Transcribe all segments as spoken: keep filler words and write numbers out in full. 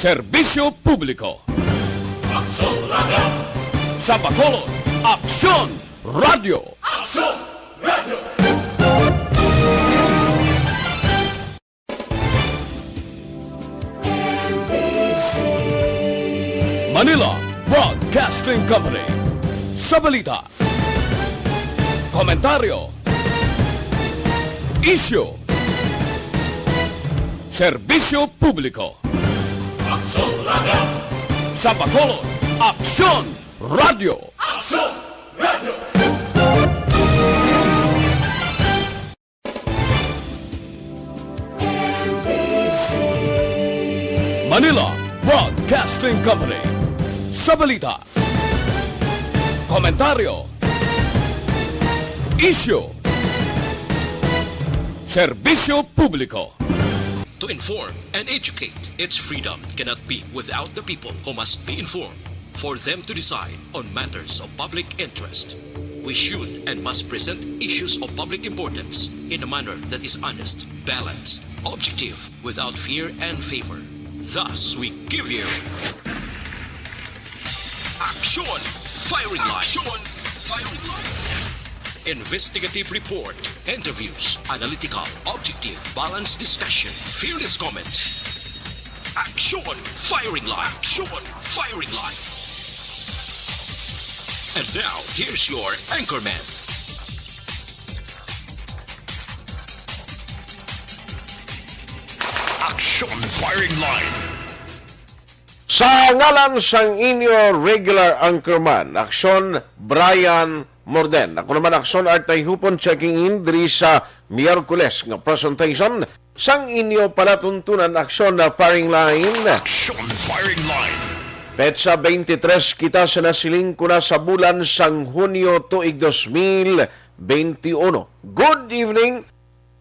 Serbisyo publiko. Aksyon Radio. Sa Bacolod, Aksyon Radio. Aksyon Radio. Manila Broadcasting Company. Sa balita, komentaryo, isyu, serbisyo publiko. Aksyon Radio. Sa Bacolod, Aksyon Radio. Aksyon Radio. Manila Broadcasting Company. Sa balita, komentaryo, isyu, serbisyo publiko. To inform and educate, its freedom cannot be without the people who must be informed for them to decide on matters of public interest. We should and must present issues of public importance in a manner that is honest, balanced, objective, without fear and favor. Thus, we give you Action Firing Line. Action Firing Line. Investigative report, interviews, analytical, objective, balanced discussion, fearless comments. Action Firing Line. Action Firing Line. And now, here's your anchorman. Action Firing Line. Sa ngalan sang inyo regular anchorman, Aksyon Brian Morden. Ako naman, Aksyon Art Tayhupon, checking in diri sa Miyerkules nga presentation sang inyo palatuntunan, Aksyon na Firing Line. Action Firing Line. Petsa twenty-three kita sa nasiling ko na sa bulan sang Hunyo tuig dos mil twenty-one. Good evening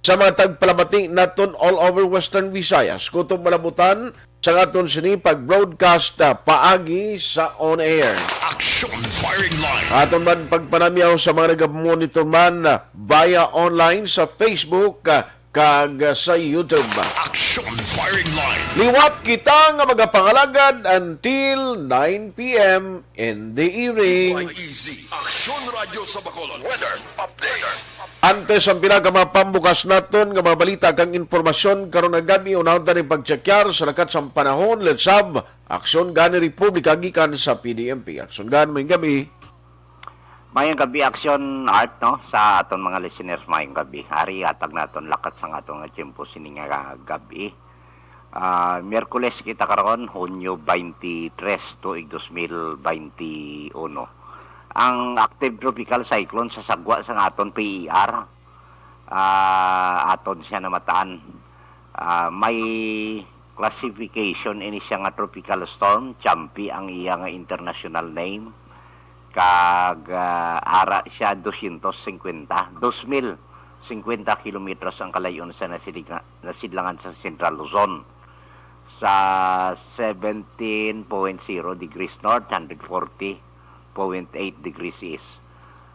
sa mga tagpalamati naton all over Western Visayas. Kutob malabutan sa aton sini pag-broadcast, ah, paagi sa on air. Action Firing Line. Aton man pagpanamyaw sa mga nagamonitor man, ah, via online sa Facebook, ah, kag, ah, sa YouTube. Action Firing Line. Liwat kita nga magapangalagad until nine p m in the evening. Easy. Action Radio sa Bacolod. Weather update. Antes ang pinaka mga pambukas naton nga mga balita kag impormasyon karon nga gab-i, unahon ta ning pagtsekyar sa lakat sang panahon. Let's have Aksyon Gani Republika gikan sa P D M P. Aksyon Gan, may gabi. Mayong gabi, Aksyon Art, no, sa aton mga listeners, mayong gabi. Ari, hatag naton lakat sang aton nga tiyempo sini nga gabi. Ah, Miyerkules kita karon, Hunyo twenty-three, tuig dos mil twenty-one. Ang active tropical cyclone sa sagwa sang aton P E R, ah, aton siya namataan. Ah, may classification ini siya nga tropical storm, Champi ang iya nga international name. Kag, ah, ara siya dosyentos singkwenta, dos mil singkwenta kilometros ang kalayon sa nasilinga-, nasidlangan sa Central Luzon. Sa seventeen point zero degrees north, hundred forty point eight degrees east.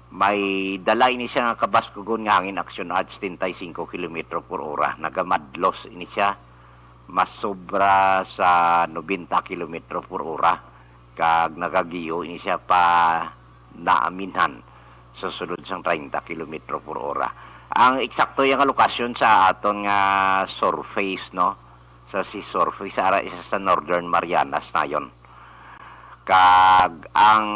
May dala ini siya nga kabaskugon nga hangin, Aksyon Art, setenta y cinco kilometro por ora. Nagamadlos ini siya, mas sobra sa nobenta kilometro por ora, kag nagagiho ini siya pa naaminhan sa sulod sang treinta kilometro por ora. Ang eksakto iya nga lokasyon sa aton nga surface, no, sa sea surface, ara isa sa Northern Marianas nayon. Kag ang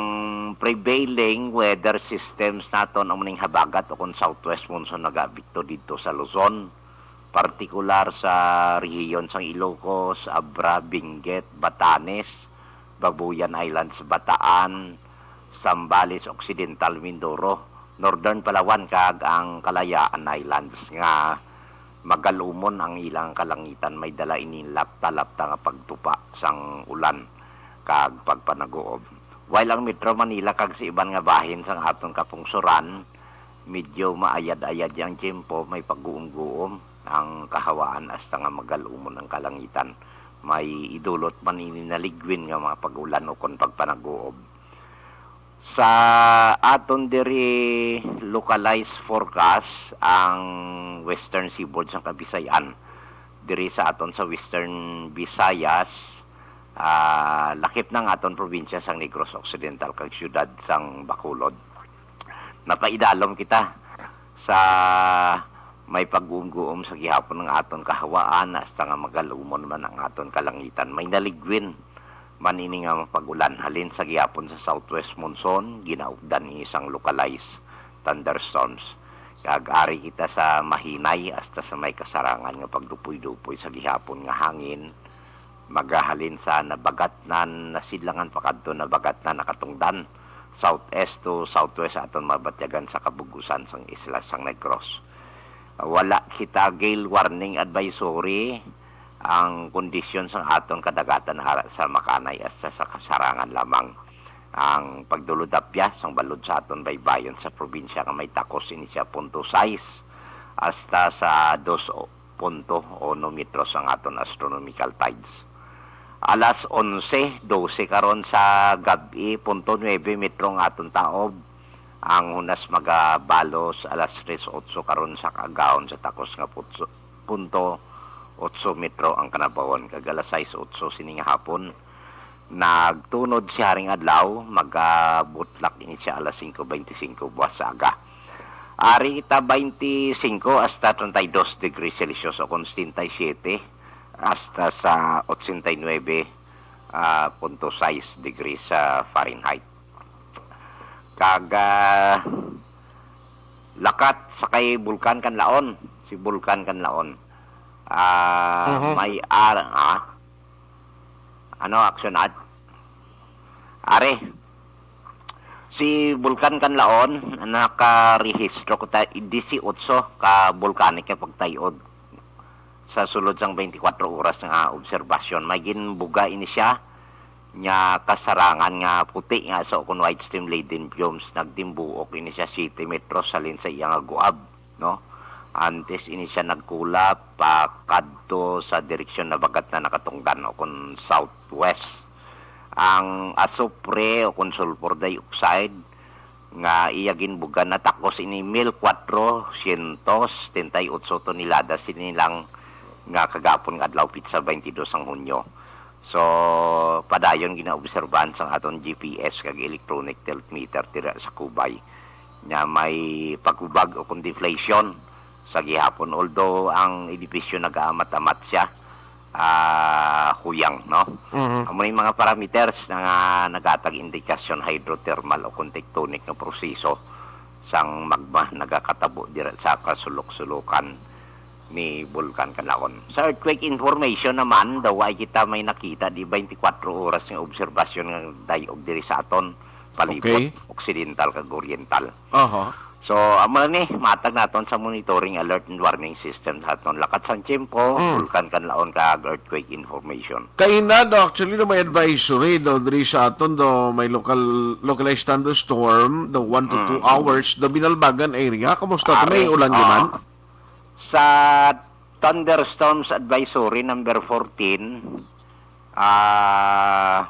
prevailing weather systems naton amo ning habagat ukon southwest monsoon nagaapekto didto sa Luzon, partikular sa rehiyon sang Ilocos, Abra, Benguet, Batanes, Babuyan Islands, Bataan, Zambales Occidental, Mindoro, Northern Palawan, kag ang Kalayaan Islands nga magalumon ang ilang kalangitan. May dala ini lapta-lapta nga pagtupa sang ulan kag pagpanaguob. While ang Metro Manila kag sa iban nga bahin sang aton kapungsoran, medyo maayad-ayad ang tiyempo, may pagguom-guom ang kahawaan hasta nga magalumon ang kalangitan. May idulot man ini naligwin nga mga pag-ulan ukon pagpanaguob. Sa aton diri localized forecast, ang Western Seaboard sang Kabisayan, diri sa aton sa Western Visayas, ah, lakip na nga aton probinsya sang Negros Occidental kag siyudad sang Bacolod. Napaidalom kita sa may pag-uumguom sa gihapon nga aton kahawaan, hasta nga magalumon man ang aton kalangitan. May naligwin man ini nga pag-ulan halin sa gihapon sa southwest monsoon, ginaupdan ini sang localized thunderstorms. Kag ari kita sa mahinay hasta sa may kasarangan nga pagdupoy-dupoy sa gihapon nga hangin, magahalin sa Nabagatnan, Nasidlangan pakadto Nabagatnan, Nakatungdan, southeast to southwest sa aton mabatyagan sa kabug-usan sang isla sang Negros. Wala kita gale warning advisory. Ang kondisyon sang aton kadagatan ara sa makanay hasta sa kasarangan lamang. Ang pagdulod-apya sang balod sa aton baybayon sa probinsya nga may takos ini siya punto sais hasta sa dos punto uno metros ang aton astronomical tides. Alas onse dose karon sa gab-i, punto nuebe metro ang aton taob. Ang hunas magabalos alas tres otso karon sa kaagahon sa takos nga putso, punto otso metro ang kanabawon, kag alas sais otso sini nga hapon nagtunod si Haring Adlaw, magabutlak ini siya alas singko beintisinko buwas sa aga. Ari ta beintisinko hasta treinta y dos degrees Celsius o kon setenta y siete hasta sa ochenta y nuebe, ah, punto sais degrees sa Fahrenheit. Kag, ah, lakat sa kay Bulkan Kanlaon, si Bulkan Kanlaon. Ah, Mhm. may ar-, ah? Ano, action ad? Are, si Bulkan Kanlaon, nakarehistro ko ta, disiotso ka bulkanik nga pagtay-od sa sulod sang twenty-four oras nga obserbasyon. May ginbuga ini siya nga kasarangan nga puti nga sa ukon white steam laden fumes. Nagtimbuok ini siya siyete metros halin sa iya nga guab, no? Antes ini siya nagkulap pa kadto sa direksyon Nabagatnan, Nakatungdan o kon southwest. Ang asupre o kon sulfur dioxide nga iya ginbuga natakos ini mil kwatro syentos setenta y otso tonelada sini lang nga kagapon nga adlaw, pitsa twenty-dos sang Hunyo. So, padayon ginaobserbahan sang aton G P S kag electronic tilt meter dira sa Cubay nga may pagubag o kon deflation sa gihapon, although ang edipisyo nagaamat-amat siya, ah, huyang, no? Mhm. Amo ni mga parameters na nga nagatag indikasyon hydrothermal o kon tectonic nga proseso sang magma nagakatabo dira sa kasulok-sulokan ni Bulkan Kanlaon. Sa earthquake information naman, daw ay kita may nakita di twenty-four oras nga obserbasyon nga dayog diri sa aton palibot, Okay. Occidental kag Oriental. Aha. So, amo na ni, matag naton sa monitoring alert and warning system sa aton lakat sang tiyempo, Mm. Bulkan Kanlaon kag earthquake information. Kaina do, actually, do may advisory do diri sa aton do may local, localized thunderstorm do one to two Mm. hours do Binalbagan area. Kumusta to? May Are, ulan di man? ah, sa thunderstorms advisory number fourteen, ah,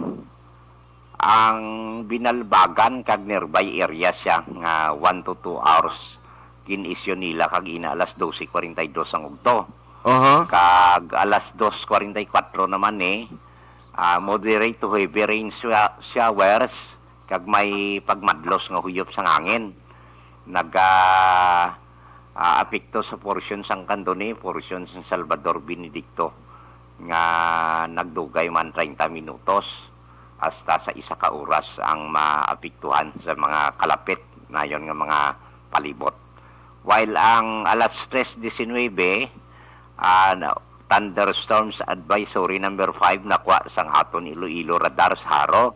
ang Binalbagan kag nearby area siya nga one to two hours gin-issue nila kag ina alas dose kwarenta y dos ang ugto. Aha. Kag alas dos kwarenta y kuwatro naman ni, ah, moderate to heavy rain shwa-, showers kag may pagmadlos nga huyop sang hangin. Naga, ah, apekto sa porsyon sang Candoni, porsyon sang Salvador Benedicto nga nagdugay man treinta minutos hasta sa isa ka oras ang maapektuhan sa mga kalapit nayon nga mga palibot. While ang alas tres diecinuebe, ah, na, thunderstorms advisory number five nakuha sang aton Iloilo radar sa Jaro,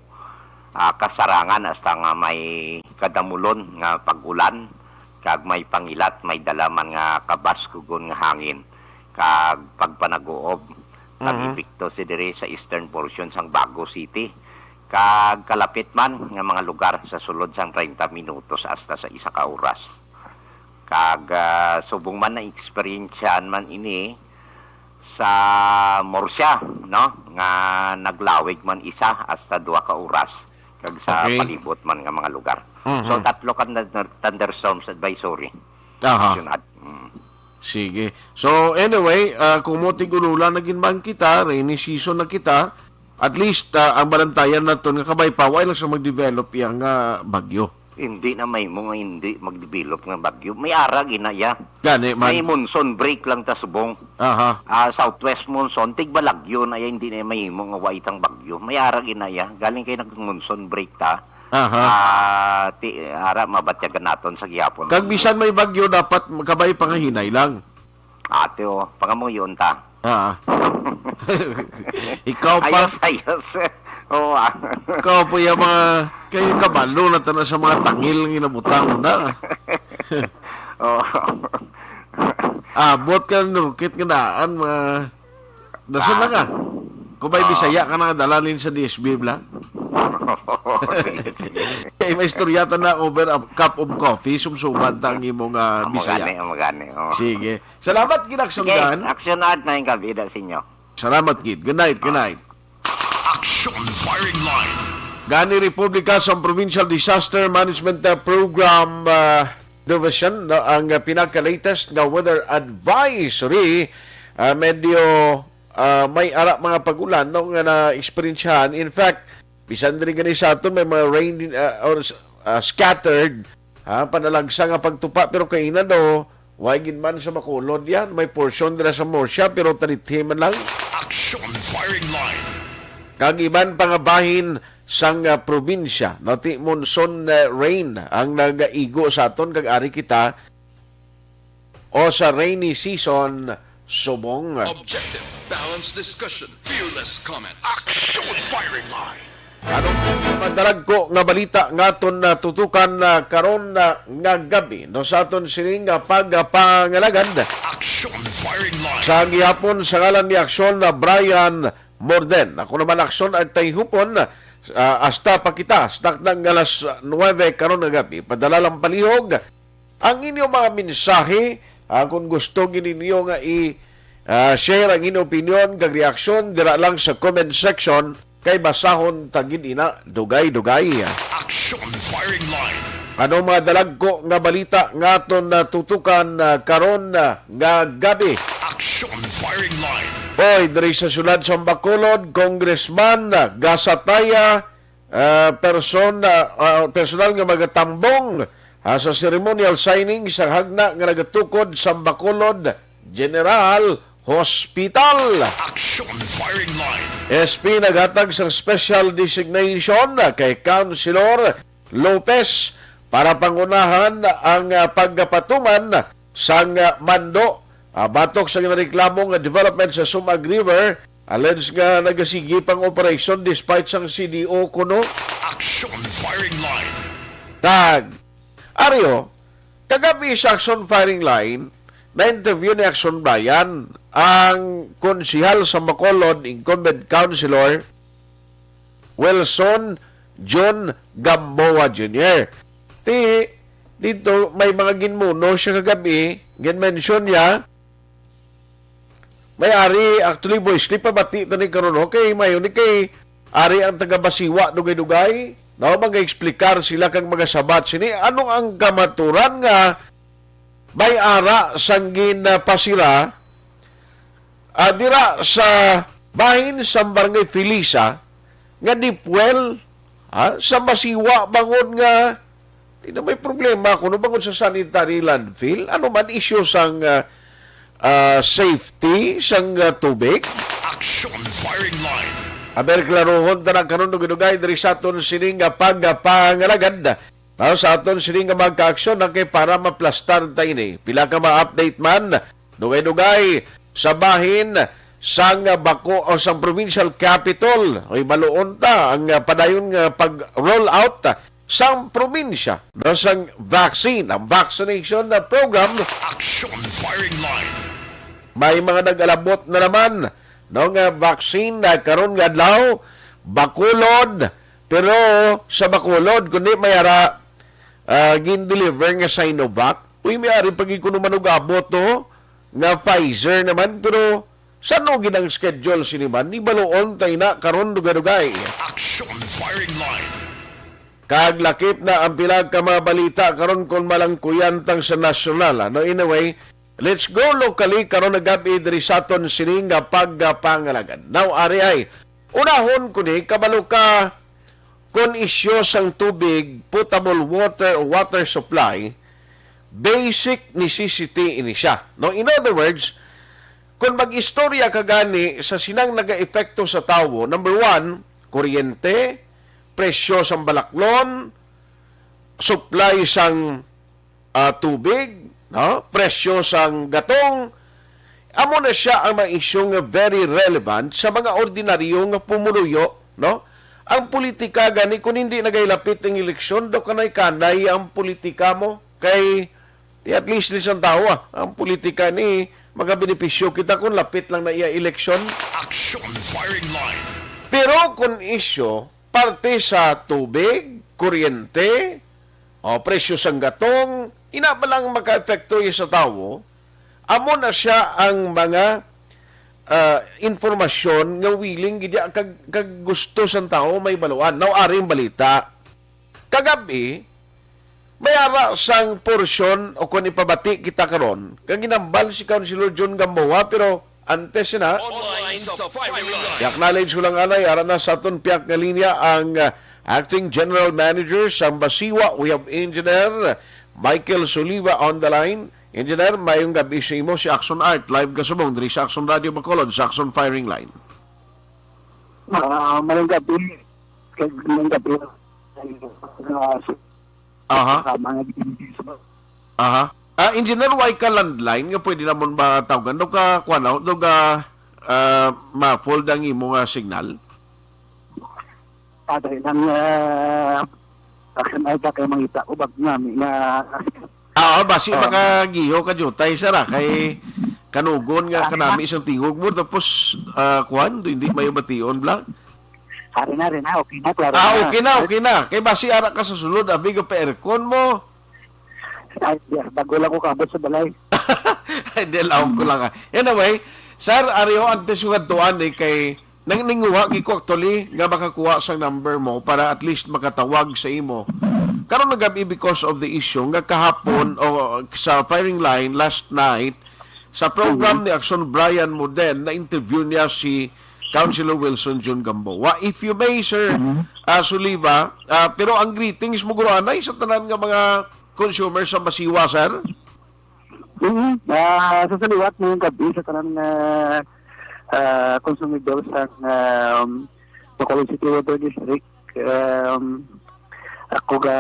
ah, kasarangan hasta nga may kadamulon nga pag-ulan, kag may pangilat, may dala man nga kabaskugon nga hangin, kag pagpanaguob, kag Mhm. epekto si diri sa eastern portion sang Bago City, kag kalapit man nga mga lugar sa sulod sang treinta minutos hasta sa isa ka oras. Kag, ah, subong man na-eksperyensyahan man ini sa Murcia, no, nga naglawig man isa hasta duha ka oras, kag sa Okay. palibot man nga mga lugar. Mhm. So, tatlo ka thunder-, thunderstorms advisory. Aha. Yun, at, mm. Sige. So, anyway, ah, kung mo tig-ululan na gid man kita, rainy season na kita, At least, ah, ang balantayan naton nga kabay pa, wa lang siya mag-develop iya nga bagyo. Hindi na mahimo nga hindi mag-develop nga bagyo. May ara gina iya. Gani man. May monsoon break lang ta subong. Aha. Ah, southwest monsoon, tigbalagyo na iya, hindi na mahimo nga wa itang bagyo. May ara gina iya. Galing kay nag-monsoon break ta. Aha. Ah, ti, ara, mabatyagan naton sa gihapon. Kag bisan may bagyo, dapat kabay pangahinay lang. Ate, oh, pangamuyon ta. Ah. Ikaw pa. Ayos, ayos. Oo, ah. Ikaw pa yung mga, kayo kabalo na tana sa mga tangil nga nabutang na. Oo. Abot ka, nurkit nga daan, mga, dasan na ka. Ah. Kung may Ah. Bisaya ka na, dalalin sa D S B lang. Sige, sige. Kay may istorya ta na over a cup of coffee, sumsuman ta ang imong, ah, Amo Bisaya. Gani, amo gani, oh. Sige. Salamat gid, Aksyon Sige, Dan. Aksyon Ad na yung kabida sa inyo. Salamat gid. Good night, good night. Action Firing Line. Gani Republika sa Provincial Disaster Management, uh, Program, uh, Division, no, ang, uh, pinaka-latest nga weather advisory. Uh, medyo, uh, may ara mga pag-ulan, no, nga na-eksperyensyahan. In fact, bisan diri gani sa aton may mga rain, uh, or, uh, scattered, ha, panalagsa nga pagtupa, pero kaina do, way gid man sa Bacolod yan, may portion dira sa Murcia, pero tanithi man lang. Action Firing Line. Kag iban pa nga bahin sang, ah, probinsya, no, ti monsoon, ah, rain ang nagaigo sa aton, kag ari kita o sa rainy season subong. Objective, balanced discussion, fearless comment. Action Firing Line. Ano ang madalagko nga balita nga aton, ah, tutukan, ah, karon, ah, nga gabi, no, sa aton sining nga pagpangalagad? Action Firing Line. Sa gihapon, sa ngalan ni Aksyon na Brian Morden. Ako naman, Aksyon, ang tayhupon, ah, hasta pa kita, sa takna nga alas nuwebe karon nga gabi. Padala lang palihog ang inyong mga mensahe, ah, kung gusto gid ninyo nga i, ah, share ang inyong opinion kag reaksyon, dira lang sa comment section, kay basahon ta gid ina dugay-dugay. Action Firing Line. Ano mga dalagko nga balita nga aton natutukan, ah, karon, ah, nga gabi? Action Firing Line. Oy, diri sa siyudad sa Bacolod, Congressman, ah, gasataya, ah, person, ah, ah, personal nga magatambong, ah, sa ceremonial signing sa hagna nga nagatukod sa Bacolod General Hospital. Action Firing Line. S P naghatag sang special designation kay Councilor Lopez para pangunahan ang, ah, pagkapatuman sang, ah, mando, ah, batok sa ginareklamo nga development sa Sumag River. Alleged nga nagasigi pang operasyon despite sang C D O kuno. Action Firing Line. Tag, Ario, kagabi sa Action Firing Line, na-interview ni Action Brian ang konsehal sa Bacolod, incumbent councilor, Wilson John Gamboa Junior. Ti, dito, may mga ginmuno siya kagabi, ginmention niya, may ari, actually, voice clip, pabati to ni karon, okay, may ni kay ari ang taga Basiwa, dugay-dugay, no, mag-explicar sila kag magasabat sini. Ano ang kamaturan nga may ara sang ginapasira, ah, dira sa bahin sa Barangay Felisa nga deep well, ha, sa Basiwa, bangod nga di na may problema kuno bangod sa sanitary landfill. Ano man issue sang, ah, ah, safety sang, ah, tubig? Action Firing Line. Aber, klarohon ta na karon dugay-dugay diri sa aton sining nga pagpangalagad. Now, sa aton sini nga magka-aksyon, na kay para maplastar ta ini. Pila ka ma-update man, dugay-dugay sa bahin sang Bako o sang provincial capital. Oy, maluon ta ang, ah, padayon nga pag-roll out sang probinsya, no, sang vaccine, ang vaccination na program. Action Firing Line. May mga nag-alabot na naman, no, nga vaccine na karon nga adlaw, Bacolod, pero sa Bacolod, kundi may ara, ah, gin-deliver nga Sinovac. Uy, may ari pa gid kuno manugabot to nga Pfizer naman, pero sano gid ang schedule sini man? Ni baluon ta ina karon dugay-dugay. Action Firing Line. Kag lakip na ang pila ka mga balita karon kon malangkuyan tang sa nasyonal. Ano, anyway, let's go locally karon nga gab-i diri sa aton sini nga pagpangalagad. Now, ari ay, Unahon ko ni, kabalo ka, kon isyu sang tubig, potable water o water supply, basic necessity ini siya. No? In other words, kung mag-istorya ka gani sa sinang nagaepekto sa tawo, number one, kuryente, presyo sang balaklon, supply sang ah, tubig, no? Presyo sang gatong. Amo na siya ang mga isyu nga very relevant sa mga ordinaryo nga pumuluyo, no? Ang politika gani, kung hindi nagailapit ang eleksyon, daw kanay-kanay ang politika mo. Kay, di at least, lisang tawo, ah, ang politika ni, magabenepisyo kita kung lapit lang na iya eleksyon. Action Firing Line. Pero kung isyu, parte sa tubig, kuryente, o presyo sang gatong, ina ba lang makaepekto iya sa tawo? Amo na siya ang mga, ah, impormasyon nga willing gid ya kag, kag gusto sang tawo may baluan. Now, aring balita. Kagabi, may ara sang porsyon o kung ipabati kita karon, kag ginambal si Councilor John Gamboa, pero antes na, Online sa Firing Line. I-acknowledge ko lang anay, ara na sa aton piyak nga linya ang, ah, Acting General Manager sang Basiwa. We have Engineer Michael Soliva on the line. Engineer, mayong gabi sa imo, si Action Art, live ka subong diri sa Action Radio Bacolod, sa Action Firing Line. Ah, mayong gabi. Kag mayong gabi. Ah, Aha. Sa mga activities mo. Aha. Ah, Engineer, way ka landline nga pwede namon ba tawgan? Daw ka, kuwan, daw ka, ah, muffled ang imo nga signal? Ah, dahil lang, ah, action ay ka kay mangita ko bag nami nga Ah, basi Oo. Makagiho ka, Jutay, sir, ah, kay kanugon nga Ah, kanami isang tingog mo, tapos, ah, kuwan, hindi may bation, bla? Ari na, ari na, okay na, klaro Ah, na. Okay na, okay na. Kay basi ara ka sa sulod, abi ka pa aircon mo. Ay, yeah, bago lang ko kabot sa balay. Ay, di, lawag ko lang, ah. Anyway, sir, ari ho, antes ko kadtuan, eh, kay nang ninguha gid ko actually nga makakuha sang number mo para at least makatawag sa imo. Karon nga gabi, because of the issue nga kahapon o sa firing line last night, sa program Mhm. ni Action Brian Moden, na-interview niya si Councilor Wilson John Gamboa. If you may, Sir, Mhm. ah, Soliva, ah, pero ang greetings mo, guro, anay sa tanan nga mga consumers sa Basiwa, sir? Mhm. Ah, sa saliwat, mayong gabi sa tanan nga, ah, konsumidor sa, um, Bacolod City Water District. Um, ako ga,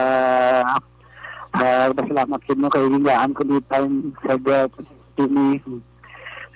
ah, pasalamat sa inyo kay gingaan ko ni time sa ga-, kini,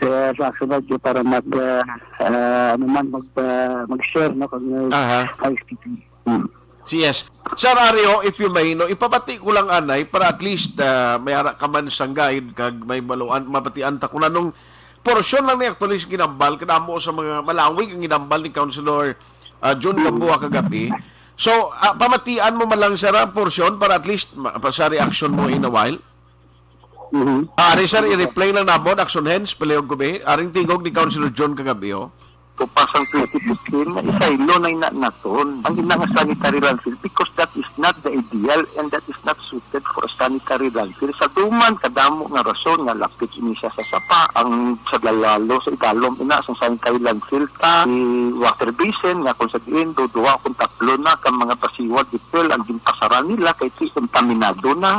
sa, sa Action Radio para mag, ah, ah, ano man, mag, ah, mag-share, no, kag, uh, Aha. K S T P. Hmm. Yes. Sir Ario, if you may, no, ipabati ko lang anay para at least, ah, may ara ka man sang guide kag may baluan, mabatian ta kung anong porsyon lang ni actually sa ginambal, kadamo sa mga malawig ang ginambal ni Councilor, ah, John Gamboa kagabi. So, ah, pamatian mo man lang, sir, ang porsyon para at least ma-, pa, sa reaction mo in a while. Mhm. Ah, ari, sir, i-replay lang namon, Action Hands, palihog ko, be. Aring tingog ni Councilor John kagabi, oh. Upasang twenty fifteen, na isaylo na ina naton ang ina nga sanitary landfill because that is not the ideal and that is not suited for a sanitary landfill. Sa duman kadamo nga rason nga lapit ini siya sa sapa, ang sa lalalo sa idalom ina sa sanitary landfill ta, si water basin nga kung sa diin, do duha kung tatlo na ka mga basiwag detail ang ginpasaran nila kay ti kontaminado na.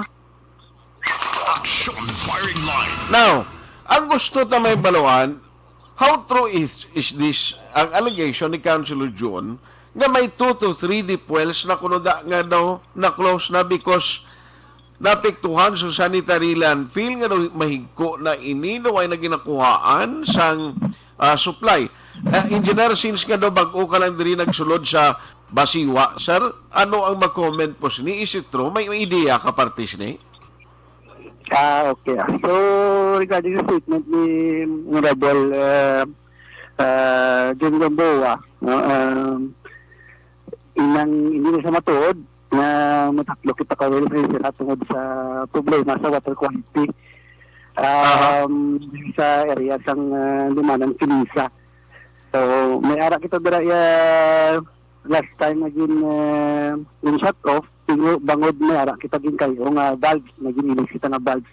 Action Firing Line. Now, ang gusto ta may baluan, how true is, is this, ang allegation ni Councilor John, nga may two to three deep wells na kuno da nga daw na-close na because naapektuhan sa sanitary landfill nga daw mahigko na ini, daw ay naginakuhaan sang, ah, supply. Ah, Engineer, since nga daw bag-o ka lang diri nagsulod sa Basiwa, sir, ano ang mag-comment po sini? Is it true? May idea ka parte sini? Ah, okay. So, regarding sa statement ni Honorable, uh, uh, John Gamboa, no, um, inang hindi na siya matuod na matatlo kita ka well sa tungod sa problema sa water quality. Aha. Um, sa area sang, uh, Limanan, Kilisa. So, may ara kita dira, uh, last time nga gin, uh, gin shut off, pero bangod may ara kita gin kayo nga valves, may gin-ilis kita nga valves.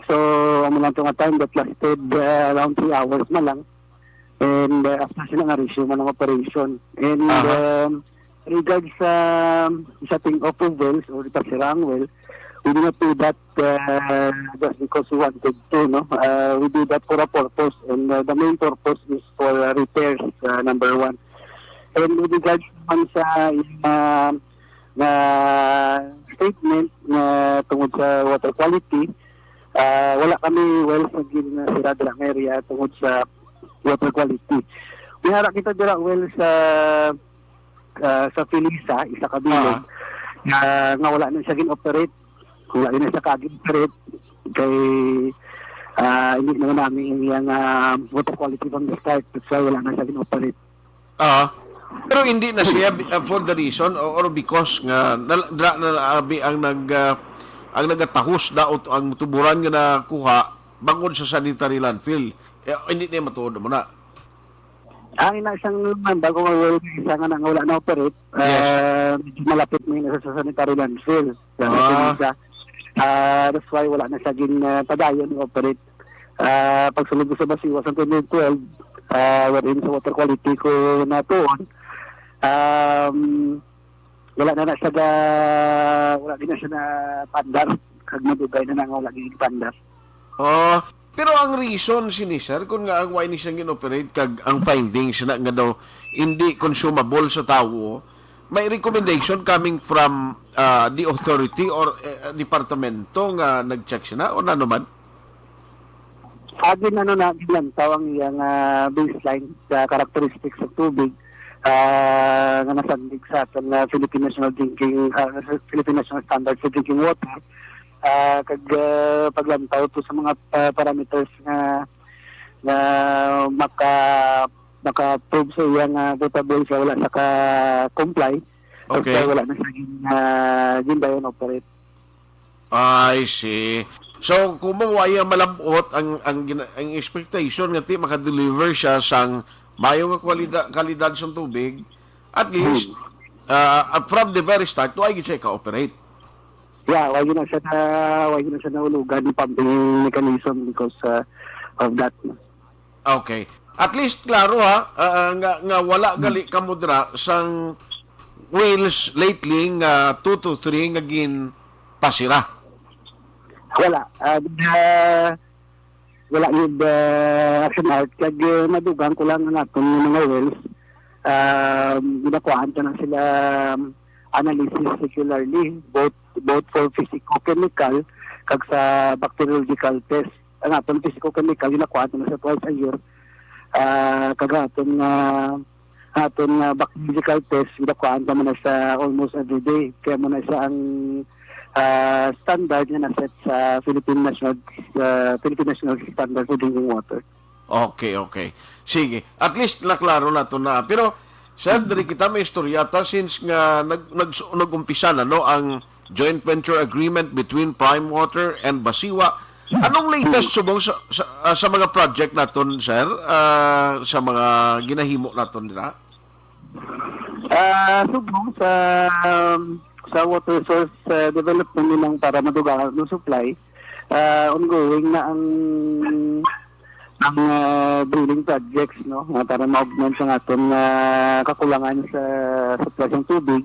So, amo lang to nga time that lasted, uh, around three hours na lang. And, uh, after sila nga resume ang operation. And, Aha. um, regards sa, sa thing of wells or the Pasirang well, we do not do that, uh, just because we wanted to, no? Uh, we do that for a purpose, and, uh, the main purpose is for, uh, repairs, uh, number one. And with regards naman sa, uh, na statement na tungod sa water quality, ah, wala kami wells nga ginasira dira nga area tungod sa water quality. May ara kita dira well sa, ah, sa Felisa, isa ka bilog, Ah. nga, nga wala na siya gin-operate. Wala na siya kag-operate kay, ah, hindi naman namin yung, ah, water quality from the start. That's why wala na siya gin-operate. Ah, pero hindi na siya bi- ah, for the reason o or because nga na, na, na, abi ang nag ah, ang nagatahos daot ang tuburan nga nakuha bangod sa sanitary landfill. Eh, hindi na matuod mo na. Ang ina siyang man, bago nga well, isa nga nang wala na operate, Yes. ah, medyo malapit na yun sa sanitary landfill. Sa Ah. Probinsya. Ah, that's why wala na siya gin, ah, padayon nga operate. Ah, pagsulod ko sa Basiwa sa twenty twelve, ah, wherein sa water quality ko natuon, um, wala na na siya ga, wala din na siya na pandar. Kag madugay na na nga wala gid pandar. Oh, pero ang reason sini, sir, kung nga ang why ni siyang gin-operate kag ang findings na nga daw hindi consumable sa tawo, may recommendation coming from, ah, the authority or, eh, departamento nga nag-check sina o nano man? Sa akin, ano na, ginlantaw ang iyang, ah, baseline sa characteristics sa tubig, ah, nga nasandig sa aton nga Philippine National Drinking, ah, Philippine National Standard for Drinking Water, ah, kag, ah, paglantaw to sa mga, ah, parameters nga, nga maka-, maka-prove sa iya nga potable siya, wala sa ka-comply. Okay. Kag wala na siya gin-, ah, gindayon operate. I see. So, kung mo waya malabot ang, ang gina-, ang expectation nga ti makadeliver siya sang mayo nga kwalida-, kalidad sang tubig, at least, Hmm. ah, from the very start, why gid siya ka-operate? Yeah, why yun na siya na, why yun na siya naulugan ni pumping mechanism because, uh, of that. Okay. At least, klaro ha, ah, nga, nga wala Hmm. gali kamo dira sang wells lately nga two to three nga ginpasira. Wala. Ah, di na, wala gid, ah, action out. Kag, eh, madugang ko lang ang aton nga mga wells. Um, ginakuhaan ta na sila, um, analysis regularly, both, both for physicochemical kag sa bacteriological test. Ang aton physicochemical, ginakuhaan ta na sa twice a year. Ah, kag aton nga, aton nga bacteriological test, ginakuhaan ta man na sa almost every day. Kaya mo na siya ang, ah, standard nga na-set sa Philippine National, ah, Philippine National Standard for Drinking Water. Okay, okay. Sige. At least, naklaro na to na. Pero, sir, diri kita may istorya ta since nga nag, nag, nag-umpisa na, no, ang joint venture agreement between Prime Water and Basiwa. Anong latest subong sa, sa, ah, sa mga project naton, sir? Ah, sa mga ginahimo naton dira? Ah, subong sa, um, sa water source, ah, development nilang para madugangan ang supply, ah, ongoing na ang, ang, ah, drilling projects, no, nga para ma-augment ang aton, ah, kakulangan sa supply ng tubig.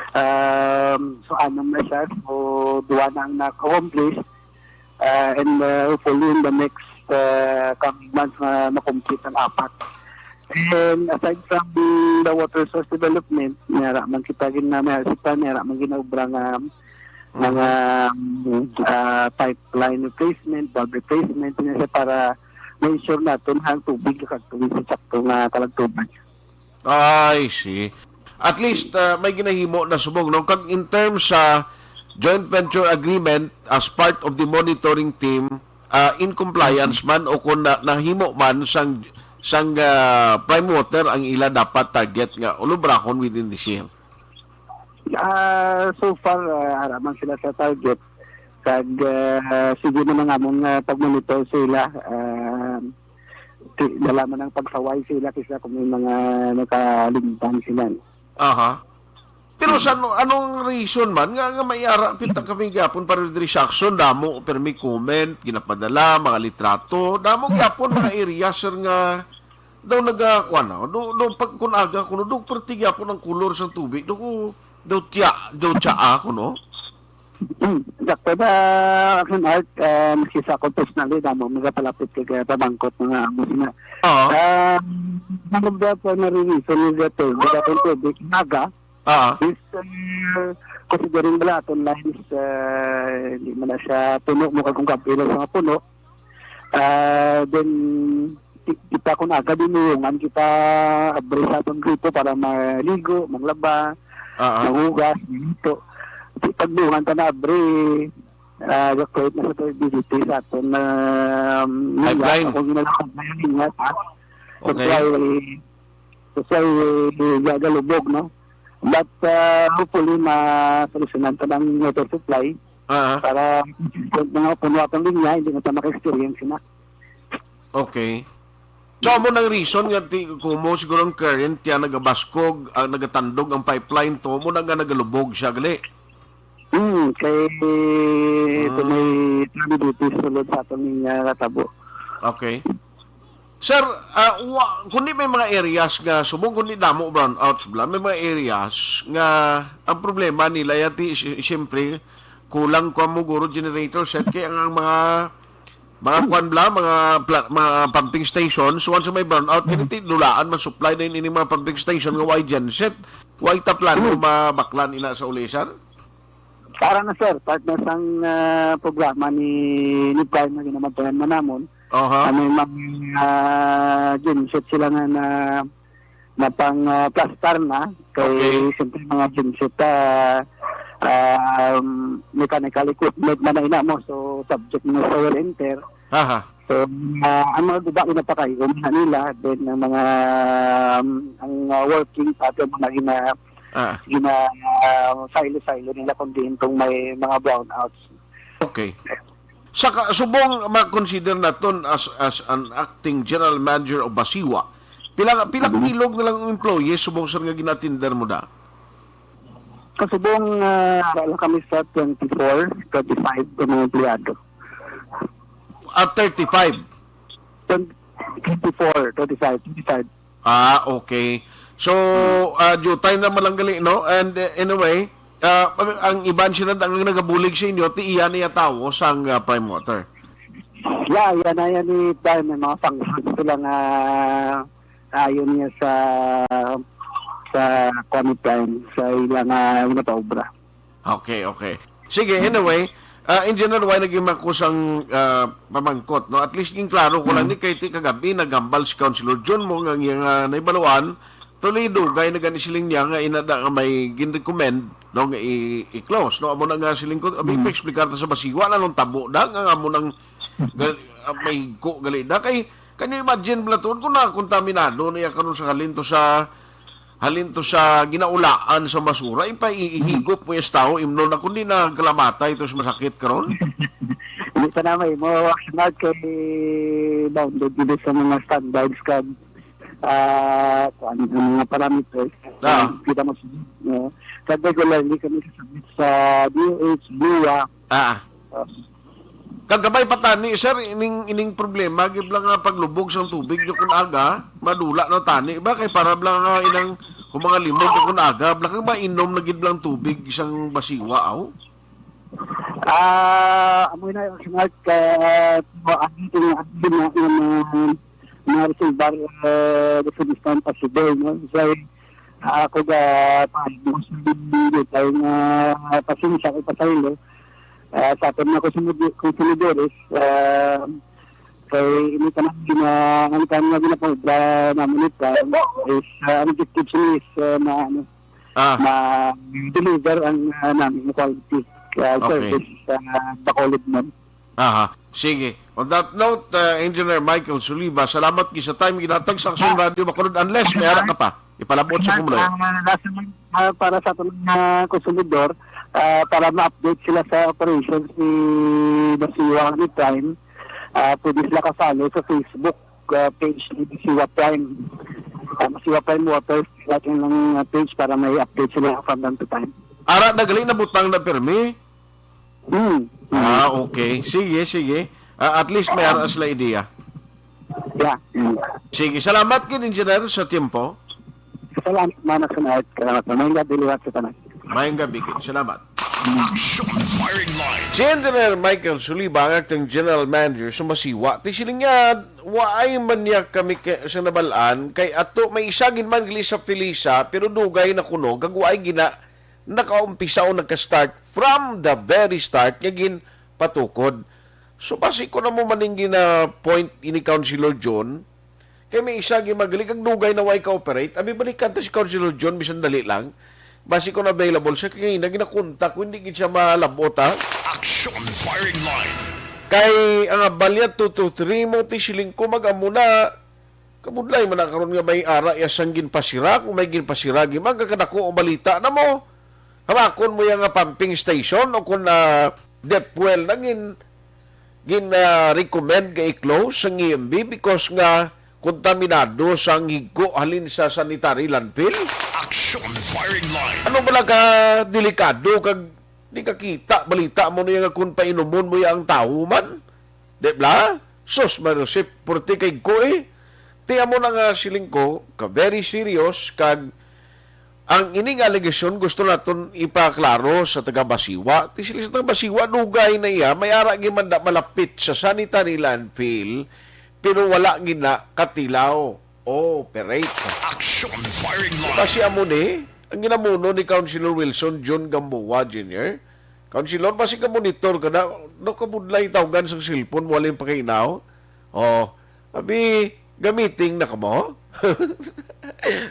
Um, so, anom na siya. So, duwa na ang na-accomplish. Ah, and, ah, hopefully in the next, ah, coming months nga ma-complete ang apat. And aside from the water source development, may ara man kita gin-, may ara, may ara man ginaobra nga, Mhm. mga, ah, pipeline replacement, valve replacement, yun siya para ma-ensure naton nga ang tubig nakadto sa sakto nga kalagtuban. I see. At least, ah, may ginahimo na subong, no? Kag in terms sa joint venture agreement as part of the monitoring team, ah, in compliance man o kung na, nahimo man sang, sang, ah, Prime Water ang ila dapat target nga ulubrahon within this year? Ah, so far, ah, ara man sila sa target. Kag, ah, sige man ang amon nga pag-monitor sila. Ah, ti-, nalaman ang pagsaway sila kisa kung may mga nakalimtan sila. Aha. Pero sa ano, anong reason man nga, nga may ara pita kami gyapon para diri sa action, damo permi comment, ginapadala, mga litrato, damo gyapon mga area, sir, nga Daw naga, kuwan na, do, do, pag kun aga kuno, do, perti gyapon ang kulor sang tubig. Do ko, do tiya, do tiya ako, no? Hmm, sakto na, Action Art, ah, nakisa ko personally, damo, magapalapit kag, ah, pamangkot mga amo sina. Oo. Ah, ano ba po na reason nga to? Wala pang tubig, aga. Ah. Is, uh, considering bala aton lines, uh, hindi man na siya puno mo kag kung kabilang sa mga puno. Uh, then, ki-, kita ko na agad yung niyungan kita abri sa atong gripo para maligo, manglaba, Ah, ah. manghugas, dito. Di pagbuhan ta na abri, uh, required na sa turbidity sa aton na, um, Pipeline. Ako ginagawa ko na yung linya, ha? Okay. Supply, supply, eh, gagalubog, no? But, uh, hopefully, masolusyonan pa ng water supply Ah. para kung mga puno atong linya, hindi na tayo maka-experience na. Okay. So, amo nang reason nga ti, kumo siguro ang current, kaya nagabaskog, ah, nagatandog ang pipeline to, mo na nga nagalubog siya, gali? Hmm, kay Ah. kung may turbidity sulod sa atong linya, natabo. Okay. Sir, ah, wa-, kundi may mga areas nga, subong kundi damo brownouts bala, may mga areas nga ang problema nila, yati, si-, siyempre, kulang ko mo guro generator set, kay ang, ang mga, mga kwan bala, mga pla-, mga pumping stations, once may brownout, kini ti dulaan man supply na ini mga pumping station nga way genset, way ta plano Hmm. mabaklan ina sa uli, sir? Tara na, sir, part na sang, ah, programa ni, ni Prime na ginabantayan man namon. Aha. Ah, may mga, ah, genset sila nga na, na pang, ah, plastar na. Kay Okay. siyempre mga genset, ah, um, mechanical equipment man na ina mo. So, subject mo sa wear and tear. Aha. So, ah, ang mga guba, ginapakay, unahan nila. Then, ang mga, um, ang, ah, working, pati ang mga gina-, Ah. gina, ah, silo-silo nila kung diin kung may mga brownouts. Okay. Sa ka-, subong ma-consider naton as, as an acting general manager of Basiwa, pila, pila Mhm. kilog na lang ang employees subong, sir, nga gina-attender mo da? Kasubong, ah, wala kami sa twenty-four, twenty-five ka mga empleyado. Ah, thirty-five? Twen-, twenty-four, twenty-five, twenty-five. Ah, okay. So, ah, due time naman lang gali, no? And, uh, anyway, ah, ang iban sila ang nagabulig sa inyo, ti iya niya tawo sang, ah, Prime Water. Yeah, yan na yan ni Prime. May mga function sila nga ayon niya sa, sa Kwame Prime, sa ilang, ah, ginapaobra. Okay, okay. Sige, anyway, ah, Engineer, why naging makusang, ah, pamangkot, no? At least, ging klaro ko lang Mm. ni kay ti kagabi, naghambal si Councilor John mo nga ang iyang, ah, naibaluan, tuloy dugay na gani siling niya nga inada nga may gin-recommend, no, nga i-, i-close, no? Amo na nga siling ko, abi, Mm. pa-explicar ta sa Basiwa, na nung tabo da, nga, nga amo nang gal-, ah, may higko gali da. Kay, can you imagine, bala, tuod ko na kontaminado na iya karon sa halin to sa halin to sa ginaulaan sa basura, ipaiihigop mo yung tao, imnon na kundi na kalamatay to sa masakit karon. Hindi pa na may mo action out kay bounded dito sa mga standards kag, ah, kuan, ang mga parameters. Ah. Kita mo, no? Kag regularly kami sa, sa D O H, lua. Ah. Ah. Kag kabay pa tani, sir, ining, ining problema gid lang nga paglubog sang tubig nyo kun aga, madula na tani ba kay para bla nga inang kung mga limog nyo kun aga, bla kag mainom na gid blang tubig sang Basiwa, aw? Ah, amo na yung smart ka, ang ito nga, ang ito nga, yung mga, mga reservoir, ah, reservoir possible, no? So, ah, ako ga, pa, tayo nga, pasensya ko pasaylo, ah, sa aton mga konsumido-, konsumidores, ah, kay ini ka na gina-, ang kan nga ginapaubra namin ito is, ah, ang objective sa is, ah, na, ano, Ah. ma-deliver ang, ah, namin quality, ah, Okay. service sa Bacolod man. Aha. Sige. On that note, ah, Engineer Michael Suliba, salamat gid sa time ginatag sa Aksyon Radio Bacolod. Unless may ara ka pa, ipalabot sa Salamat, kumuloy. Ah, last naman, ah, para sa aton mga konsumidor, ah, para ma-update sila sa operations ni Basiwa ni Prime, ah, pwede sila ka-follow sa Facebook, ah, page ni Basiwa Prime. Ah, Basiwa Prime Waters, like yun ang, ah, page para may update sila from time to time. Ara, nagali na butang na pirmi? Hmm. Ah, okay. Sige, sige. Ah, at least may ara sila idea. Yeah. Mm. Sige, salamat gid, Engineer, sa tiempo. Salamat, Mana Sunayt. Salamat. Mamayong gabi liwat sa tanan. Mayong gabi gid. Salamat. Action firing line. Si Engineer Michael Suliba, ang acting general manager sa Masiwa, ti siling niya, waay man niya kami kay, sa nabalaan, kay ato may isa gid man gali sa Felisa, pero dugay na kuno, kag waay gina, nakaumpisa o nagka-start from the very start, nga gin patukod. So, basi ko na mo maning gina-point ini Councilor John, kay may isa gid man gali kag dugay na way ka-operate. Abi, balikan ta si Councilor John, bisan dali lang. Basi kung available siya, kay na ginakontak ko, hindi gid siya malabot, ha? Action firing line. Kay ang abalya two two three mo, ti siling ko, mag-amo na. Kabudlay man na karon nga may ara iya sang ginpasira, kung may ginpasira gid man, kakadako ang balita na mo. Hamakon mo iya nga pumping station o kung, ah, deep well na gin, gin, ah, recommend nga i-close sang E M B because nga kontaminado sang higko halin sa sanitary landfill. Action firing line. Ano bala ka delikado kag di ka kita balita mo niya nga kung painumon mo iya ang tawo man? Di bala? Sus, Mario Sip, purti kay ko eh. Ti amo na nga siling ko, ka very serious, kag ang ining alegasyon gusto naton ipaklaro sa taga Basiwa. Ti sila sa taga Basiwa, dugay na iya, may ara gid man da malapit sa sanitary landfill, pero wala gid na katilaw o operate. Action firing line. Kasi amo ni, ang ginamuno ni Councilor Wilson John Gamboa Junior. Councilor, basi ka monitor ka na, no, kabudlay tawgan sa cellphone mo, walang pakainaw. Oh, abi, gamiting na kamo?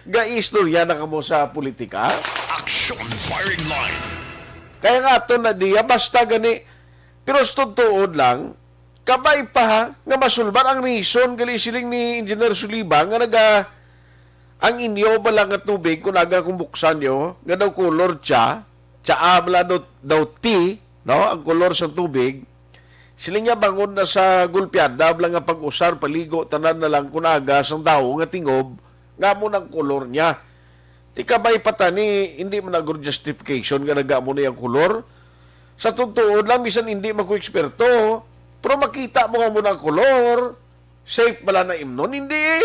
Gaistorya na kamo sa politika? Action firing line. Kaya nga ato na diya, basta gani, pero sa tuod lang, kabay pa ha, nga masulbar ang reason, gali siling ni Engineer Suliba, nga naga, ang inyo bala nga tubig, kung aga kung buksan nyo, nga daw color tsa, tsaa bala daw, daw tea, no? Ang kolor sa tubig, siling niya bangod na sa gulpiada, bala nga pag-usar, paligo, tanan na lang kung aga sang tawo nga tingob, nga mo nang kolor niya. Ti kabay pa tani, hindi man nag-justification nga naga mo na yung kolor. Sa tutuod lang, bisan hindi man ko eksperto, pero makita mo nga mo na ang kolor, safe bala na imnon? Hindi.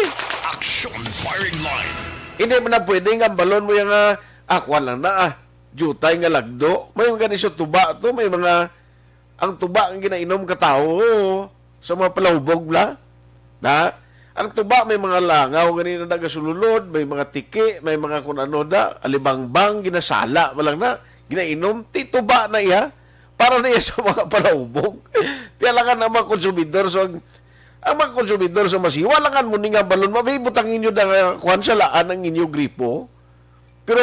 Action firing line. Hindi man na pwede nga balon mo yung, ah, akwa lang na, ah, jutay nga lagdo. May mga ni sa tuba to, may mga, ang tuba ang ginainom ka tao sa mga palahubog bla. Na, ang tuba may mga langaw gani na nagasululod, may mga tiki, may mga kun ano da, alibangbang, ginasala, walang na, ginainom, ti tuba na iya, para na iya sa mga palahubog. Ti alangan ang mga konsumidor, so ang, ang mga konsumidor sa Masiwa, alangan mo ni nga balon, mabibutangan nyo na nga, kuwan, salaan ang inyo gripo. Pero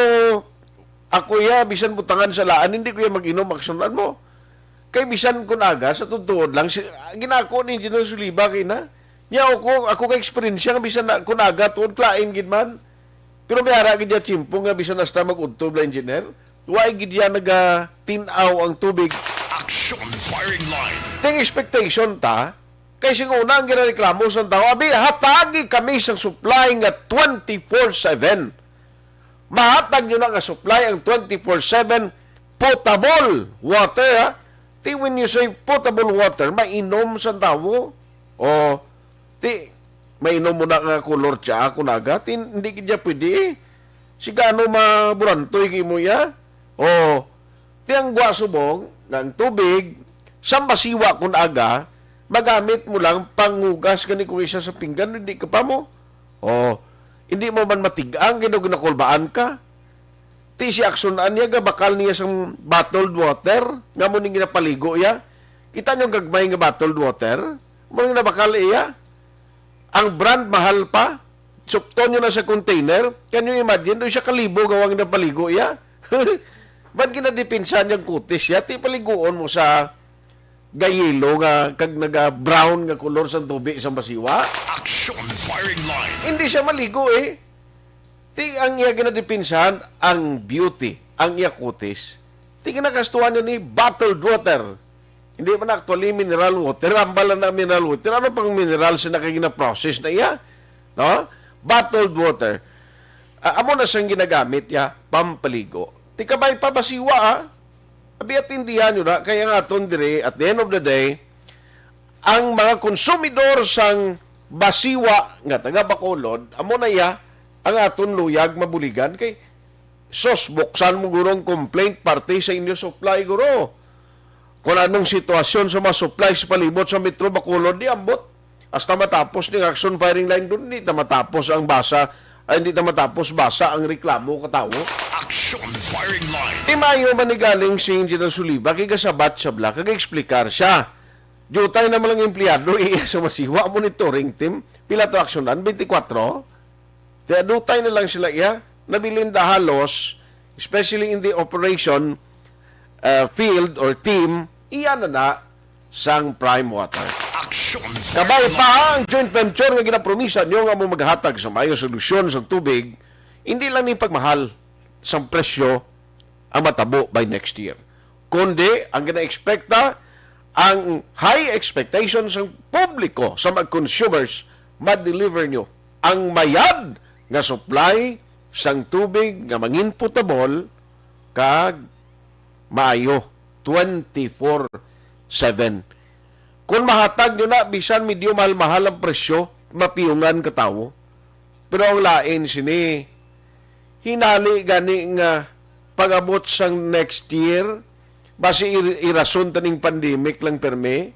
ako ya, bisan butangan salaan, hindi ko ya mag-inom, aksyonan mo. Kay bisan kun aga, sa tuod lang, si, ginako ni Engineer Suliba kay na. Niya ako, ako ka eksperyensya nga bisan na, kun aga, tuod klain gid man. Pero may ara gid ya tiyempo nga bisan hasta mag-udto bla, Engineer. Wa gid ya naga tin-aw ang tubig. Action firing line. Ting expectation ta, kay sing una ang ginareklamo sa tao, abi, hatagi kami sang supply nga twenty-four seven. Mahatag nyo na nga supply ang twenty-four seven potable water, ha? Ti, when you say potable water, mainom sa tawo. O, ti, mainom mo na nga kolor siya, kunaga. Ti, hindi gid siya pwede, eh. Sigano maburantoy kay mo ya? O, ti, ang gwa subong, nga ang tubig, sa Masiwa kun aga, magamit mo lang panghugas gani kung isa sa pinggan, hindi ka pa mo. O, hindi mo man matigang, ginaw ginakulbaan ka. Ti si Akson, anya ga bakal niya sang bottled water, nga mo ning ginapaligo iya. Kita nyo ang gagmay nga bottled water? Mo ning nabakal iya. Ang brand mahal pa. Supton nyo na sa container. Can you imagine? Doon siya kalibo gawang napaligo iya. Ba't ginadipinsa niyang kutis siya? Ti paliguon mo sa gayelo nga kag naga-brown nga kulor sa tubi sa Masiwa? Action firing line. Hindi siya maligo eh. Ti ang iya ginadipinsahan, ang beauty, ang iya kutis. Ti ginakastuhan niya ni bottled water. Hindi man actually mineral water. Ambal na mineral water. Ano pang mineral sa nakagina-process na iya? No? Bottled water. Ah, amo na siyang ginagamit ya, pampaligo. Ti kabay pa Masiwa, ah. Abi, atindihan nyo na. Kaya nga aton dire, at the end of the day, ang mga konsumidor sang Basiwa nga taga Bacolod, amo na iya ang aton luyag mabuligan kay sus, buksan mo guro ang complaint parte sa inyo supply guro. Kung anong sitwasyon sa mga supply sa palibot sa Metro Bacolod, di ambot. Hasta matapos ning action firing line doon, hindi ta matapos ang basa, ay, hindi ta matapos basa ang reklamo ka tawo. Action firing line. Di maayo man ni galing si Engineer Suliba, kay gasabat siya bala, kag explicar siya. Diutay naman lang empleyado, iya sa masiwa monitoring team. Pila to aksyonan? Twenty-four? Kaya diutay na lang sila iya. Nabilin da halos, especially in the operation uh, field or team, iya na na sang Prime Water. Action. Kabay pa ang joint venture nga ginapromisa nyo nga mo maghatag sa mayo solusyon sa tubig, hindi lang ni pagmahal sang presyo ang matabo by next year. Kundi ang gina-expecta, ang high expectation sang publiko, sa mga consumers, ma-deliver nyo ang mayad nga supply sang tubig nga mangin potable kag maayo twenty-four seven. Kung mahatag nyo na, bisan medyo mahal-mahal ang presyo, mapiyungan ka tawo. Pero ang lain sini, hinali gani nga pag-abot sang next year, basi ir- irason taning pandemic lang permi,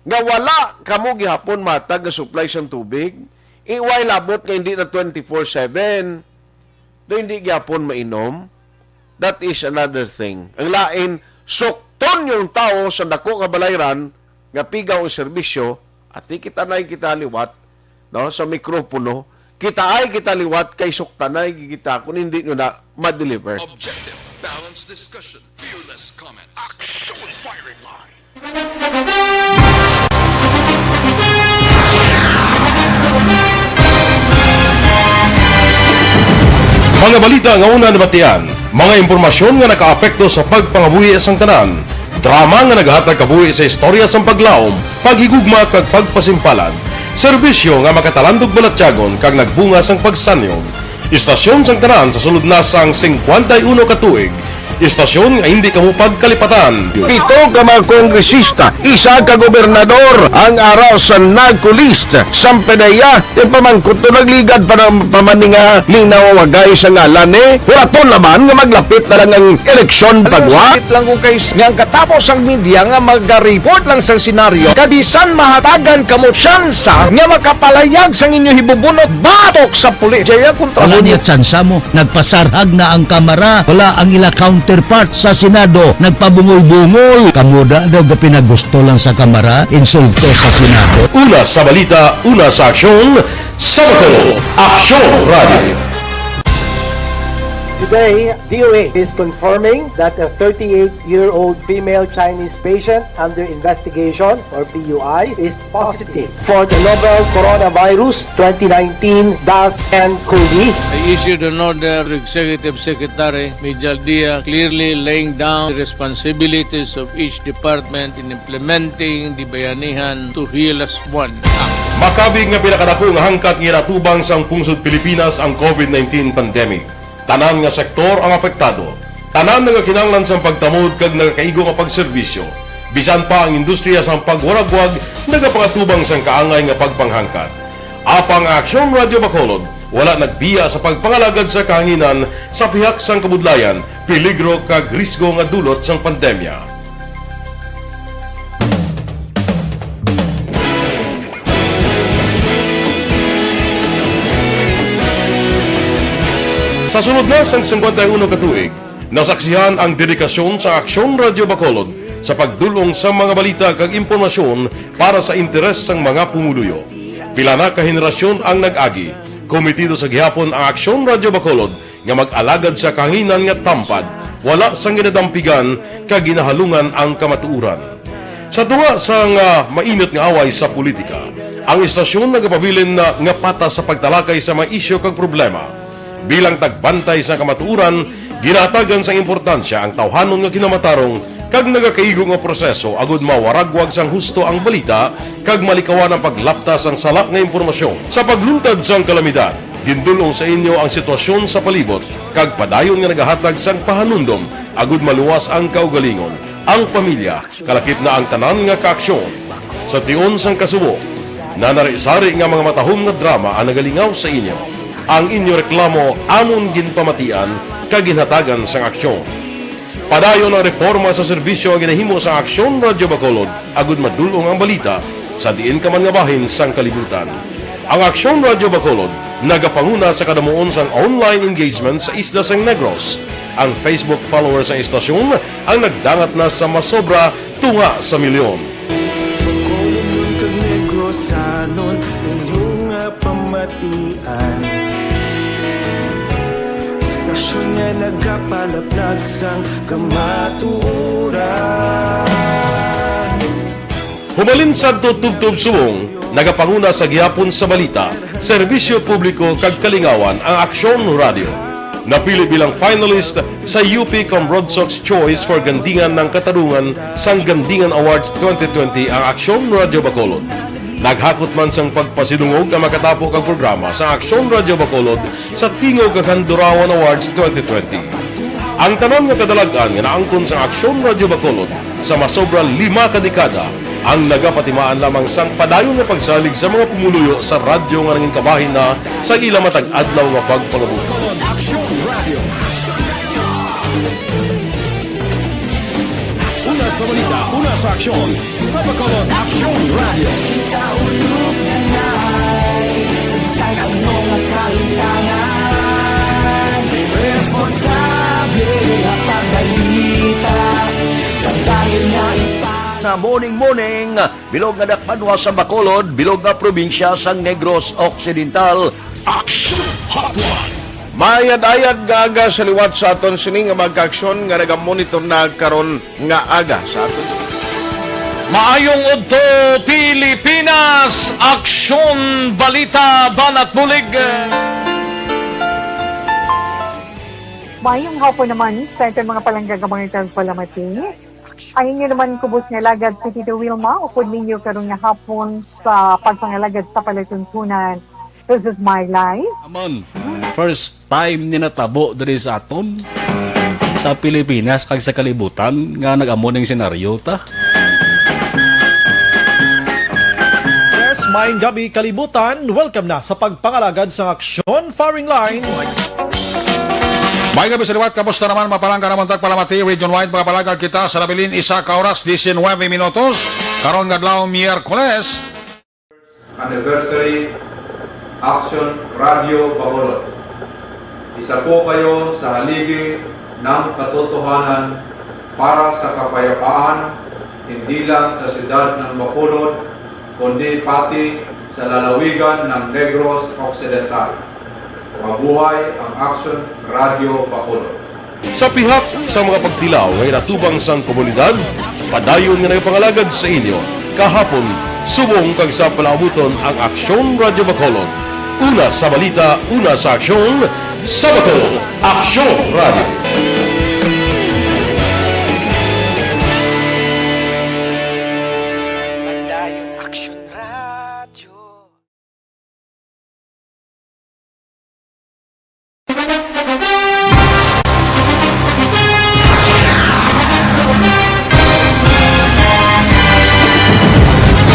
nga wala kamo gihapon matag nga supply sang tubig, iway labot nga hindi na twenty-four seven, do hindi gihapon mainom. That is another thing. Ang lain, sukton yung tao sa dako nga balayran nga pigaw ang serbisyo, ati kita na kita liwat, no, sa mikropono, kita ay kita liwat kay suktanay kita kung hindi nyo na ma-deliver. Objective, balanced discussion, fearless comments. Action firing line. Mga balita nga una nabatian, mga impormasyon nga nakaapekto sa pagpangabuhi sang tanan, drama nga naghatag kabuhi sa istorya sang paglaom, paghigugma kag pagpasimpalad, serbisyo nga makatalandog balatyagon kag nagbunga sang pagsanyog. Istasyon sang tanan sa sulod na sang singkwenta y uno ka tuig. Istasyon nga hindi kamo pagkalipatan. Pito ka mga kongresista, isa ka gobernador ang ara sa NAGCOLEST. Sampe na iya, yung pamangkot to nagligad pa ng pamaninga ning nawawagay sa ngalan ni. Wala to naman nga maglapit na lang ang eleksyon pagwa. Sakit lang kung kay nga ang katapos ang media nga magariport lang sa senaryo. Kabisan mahatagan kamo tsansa nga makapalayag sang inyo hibubunot batok sa pulis. Jaya kontra Wala mo niya tsansa mo. Nagpasarhag na ang Kamara. Wala ang ila counterpart sa Senado. Nagpabungol-bungol. Kamo da daw gapinagusto lang sa Kamara. Insulto sa Senado. Una sa balita, una sa aksyon, sa Bacolod, Aksyon Radio. Today, D O A is confirming that a thirty-eight-year-old female Chinese patient under investigation, or P U I, is positive for the novel coronavirus twenty nineteen dash N COVID. I issued an order to Executive Secretary Mijal Dia, clearly laying down the responsibilities of each department in implementing the Bayanihan to Heal Us One Act. Makabig nga pinakadako nga hangkat nga ginatubang sang pungsod Pilipinas ang COVID nineteen pandemic. Tanan nga sektor ang apektado. Tanan nagakinahanglan sang pagtamod kag nagakaigo nga pagserbisyo. Bisan pa ang industriya sang pagwaragwag nagapangatubang sang kaangay nga pagpanghangkat. Apang ang Aksyon Radio Bacolod wala nagbiya sa pagpangalagad sa kahanginan sa pihak sang kabudlayan, peligro kag risgo nga dulot sang pandemya. Sa sulod na sang singkwenta y uno ka tuig, nasaksihan ang dedikasyon sa Aksyon Radio Bacolod sa pagdul-ong sa mga balita kag impormasyon para sa interes sang mga pumuluyo. Pila na ka henerasyon ang nag-agi. Komitido sa gihapon ang Aksyon Radio Bacolod nga mag-alagad sa kahanginan nga tampad, wala sang ginadampigan kag ginahalungan ang kamatuoran. Sa tunga sang, ah, mainit nga away sa politika, ang istasyon nagapabilin na nga patas sa pagtalakay sa mga isyu kag problema. Bilang tagbantay sa kamatuoran, ginahatagan sang importansya ang tawhanon nga kinamatarong kag nagakaigo nga proseso agud mawaragwag sang husto ang balita kag malikawan ang paglapta sang sala nga impormasyon. Sa pagluntad sang kalamidad, gindul-ong sa inyo ang sitwasyon sa palibot kag padayon nga nagahatag sang pahanumdom agud maluwas ang kaugalingon, ang pamilya, kalakip na ang tanan nga kaaksyon. Sa tion sang kasubo, Nanari-sari nga mga matahom nga drama ang nagalingaw sa inyo. Ang inyo reklamo amon ginpamatian kag ginhatagan sang aksyon. Padayon ang reporma sa serbisyo nga ginahimo sa Aksyon Radyo Bacolod agud madul-ong ang balita sa diin ka man nga bahin sang kalibutan. Ang Aksyon Radyo Bacolod nagapanguna sa kadamuon sang online engagement sa isla sang Negros. Ang Facebook followers sang istasyon ang nagdangat na sa masobra tunga sa milyon. Bacolod kag Negros, anon inyo nga pamatian. Istasyon nga nagapalaplag sang kamatuoran. Humalin sadto tubtob subong, nagapanguna sa gihapon sa balita, serbisyo publiko kag kalingawan ang Aksyon Radyo. Napili bilang finalist sa U P Cambrodsoc's Choice for Gandingan ng Katarungan sang Gandingan Awards twenty twenty ang Aksyon Radyo Bacolod. Naghakot man sang pagpasidungog ang makatapo kag programa sa Aksyon Radyo Bacolod sa Tingog kag Handurawan Awards twenty twenty. Ang tanan nga kadalag-an nga naangkon sa Aksyon Radyo Bacolod sa masobra lima ka dekada ang nagapatimaan lamang sang padayon nga pagsalig sa mga pumuluyo sa radyo nga nangin kabahin na sa ila matag adlaw nga pagpangabuhi. Aksyon Radio. Una sa balita, una sa aksyon, sa Bacolod Aksyon Radio. Sa mga kahimtangan, responsable nga pagbalita, sa dahil nga ipa- Na morning, morning, bilog nga dakpanwa sa Bacolod, bilog nga probinsya sang Negros Occidental. Action Hotline! Mayad-ayad nga aga sa liwat sa aton sini nga mga kaaksyon nga nagamonitor na karon nga aga sa aton. Maayong udto, Pilipinas! Aksyon, balita, banat bulig! Maayong hapon naman sa aton mga palangga nga mga tagpalamati. Ang inyo naman kubos nga alagad si Tito Wilma, upod ninyo karon nga hapon sa pagpangalagad sa palatuntunan. This is my life. Amon, first time ni natabo diri sa aton, sa Pilipinas kag sa kalibutan nga nag-amo ning senaryo ta. Yes, maayong gabi kalibutan. Welcome na sa pagpangalagad sang Aksyon Firing Line. May gabi sa liwat, kamusta naman, mapalangga naman tagpalamati, region-wide, mga palagad kita sa nabilin, isa ka oras, diecinuebe minutos, karon nga adlaw, Miyerkules. Anniversary, Action Radio Bacolod. Isa po kayo sa haligi ng katotohanan para sa kapayapaan, hindi lang sa siyudad ng Bacolod, kundi pati sa lalawigan ng Negros Occidental. Mabuhay ang Action Radio Bacolod. Sa pihak sa mga pagtilaw nga ginatubang sang komunidad, padayon nga nagapangalagad sa inyo kahapon, subong kag sa palaabuton ang Aksyon Radyo Bacolod. Una sa balita, una sa aksyon, sa Bacolod, Aksyon Radyo. Padayon Aksyon Radyo.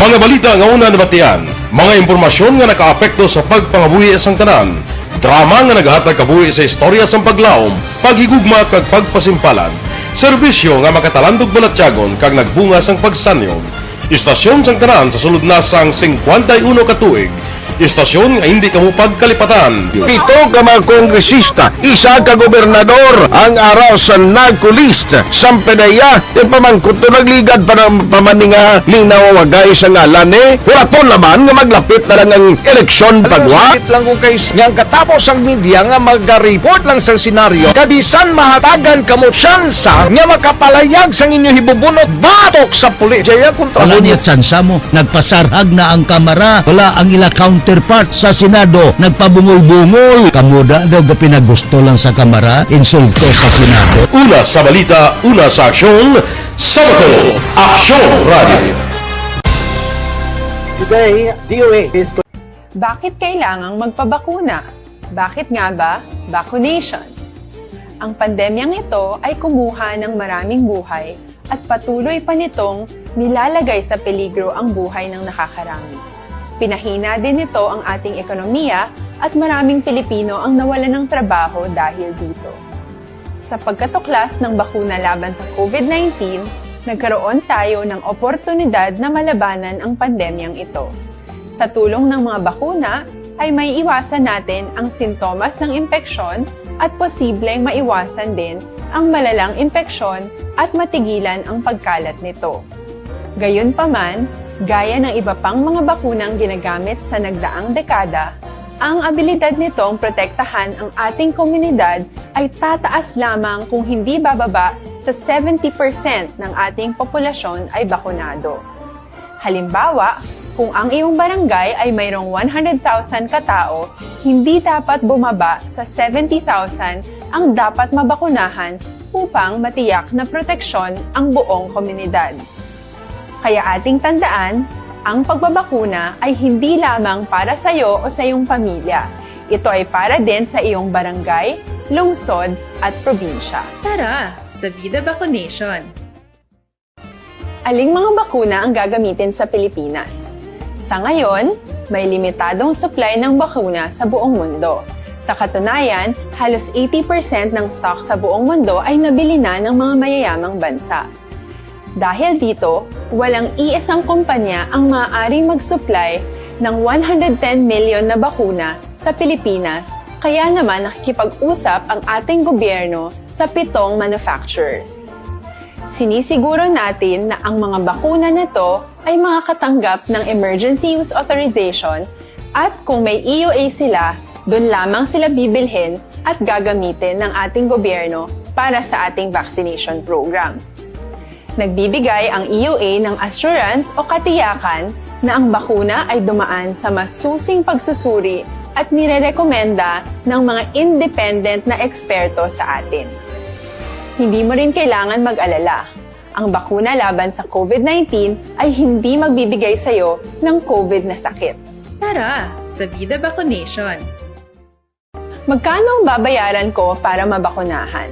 Mga balita nga una nabatian, mga impormasyon nga nakaapekto sa pagpangabuhi sang tanan, drama nga nagahatag kabuhi sa istorya sang paglaom, paghigugma kag pagpasimpalan, serbisyo nga makatalandog balatyagon kag nagbunga sang pagsanyog. Istasyon sang tanan sa sulod na sang singkwenta y uno ka tuig. Istasyon nga hindi kamo pagkalipatan. Pito ka mga kongresista, isa ka gobernador ang ara sa narco list. Sampanaya, yung pamangkot to nagligad pa ng pamaninga ni nawawagay sa ngalan ni Huraton naman nga maglapit na lang ang eleksyon pagwa. Sakit lang kung kay nga ang katapos ang media nga maga-report lang sa senaryo. Kabisan mahatagan kamo tsansa nga makapalayag sang inyo hibubunot batok sa pulis. Jaya kontra Wala mo. Niya tsansa mo. Nagpasarhag na ang Kamara. Wala ang ila counterpart sa Senado. Nagpabungol-bungol. Kamo da daw ga pinagusto lang sa Kamara. Insulto sa Senado. Una sa balita, una sa aksyon, sa Bacolod, Aksyon Radio. Today, D O A is Bakit kailangang magpabakuna? Bakit nga ba vaccination? Ang pandemyang ito ay kumuha ng maraming buhay at patuloy pa nitong nilalagay sa peligro ang buhay ng nakakarami. Pinahina din nito ang ating ekonomiya at maraming Pilipino ang nawalan ng trabaho dahil dito. Sa pagkatuklas ng bakuna laban sa COVID-nineteen, nagkaroon tayo ng oportunidad na malabanan ang pandemyang ito. Sa tulong ng mga bakuna, ay may iwasan natin ang sintomas ng impeksyon at posibleng maiwasan din ang malalang impeksyon at matigilan ang pagkalat nito. Gayunpaman, gaya ng iba pang mga bakunang ginagamit sa nagdaang dekada, ang abilidad nitong protektahan ang ating komunidad ay tataas lamang kung hindi bababa sa seventy percent ng ating populasyon ay bakunado. Halimbawa, kung ang iyong barangay ay mayroong one hundred thousand ka tao, hindi dapat bumaba sa seventy thousand ang dapat mabakunahan upang matiyak na proteksyon ang buong komunidad. Kaya ating tandaan, ang pagbabakuna ay hindi lamang para sa iyo o sa iyong pamilya. Ito ay para din sa iyong barangay, lungsod, at probinsya. Tara, sa Vida Vaccination! Aling mga bakuna ang gagamitin sa Pilipinas? Sa ngayon, may limitadong supply ng bakuna sa buong mundo. Sa katunayan, halos eighty percent ng stock sa buong mundo ay nabili na ng mga mayayamang bansa. Dahil dito, walang iisang kumpanya ang maaaring mag-supply ng one hundred ten million na bakuna sa Pilipinas, kaya naman nakikipag-usap ang ating gobyerno sa pitong manufacturers. Sinisiguro natin na ang mga bakuna na to ay makakatanggap ng emergency use authorization at kung may E U A sila, doon lamang sila bibilhin at gagamitin ng ating gobyerno para sa ating vaccination program. Nagbibigay ang E U A ng assurance o katiyakan na ang bakuna ay dumaan sa masusing pagsusuri at nirerekomenda ng mga independent na eksperto sa atin. Hindi mo rin kailangan mag-alala. Ang bakuna laban sa COVID nineteen ay hindi magbibigay sa iyo ng COVID na sakit. Tara, sa Vida Vaccination! Magkano ang babayaran ko para mabakunahan?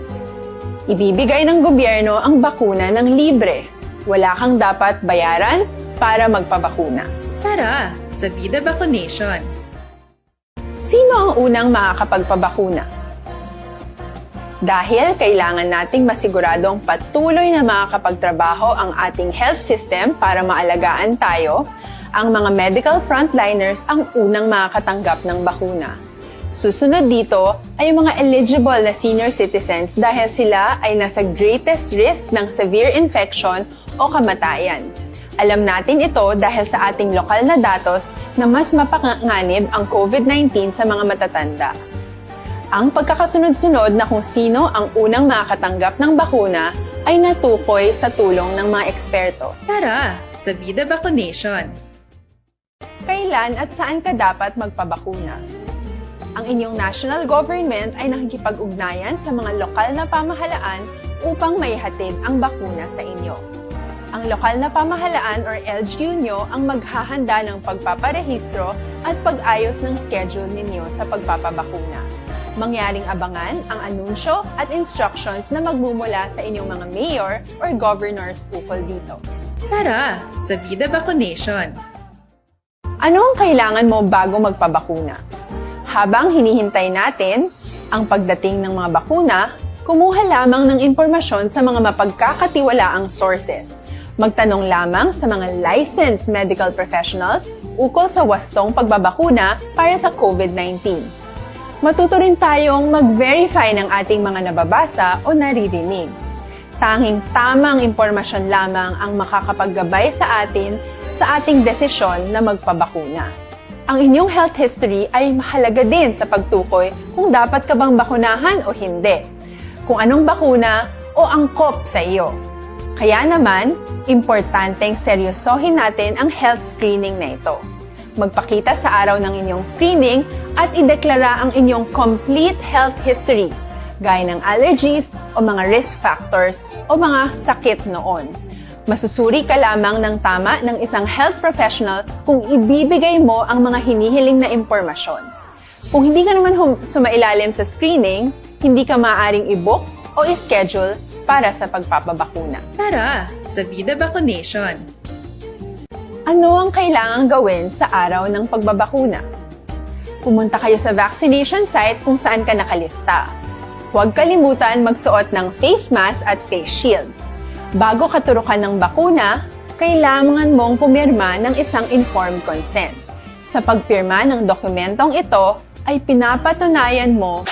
Ibibigay ng gobyerno ang bakuna ng libre. Wala kang dapat bayaran para magpabakuna. Tara, sa Vida Vaccination! Sino ang unang makakapagpabakuna? Dahil kailangan nating masiguradong patuloy na makakapagtrabaho ang ating health system para maalagaan tayo, ang mga medical frontliners ang unang makakatanggap ng bakuna. Susunod dito ay ang mga eligible na senior citizens dahil sila ay nasa greatest risk ng severe infection o kamatayan. Alam natin ito dahil sa ating lokal na datos na mas mapanganib ang COVID nineteen sa mga matatanda. Ang pagkakasunod-sunod na kung sino ang unang makakatanggap ng bakuna ay natukoy sa tulong ng mga eksperto. Tara, sa Vida Vaccination! Kailan at saan ka dapat magpabakuna? Ang inyong national government ay nakikipag-ugnayan sa mga lokal na pamahalaan upang maihatid ang bakuna sa inyo. Ang lokal na pamahalaan or L G U nyo ang maghahanda ng pagpaparehistro at pag-ayos ng schedule ninyo sa pagpapabakuna. Mangyaring abangan ang anunsyo at instructions na magmumula sa inyong mga mayor or governors ukol dito. Tara, sa Vida Vaccination! Ano ang kailangan mo bago magpabakuna? Habang hinihintay natin ang pagdating ng mga bakuna, kumuha lamang ng impormasyon sa mga mapagkakatiwalaang sources. Magtanong lamang sa mga licensed medical professionals ukol sa wastong pagbabakuna para sa COVID nineteen. Matuto rin tayong mag-verify ng ating mga nababasa o naririnig. Tanging tamang impormasyon lamang ang makakapaggabay sa atin sa ating desisyon na magpabakuna. Ang inyong health history ay mahalaga din sa pagtukoy kung dapat ka bang bakunahan o hindi, kung anong bakuna o angkop sa iyo. Kaya naman, importanteng seryosohin natin ang health screening na ito. Magpakita sa araw ng inyong screening at ideklara ang inyong complete health history, gaya ng allergies o mga risk factors o mga sakit noon. Masusuri ka lamang ng tama ng isang health professional kung ibibigay mo ang mga hinihiling na impormasyon. Kung hindi ka naman hum- sumailalim sa screening, hindi ka maaaring i-book o i-schedule para sa pagpapabakuna. Tara, sa Vida Vaccination! Ano ang kailangang gawin sa araw ng pagbabakuna? Pumunta kayo sa vaccination site kung saan ka nakalista. Huwag kalimutan magsuot ng face mask at face shield. Bago katurukan ng bakuna, kailangan mong pumirma ng isang informed consent. Sa pagpirma ng dokumentong ito, ay pinapatunayan mo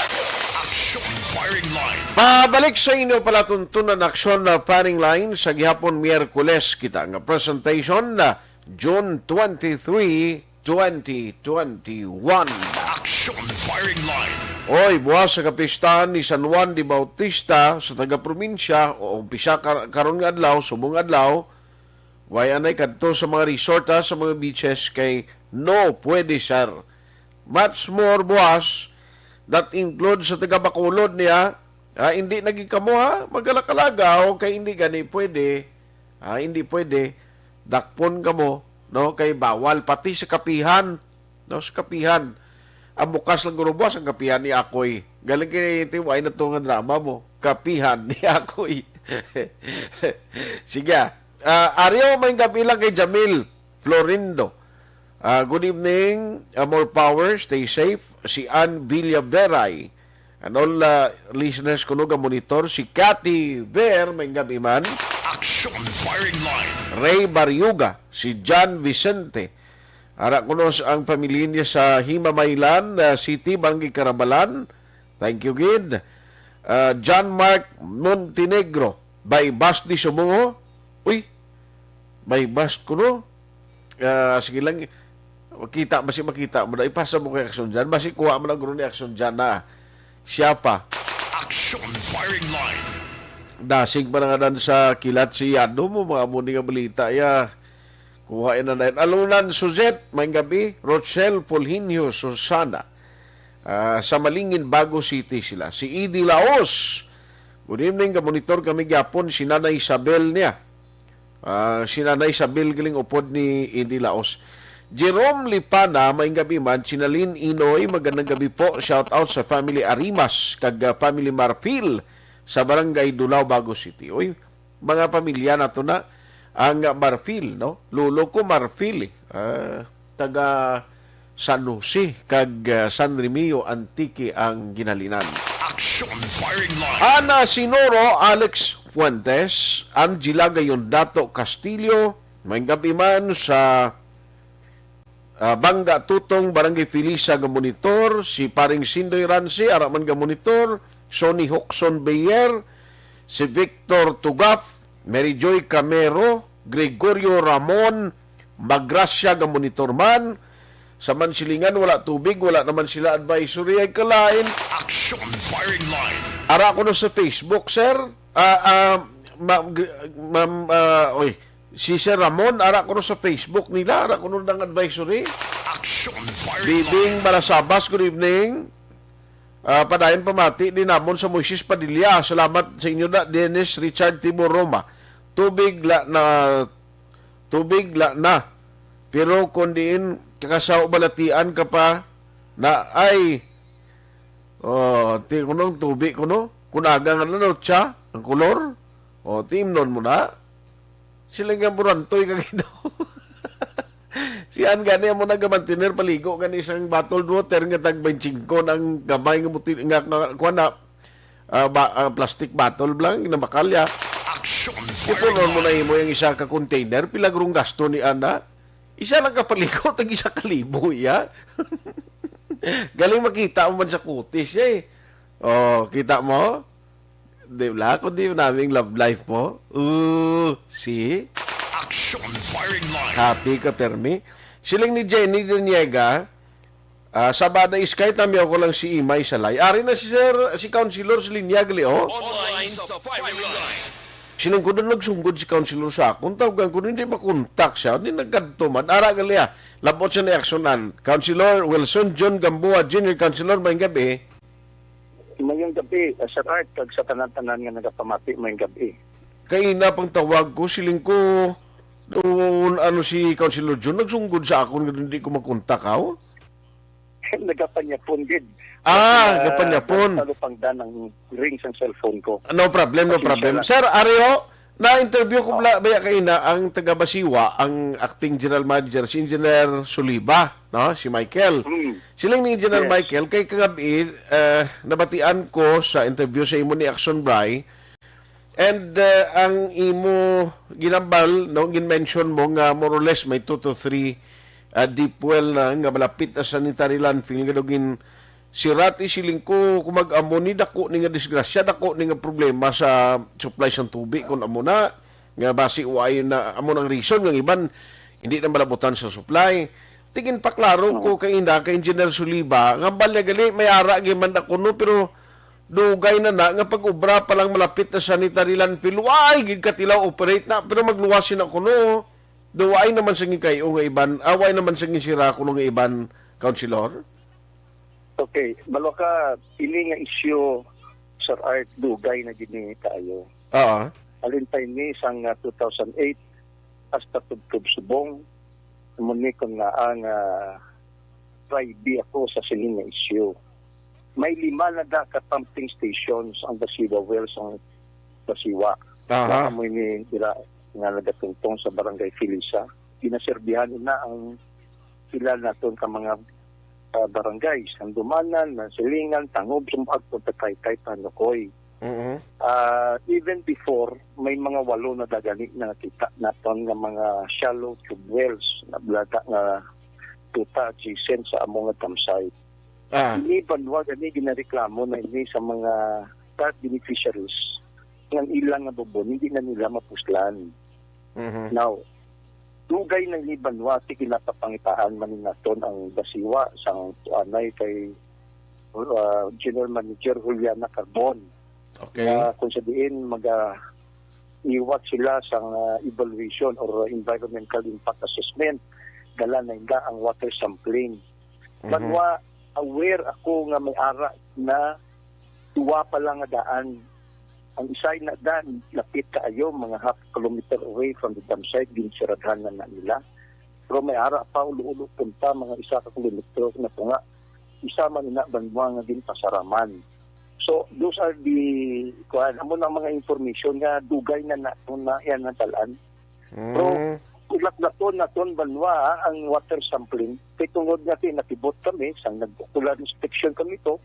Action Firing Line. Pabalik sa inyo palatuntunan, Aksyon na Firing Line sa gihapon Miyerkules kita nga presentation na June twenty-three, twenty twenty-one. Action Firing Line. Oy, buwas sa kapistahan ni San Juan de Bautista sa taga-probinsya o umpisa kar- karon nga adlaw, subong adlaw, way anay kadto sa mga resort, ha, sa mga beaches kay no pwede, sir. Much more buwas, that includes sa taga-Bacolod niya, ha, hindi naging kamo, ha, magalakalagaw kay hindi gani pwede, ha, hindi pwede dakpon kamo, no, kay bawal pati sa kapihan, no, sa kapihan. Ang bukas lang guro buwas ang kapihan ni Akoy. Galing kay tiway na to nga drama mo. Kapihan ni Akoy. Sige, ah. Ah, Ario, may gabi lang kay Jamil Florindo. Ah, good evening. Ah, more power. Stay safe. Si Ann Villaveray. And all, ah, listeners kuno ga monitor. Si Cathy Ver, may gabi man. Action Firing Line. Ray Barriuga, si John Vicente. Ara kuno ang pamilya niya sa Himamaylan, ah, City, Barangay Carabalan. Thank you, gid. Ah, John Mark Montenegro, by bus di Sumungo. Uy, by bus kuno. Ah, sige lang. Makita, basi makita mo na. Ipasa mo kay Aksyon dyan. Basi kuha mo lang guro ni Aksyon dyan na. Siya pa. Action Firing Line. Dasig pa na nga dan sa kilat si Yado mo, mga amo ni nga balita, ya. Kuha na na. Alunan Suzette, may gabi. Rochelle Fulgenio Susana. Ah, sa Malingin, Bago City sila. Si Edie Laos. Good evening, ga-monitor kami gyapon si Nanay Isabel niya. Ah, si Nanay Isabel galing upod ni Edie Laos. Jerome Lipana, may gabi man. Sinalin Inoy, magandang gabi po. Shout out sa family Arimas, kag, ah, family Marfil sa Barangay Dulao, Bago City. Uy, mga pamilya nato na ang Marfil, no? Lolo ko Marfil, eh. Ah, taga San Jose kag, ah, San Remigio, Antique ang ginhalinan. Action Firing Line. Ana Sinoro, Alex Fuentes, Angela Gayondato Castillo, may gabi man sa, ah, Bangga Tutong, Barangay Felisa nga monitor, si Paring Sindoy Ransi, ara man nga monitor, Sonny Hoxon Beyer, si Victor Tugaf, Mary Joy Camero, Gregorio Ramon, Magracia nga monitor man. Sa Mansilingan, wala tubig, wala naman sila advisory, ay kalain. Action Firing Line. Ara kuno sa Facebook, sir. Ah, ah, ma- gr- ma'am, ah, oy, si Sir Ramon, ara kuno sa Facebook nila, ara kuno ng advisory. Action Firing Bibing Line. Marasabas, good evening. Ah, padayon pamati din namon sa Moises Padilla. Salamat sa inyo na, Dennis Richard Tibor Roma. Tubig la na, tubig la na. Pero kung diin kakasaw balatian ka pa na ay, oh, ti kuno ang tubig kuno, kung aga nga na, no, siya, ang kolor, oh, timnon mo na. Sila nga burantoy ka gito. Si An gani amo nagamantener paligo gani sang bottled water nga tag twenty-five ang gamay nga butil nga, nga kuan na, ah, ba, ah, plastic bottle blang na makalya. Action Ipunon mo Firing na Line. Imo yung isa ka container, pila gurong gasto ni ana? Isa lang ka paligo tag isa ka libo, iya. Galing makita mo man sa kutis, eh. Oh, kita mo? Di ba? Kung di namin love life mo. Ooh, see? Action Firing Line. Happy ka, Permi. Siling ni Jenny Daniega, ah, Sabada Sky, tamiyaw ko lang si Imay Salay. Ari na si Sir, si Councilor, si Linya Gali, oh. Online sa Firing Line. Siling ko doon nagsunggod si Councilor sa akon. Tawagan ko, hindi makontak siya. Hindi nagkadto man. Ara gali, ah. Labot siya ni aksyonan. Councilor Wilson John Gamboa, Junior Councilor, may gabi. Mayong gabi, ah, Sir Art, kag sa tanan-tanan nga nagapamati, mayong gabi. Kaina pang tawag ko, siling ko, doon, ano, si Councilor John, nagsunggod sa akon nga hindi ko makontak, aw? Nagapanyapon, gid. Ah, Ah, gapanyapon. Talupangdan ang ring sang cellphone ko. No problem, no Pasensya problem. na. Sir, Ario, Na-interview ko Oh. bala, baya kaina ang taga Basiwa, ang acting general manager, si Engineer Suliba, no? Si Michael. Mm. Siling ni Engineer Yes. Michael, kay kagabi, eh, nabatian ko sa interview sa imo ni Action Bry, and, eh, ang imo ginambal, no, gin-mention mo nga more or less may two to three, ah, deep well na nga malapit na sanitary landfill nga daw gin sira, ti siling ko, kung mag-amo ni, dako ni nga disgrasya, dako ni nga problema sa supply sang tubig kung amo na, nga basi why na, amo nang reason nga ang iban hindi na malabutan sa supply. Ti ginpaklaro ko kay ina, kay Engineer Suliba, nga bali gali may ara gyud man da kuno, pero dugay na na nga pag-obra pa lang malapit na sanitary landfill, why gid ka tila operate na, pero magluwas na kuno. Do why naman sa gikay-o nga iban, ah, why naman sa gisira kuno nga iban, Councilor? Okay, balo ka, ini nga isyu, Sir Art, dugay na gid ni kaayo. Oo. Alin pa ini sang, ah, two thousand eight hasta tubtob subong, amo ni kon nga ang, ah, privy ako sa sini nga isyu. May lima na da ka pumping stations ang Basiwa Wells, ang Basiwa. Aha. Amo ini dira nga nagatungtong sa Barangay Felisa. Ginaserbihan na ang sila naton ka mga, ah, barangay, Sandumanan, Mansilingan, Tangob, Sumbag, Punta Taytay, Panukoy. Mm-hmm. Ah, even before, may mga walo na da gani nakita naton nga mga shallow tube wells na blada nga tuta adjacent sa amo nga campsite. Ah. Ini banwa gani ginareklamo na ini sa mga carp beneficiaries nga ang ilang nga bubon hindi na nila mapuslan. Mhm. Now, dugay na ni banwa ti ginapapangitaan man naton ang Basiwa sang tuanay kay, uh, General Manager Juliana Carbon. Okay. Nga kung sa diin maga-, iwat sila sang, uh, evaluation or environmental impact assessment, dala na inda ang water sampling. Mhm. Banwa, aware ako nga may ara na duwa pa lang nga daan. Ang isa na daan, lapit kaayo, mga half kilometer away from the dump site, ginsiradhan na, na nila. Pero may ara pa, ulo-ulo punta, mga isa ka kilometro na tunga. Isa man ina banwa nga ginpasaraman. So, those are the, kuan, amo na mga information nga dugay na naton na yan natalaan. Pero Mm. kulat naton, naton banwa, ah, ang water sampling. Kay tungod nga ti nakibot kami, sang nag-ocular inspection kami to,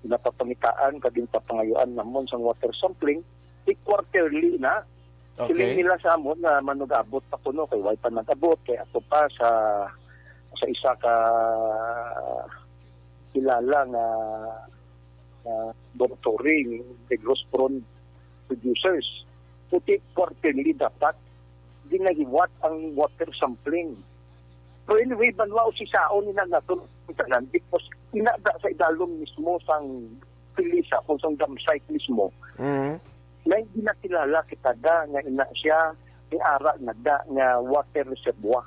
napapangitaan, kag ginpapangayuan namon sang water sampling, ti quarterly na. Okay. Siling nila sa amon nga manugabot pa kuno, kay way pa nag-abot, kay ato pa sa, sa isa ka kilala nga, nga dormitory, Negros Prone producers. Puti quarterly dapat ginahiwat ang water sampling. Pero anyway, banwa, usisaon nila naton ang tanan because ina da sa idalom mismo sang Felisa o sang dump site mismo, Mhm. may ginakilala kita da nga ina siya, may ara na da nga water reservoir.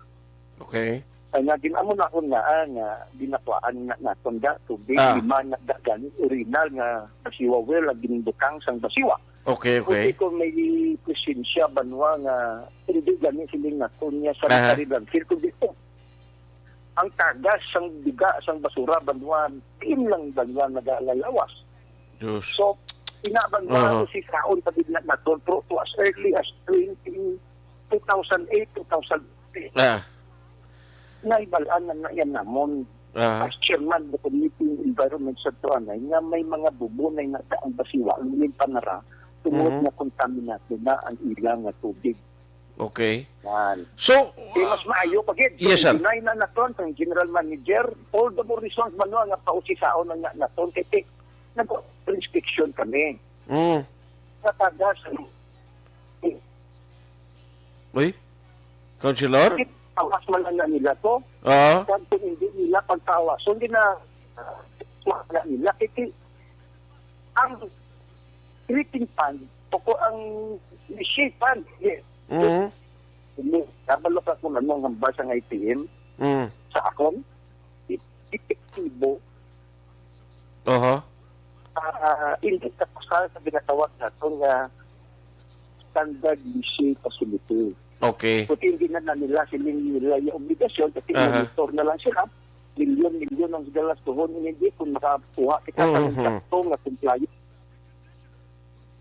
Okay. Ay, nga gin-, amo na akon nga, ah, nga ginakuhaan na naton da tubig, Ah. lima na da gani, original nga Basiwa well, ang ginbutang sang Basiwa. Okay, okay. Kundi kung may presensya banwa nga hindi gani siling naton niya sa Aha. Sanitary landfill, kundi, oh, ang tagas sang biga sang basura banwa, diin lang banwa nagalalawas. Diyos. So, ina banwa Aha. ko si Saon pa gid na naton, pero to as early as twenty, two thousand eight, two thousand three. Ah. Nahibalaan na na yan namon. Ah. As chairman of the committee on environment sa Tuanay, nga may mga bubunay na ang Basiwa, ang ilang panara, tungod Mhm. nga contaminated na ang ilang nga tubig. Okay. Yan. So, Kaya mas ah, maayo pa gid. Yes, sir. Kung deny na naton ang general manager, all the more reasons man nga pausisaon na nga naton. Kay ti-, nag-inspection kami. Mm. Natagas. Uy? Councilor? Awas man lang na nila to. Ah? Kag kung hindi nila pagtawason, hindi na, ah, na nila. Kaya ang treating pond, o ko ang receive pond, yes. Mhm. Hindi, nabalo ka kung ano ang hambal sa I T M, Mm. sa akon, epektibo. Aha. Ah, hindi ka pasal sa ginatawag nato nga standard leaching facility. Okay. Kung hindi na, na nila, siling nila yung obligasyon, kasi Aha. monitor na lang sila, milyon-milyon ang galastuhon, hindi kung makakuha kita sa Mhm. sakto nga compliance.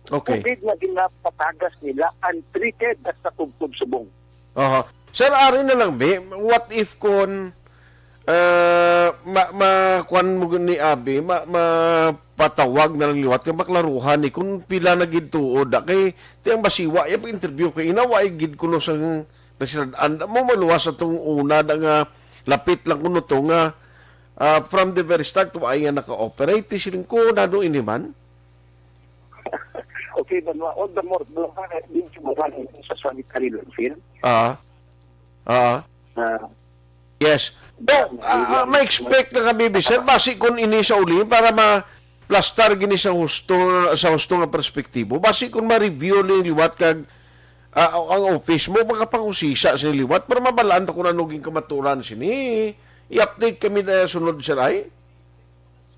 Okay. COVID na ginapatagas nila, untreated at sa Tubtob Subong. Aha. Sir, ari na lang, bi, what if kun, ah, ma-, ma-, kuwan mo ni Abi, ma-, mapatawag na lang liwat kay maklaruhan ni kung pila na gid tuod, ah, kay tiyang basiwa, yung interview kay inawa, ay gid kuno sang nasirad-an mo maluwas atong una da nga lapit lang kuno to nga, ah, from the very start, wa ay nga naka-operate, siling ko, nano ini man? Okay, Banwa, all the more, Banwa, di siya mawala sa sanitary landfill. Ah. Ah. Ah. Yes. So, ah, ah, ma-expect na kami, bi, sir, basi kung ini sa uli, para ma-plastar gini sa husto, sa husto nga perspektibo, basi kung ma-review ni liwat kag, ah, ang office mo, makapangusisa sa liwat para mabalaan ta kung ano ging kamaturan sini. I-update kami na sunod, sir, ay?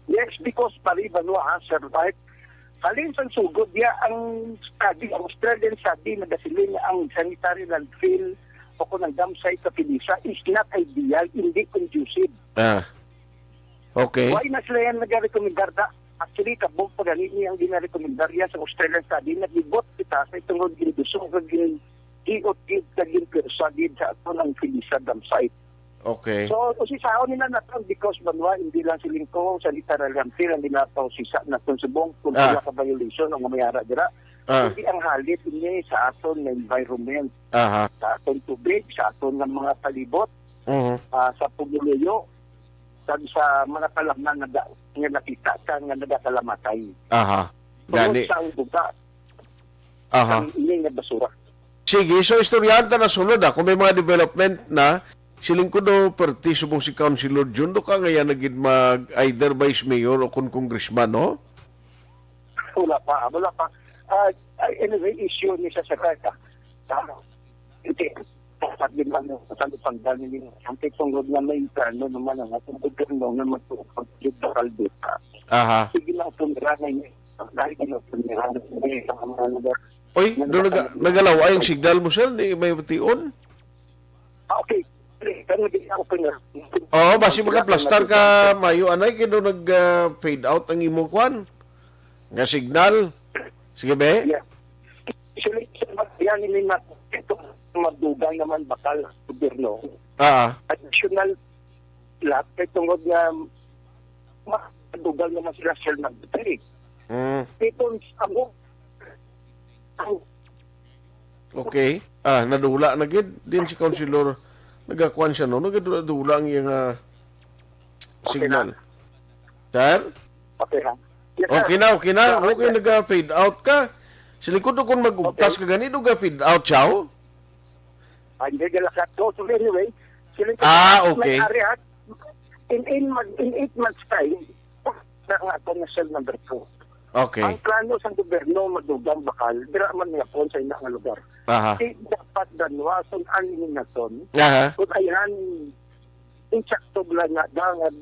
Yes, because pari Banwa, ha, sir, right? Halin sang sugod niya ang study, ang Australian study nagasiling nga ang sanitary landfill o kung ang dump site sa Felisa is not ideal, hindi conducive. Ah. Okay. Why na sila yan nagarekomendar da? Actually, kabog pa gani niya ang ginarekomendar niya sa Australian study, naglibot kita sa itungod gin duso kag gin giot gid kag gin pirsa gid sa ato ng Felisa dump site. Okay. So, usisahon nila naton because Banwa, hindi lang siling ko, sanitary landfill ang ginapahusisa naton subong kung Ah. sila ka violation ang may ara dira. Ah. Hindi ang halit ini sa aton nga environment, Aha. sa aton tubig, sa aton nga mga palibot, Mhm. ah, sa pumuluyo, sa, sa mga kalamnan nga, da- nga nakita ka nga nagakalamatay. Aha. Tungod Gani. sa ang buga, Aha. ang ini nga basura. Sige, so istoryahan ta na sunod, ah, kung may mga development na, siling ko do, perti subong si Councilor Jun, do ka ngayon na gid mag either vice mayor o kung congressman, no? Wala pa, wala pa. Ah, ah, anyway, issue ni sa Sakata. Ah, hindi. Dapat din man yung sa Lupang Dami nila. Ang tungod na may plano naman ang atong gobyerno na magtuupag yung bakal dito. Aha. Sige lang, pumira na yun. Dahil ginaw, pumira na yun. Sa mga lugar. Oy, Ano doon ba naga-, talaga? Nagalaw ay ang signal mo, sir. Di may bation? Ah, okay. Pero hindi ako pumira. Oo, basi Pumira makaplastar na ka, natin. Mayo, anay, kaya doon nag, ah, fade out ang imong kwan. Nga signal. Sige, be? Yeah. Actually, sa mga yan, hindi na, ito, madugang naman bakal sa gobyerno. Ah. Additional lot, kay tungod nga madugang naman sila, sir, nag-, Mm. Ito, ang, ang Okay. Ah, nadula na gid din si Councilor. Nagakuan siya, no? Nagadula-dula ang iyang, ah, Okay na? signal. Sir? Okay na. Yes, sir. Okay na, okay na. Sir, Okay, okay. Naga-fade out ka. Siling ko do kung mag-ugtas Okay. ka gani, do ga-fade out siya, oh? Ah, hindi, galakat ko. So, anyway, siling ko, Ah, may okay. area, in, in, mag-, in eight months' time, na nga ako na cell number two. Okay. Ang plano sa gobyerno, madugang bakal, dira man nga po sa ina nga lugar. Aha. Di dapat danwason ang ining naton. Aha. Kung ayhan, insakto lang nga, dangan,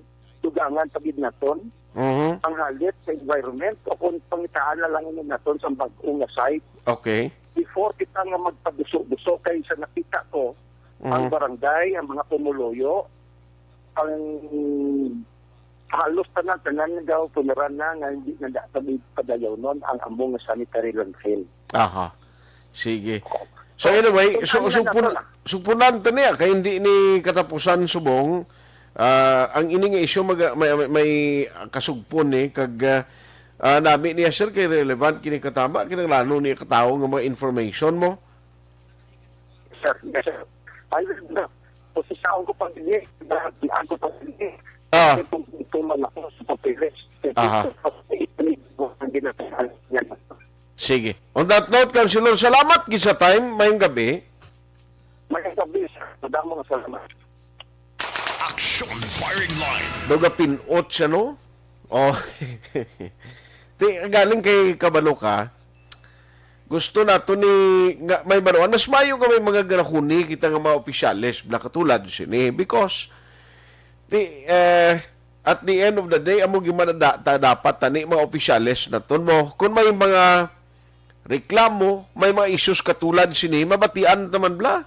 dugangan pa gid naton, Mhm. ang halit sa environment, o kung pangitaan na lang ini naton sa bag-o nga site. Okay. Before kita nga magpaduso-duso, kay sa nakita ko, ang Mhm. barangay, ang mga pumuluyo, ang halos tanan-tanan nga daw punuran na nga hindi na dapat padayonon ang amo nga sanitary landfill. Aha. Sige. So, So, anyway, kung so, ano na sugpun-, to na? Sugpunan ta niya kay hindi ni katapusan subong. Ah, ang ini nga isyu maga-, may, may, may kasugpon ni kag, ah, ah, nami niya, sir, kay relevant kini katama, kinahanglanon ni katawo nga mga information mo. Sir, yes, sir. Ay, na, posisaon ko pa din eh. Ako pa din eh. Ah. Kung, kung man ako sa papeles. Aha. Ang ginagawa niya. Sige. On that note, Councilor, salamat gid sa time. Mayong gabi. Mayong gabi, sir. Madamo nga salamat. Action Firing Line. Daw gapinot siya, no? Oh. Ti, galing kay kabalo ka. Gusto nato ni nga may banuan. Mas mayo nga may mga gahuni kita nga mga opisyales, bla, katulad sini. Because, ti, eh, at the end of the day, amo gid man da-, ta dapat tani mga opisyales naton mo. Kung may mga reklamo, may mga issues katulad sini, mabatian ta man, bla.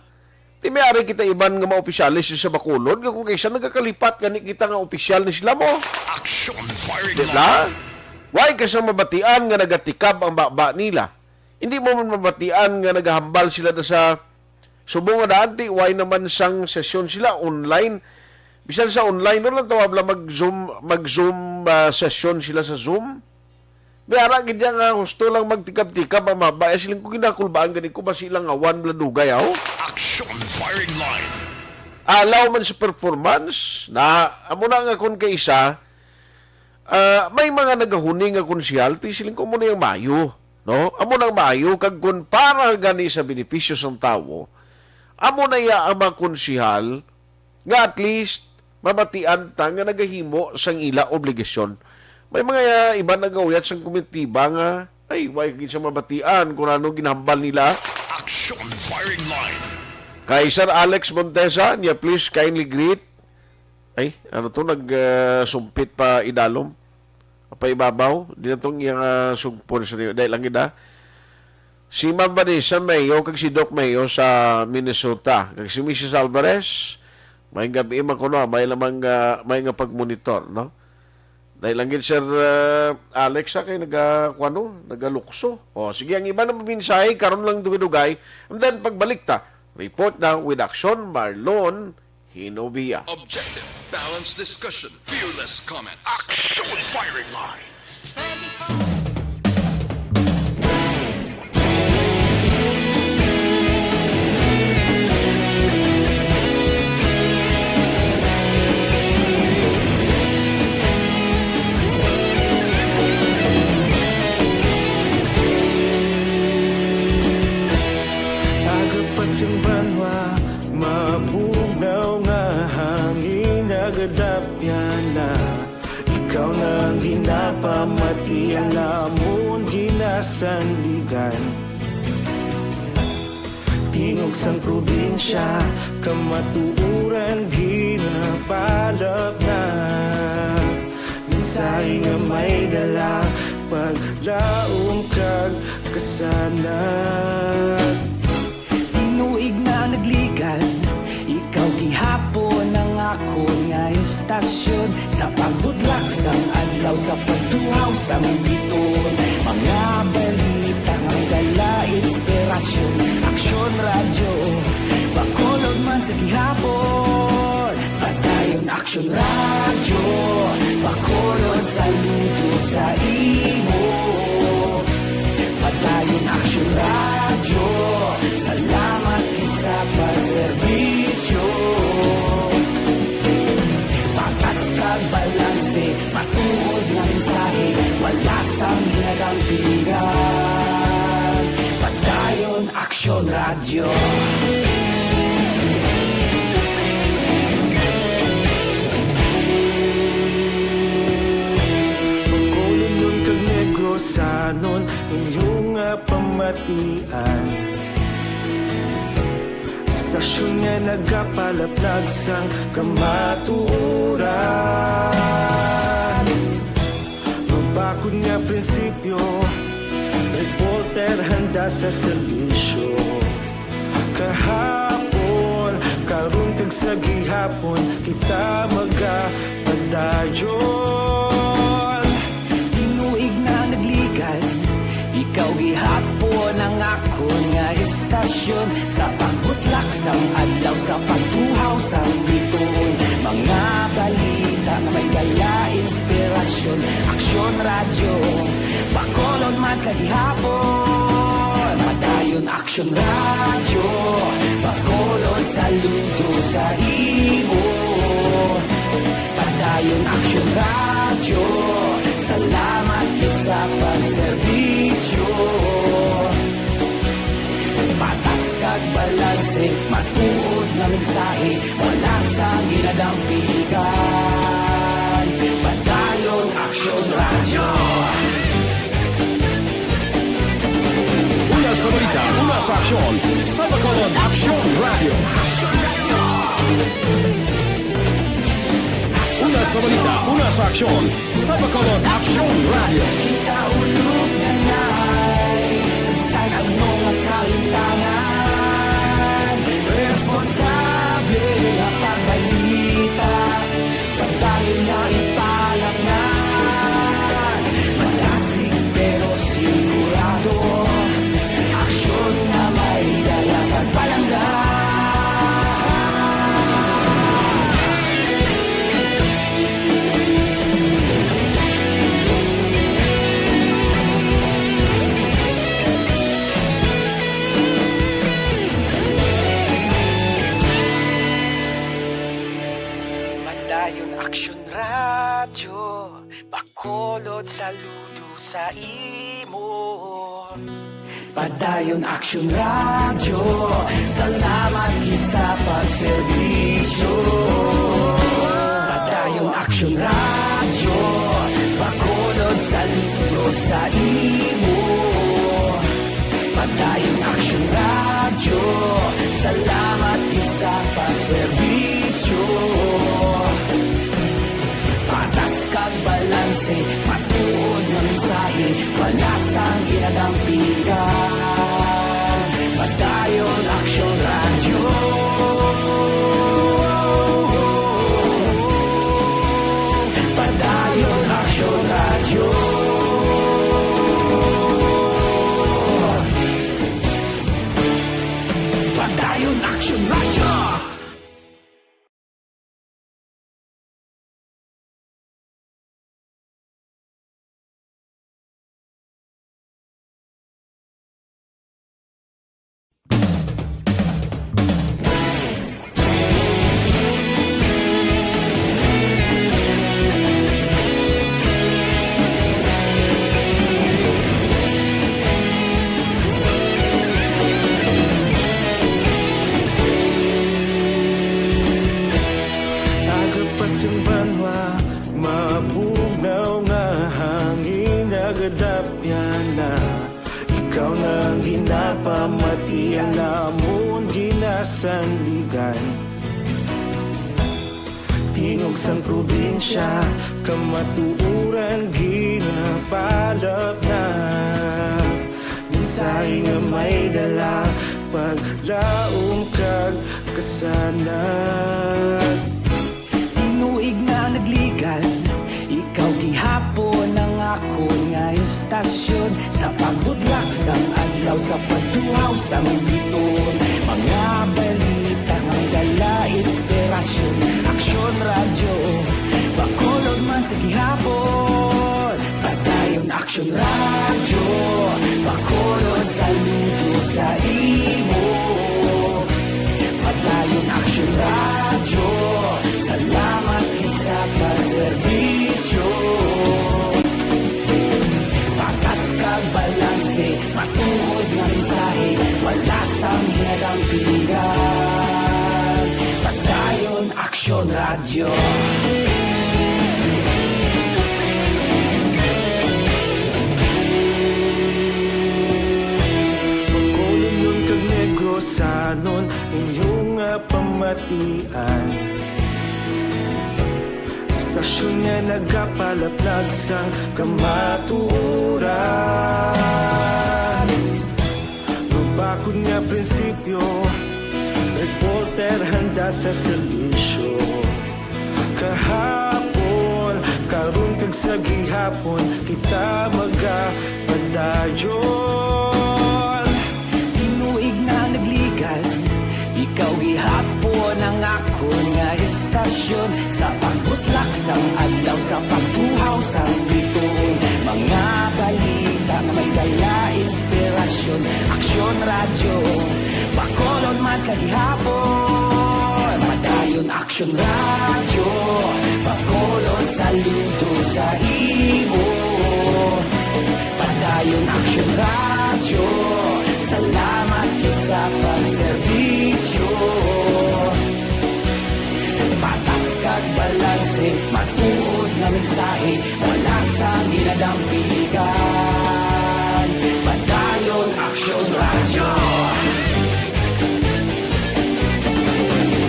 Ti may ari kita iban nga mga opisyales sa Bacolod, nga kung kaysa nagakalipat gani kita nga opisyal ni sila mo. Action Firing Di bla? Line. Why ka sa mabatian nga nagatikab ang baba nila? Hindi mo man mabatian nga nagahambal sila da sa subong nga daan, ti, why naman sang sesyon sila online? Bisan sa online, no lang tawag lang mag-Zoom, mag-Zoom, ah, session sila sa Zoom. May ara gid niya nga gusto lang magtikab-tikab ang mabaya. Siling ko, ginakulbaan gani ko, basi lang nga one bala dugay, aw. Action firing line. Alaw man sa performance, na, amo na nga kon kaisa, ah, may mga nagahuni nga konsehal, ti siling ko mo na yung maayo, no? Amo nang maayo, kag kun para gani sa benepisyo sang tawo, amo na iya ang mga konsehal nga at least mabatian ta nga nagahimo sang ila obligasyon. May mga iba nagauyat sang komitiba nga, ay, way gid sa mabatian kung ano ginhambal nila. Action firing line. Kay Sir Alex Montesa, niya, please kindly greet. Ay, ano to, nag, ah, sumpit pa idalom. Paibabaw, di na tong iyang, ah, sugpon sa, dahil lang gid, ah. Si Ma'am Vanessa Mayo kag si Doc Mayo sa Minnesota. Kag si Missus Alvarez, may gabi man kuno, may lamang, ah, may nga pagmonitor, no? Dahil lang gid, Sir, ah, Alex, ah, kay naga, kuwano, nagalukso. O, sige, ang iba na mensahe, karon lang dugay-dugay. And then, pagbalik ta, report na with Action, Marlon Hinovia. Objective, balanced discussion, fearless comments. Action firing line. Aga pa sing banwa, mabugnaw nga hangin nagadapyan na. Ikaw na ang ginapamati, ang amon ginasandigan. Tingog sang probinsya, kamatuoran ginapalapnag. Mensahe nga may dala, paglaom kag kasanag. Tinuig na nagligan, ikaw gihapon ang akon nga istasyon. Sa pagbutlak sang adlaw, sa pagtuhaw sang biton, mga balita nga may dala inspirasyon. Aksyon Radyo, Bacolod man sa gihapon. Padayon Aksyon Radyo, Bacolod, saludo sa imo. Padayon Aksyon Radyo, salamat gid sa pagserbisyo. Patas kag balanse, matuod nga mensahe, wala sang ginadampigan. Padayon Aksyon Radyo. Bacolodnon kag Negrosanon, inyo nga pamatian. Istasyon nga nagapalaplag sang kamatuoran. Mabakod nga prinsipyo, reporter handa sa serbisyo. Kahapon, karon kag sa gihapon, kita magapadayon. Tinuig na nagligan, ikaw gihapon ang akon nga istasyon. Sa pagbutlak sang adlaw, sa pagtuhaw sang bituon, mga balita nga may dala inspirasyon. Aksyon Radyo, Bacolod man sa gihapon. Padayon Aksyon Radyo, Bacolod, saludo sa imo. Padayon Aksyon Radyo, salamat gid sa pagserbisyo. Patas kag balanse, matuod nga mensahe, wala sang ginadampigan. Padayon Aksyon Radyo. Una sa balita, una sa aksyon, sa Bacolod Aksyon Radyo. Una sa balita, una sa aksyon, sa Bacolod Aksyon Radyo. Kita ulog na ngay, sabsay ang mga kalimtangan. Responsable nga pagbalita, pagdayon nga ipalaknag. Mga Saludo sa imo. Padayon Aksyon Radyo, salamat gid sa pagserbisyo. Padayon Aksyon Radyo, Bacolod, saludo sa imo. Padayon Aksyon Radyo, salamat gid sa pagserbisyo. Patas kag balanse, matuod nga mensahe, wala sang ginadampigan. Padayon Aksyon Radyo. Padayon Aksyon Radyo. Padayon Aksyon Radyo. Aga pa sing banwa, mabugnaw nga hangin nagadapyan na. Ikaw na ang ginapamati, ang amon ginasandigan. Tingog sang probinsya, kamatuoran ginapalapnap. Mensahe nga may dala, paglaom kag kasanag. Tinuig nga nagligan, ikaw gihapon ang akon nga istasyon. Sa pagbutlak sang adlaw, sa pagtuhaw sang bituon, mga balita nga may dala inspirasyon. Aksyon Radyo, Bacolod man sa gihapon. Padayon Aksyon Radyo, Bacolod, saludo sa imo. Padayon Aksyon Radyo, salamat gid sa pagserbisyo. Patas kag balanse, matuod nga mensahe, wala sang ginadampigan. Padayon Aksyon Radyo. Bacolodnon kag Negrosanon, inyo nga pamatian. Istasyon nga nagapalaplag sang kamatuoran. Mabakod nga prinsipyo, reporter handa sa serbisyo. Kahapon, karon kag sa gihapon, kita magapadayon. Tinuig na nagligan, ikaw gihapon ang akon nga istasyon. Sa pagbutlak sang adlaw, sa pagtuhaw sang bituon, mga balita nga may dala inspirasyon. Aksyon Radyo, Bacolod man sa gihapon. Padayon Aksyon Radyo, Bacolod, saludo sa imo. Padayon Aksyon Radyo, salamat gid sa pagserbisyo. Patas kag balanse, matuod nga mensahe, wala sang ginadampigan. Padayon Aksyon Radyo.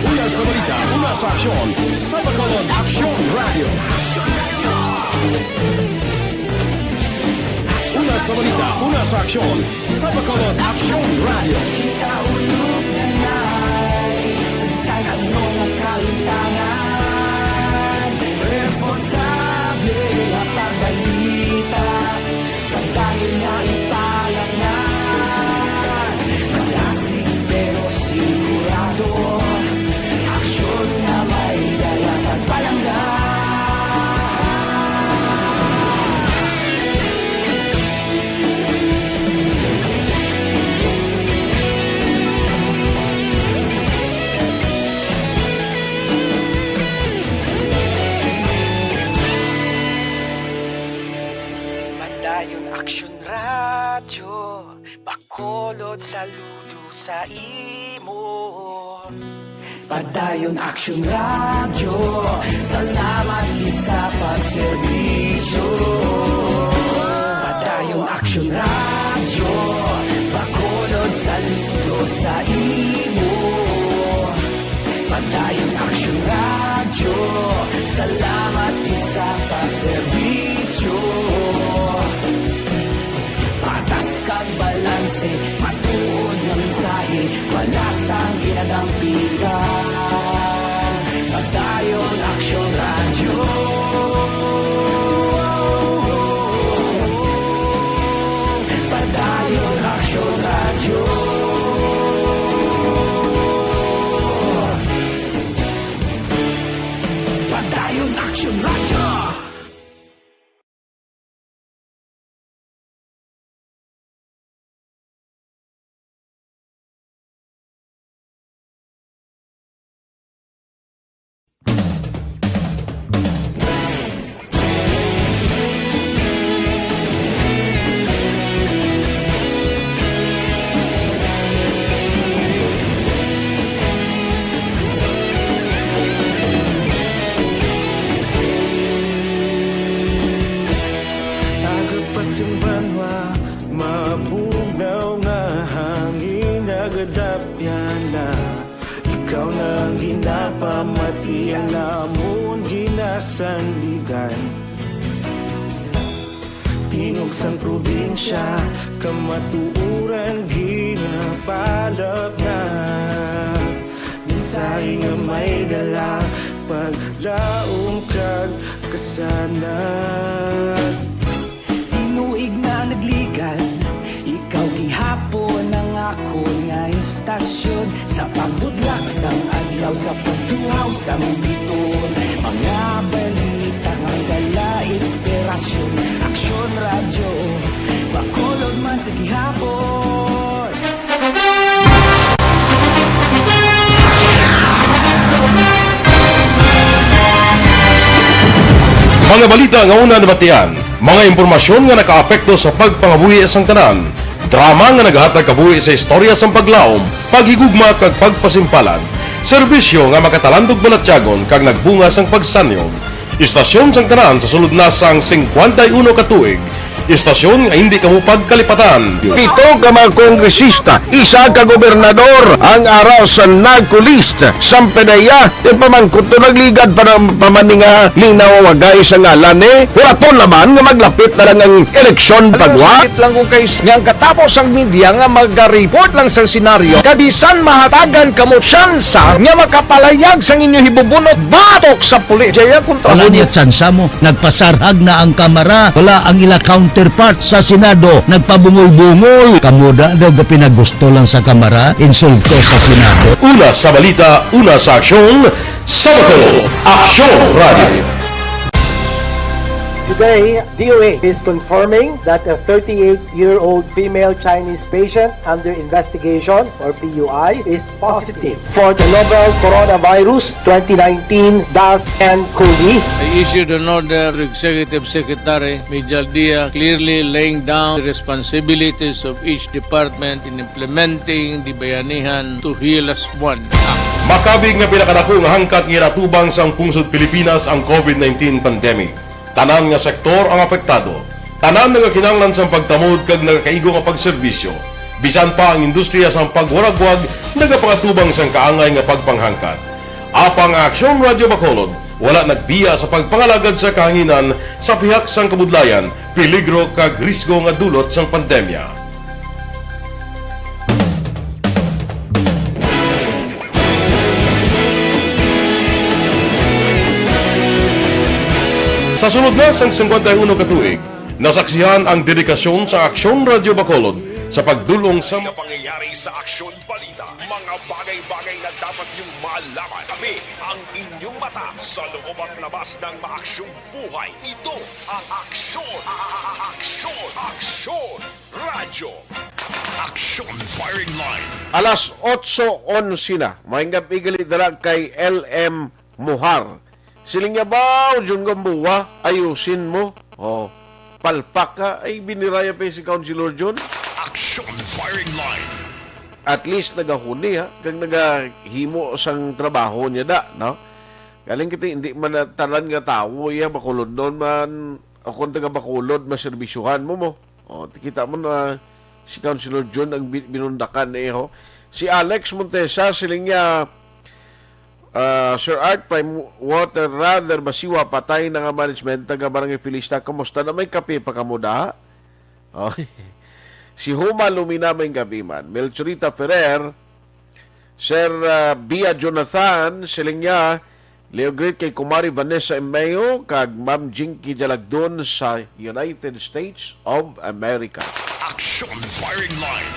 Una sa balita, una sa aksyon, sa Bacolod Aksyon Radyo. Una sa balita, una sa aksyon, sa Bacolod Aksyon Radyo. Kita ulog na nai, sa bisan ano nga kalimtangan, responsable nga pagbalita, pagdayon nga ipalangnan. Malasig pero sigurado, aksyon nga may dala kag palangga. Bacolod, saludo sa imo. Padayon Aksyon Radyo, salamat gid sa pagserbisyo. Padayon Aksyon Radyo, Bacolod, saludo sa imo. Padayon Aksyon Radyo, salamat gid sa pagserbisyo. Patas kag balanse, matuod nga mensahe, wala sang ginadampigan. Padayon Aksyon Radyo. Padayon Aksyon Radyo. Padayon Aksyon Radyo. Agapasimbanwa, mabugnaw nga hangin, nagadapyana. Ikaw na ang ginapamati, ang amon ginasandigan. Tingog sang probinsya, kamatuoran ginapalapnag. Mensahe nga may dala, paglaom kag kasanag. Tinuig na nagligad, ikaw gihapon ang akon nga istasyon. Sa pagbudlak sang adlaw, sa pagtuhaw sang biton, mga balita nga dala inspirasyon. Aksyon Radyo, Bacolod man sa gihapon. Mga balita nga una nabatian, mga impormasyon nga nakaapekto sa pagpangabuhi sang tanan, drama nga naghatag kabuhi sa istorya sang paglaom, paghigugma kag pagpasimpalan, serbisyo nga makatalandog balatyagon kag nagbunga sang pagsanyog. Istasyon sang tanan sa sulod na sang singkwenta y uno ka tuig. Istasyon nga hindi kamo pagkalipatan. Pito ka mga kongresista, isa ka gobernador ang ara sa NAGCO list. Sang P D E A, ipamangkot to, nagligad pa na, pa man ni nga linaw wagay sa ngalan ni. Huraton naman nga maglapit na lang ang eleksyon. Alam mo, pagwa. Sakit lang kung kay s-, nga ang katapos ang media nga maga-report lang sa senaryo, kabisan mahatagan kamo tsansa nga makapalayag sang inyo hibubunot batok sa pulis. Jaya kontra. Wala mo niya tsansa mo. Nagpasarhag na ang Kamara. Wala ang ila counterpart sa Senado. Nagpabungol-bungol. Kamo da daw ga pinagusto lang sa Kamara, insulto sa Senado. Una sa balita, una sa aksyon, sa Bacolod, Aksyon Radio. Today, D O A is confirming that a thirty-eight-year-old female Chinese patient under investigation, or P U I, is positive for the novel Coronavirus twenty nineteen dash N COVID. I issued an order to Executive Secretary Mijal Dia, clearly laying down the responsibilities of each department in implementing the Bayanihan to Heal Us One Act. Makabig nga pinakadako nga hangkat nga ginatubang sang pungsod Pilipinas ang COVID nineteen pandemic. Tanan nga sektor ang apektado. Tanan nagakinahanglan sang pagtamod kag nagakaigo nga pagserbisyo. Bisan pa ang industriya sang pagwaragwag nagapangatubang sang kaangay nga pagpanghangkat. Apang ang Aksyon Radio Bacolod wala nagbiya sa pagpangalagad sa kahanginan sa pihak sang kabudlayan, peligro kag risgo nga dulot sang pandemya. Sa sulod na sang singkwenta y uno ka tuig, nasaksihan ang dedikasyon sa Aksyon Radio Bacolod sa pagdul-ong sa mga pangyayari sa Aksyon Balita, mga bagay-bagay na dapat niyong malaman. Kami ang inyong mata sa loob at labas ng maaksyong buhay. Ito ang Aksyon, a-, a-, a-, Aksyon, Aksyon Radyo. Aksyon Firing Line. Alas otso onse na. Maayong gab-i gali dira kay L M Mohar. Siling niya, "Baw, Jun Gamboa, ayusin mo." Oh, palpak ka. Ay, biniraya pa si Councilor Jun. Action firing line. At least nagahuni, ha, kag nagahimo sang trabaho niya da, no? Galing kita, hindi man na tanan nga tawo iya Bacolodnon man, o kung taga Bacolod, maserbisyuhan mo mo. O, kita mo na si Councilor Jun ang bi- binundakan na iho. Si Alex Montesa, siling niya, ah, "Sir Art, prime water rather basiwa, patay na nga management, taga Barangay Filista, kumusta na, may kape pa kamo da?" Oh. Si Huma Lumina, may gabi man. Melchorita Ferrer, Sir, ah, Bia Jonathan, siling niya, "Leo, greet kay Kumari Vanessa Emeo kag Ma'am Jinky Jalagdon sa United States of America." Action firing line.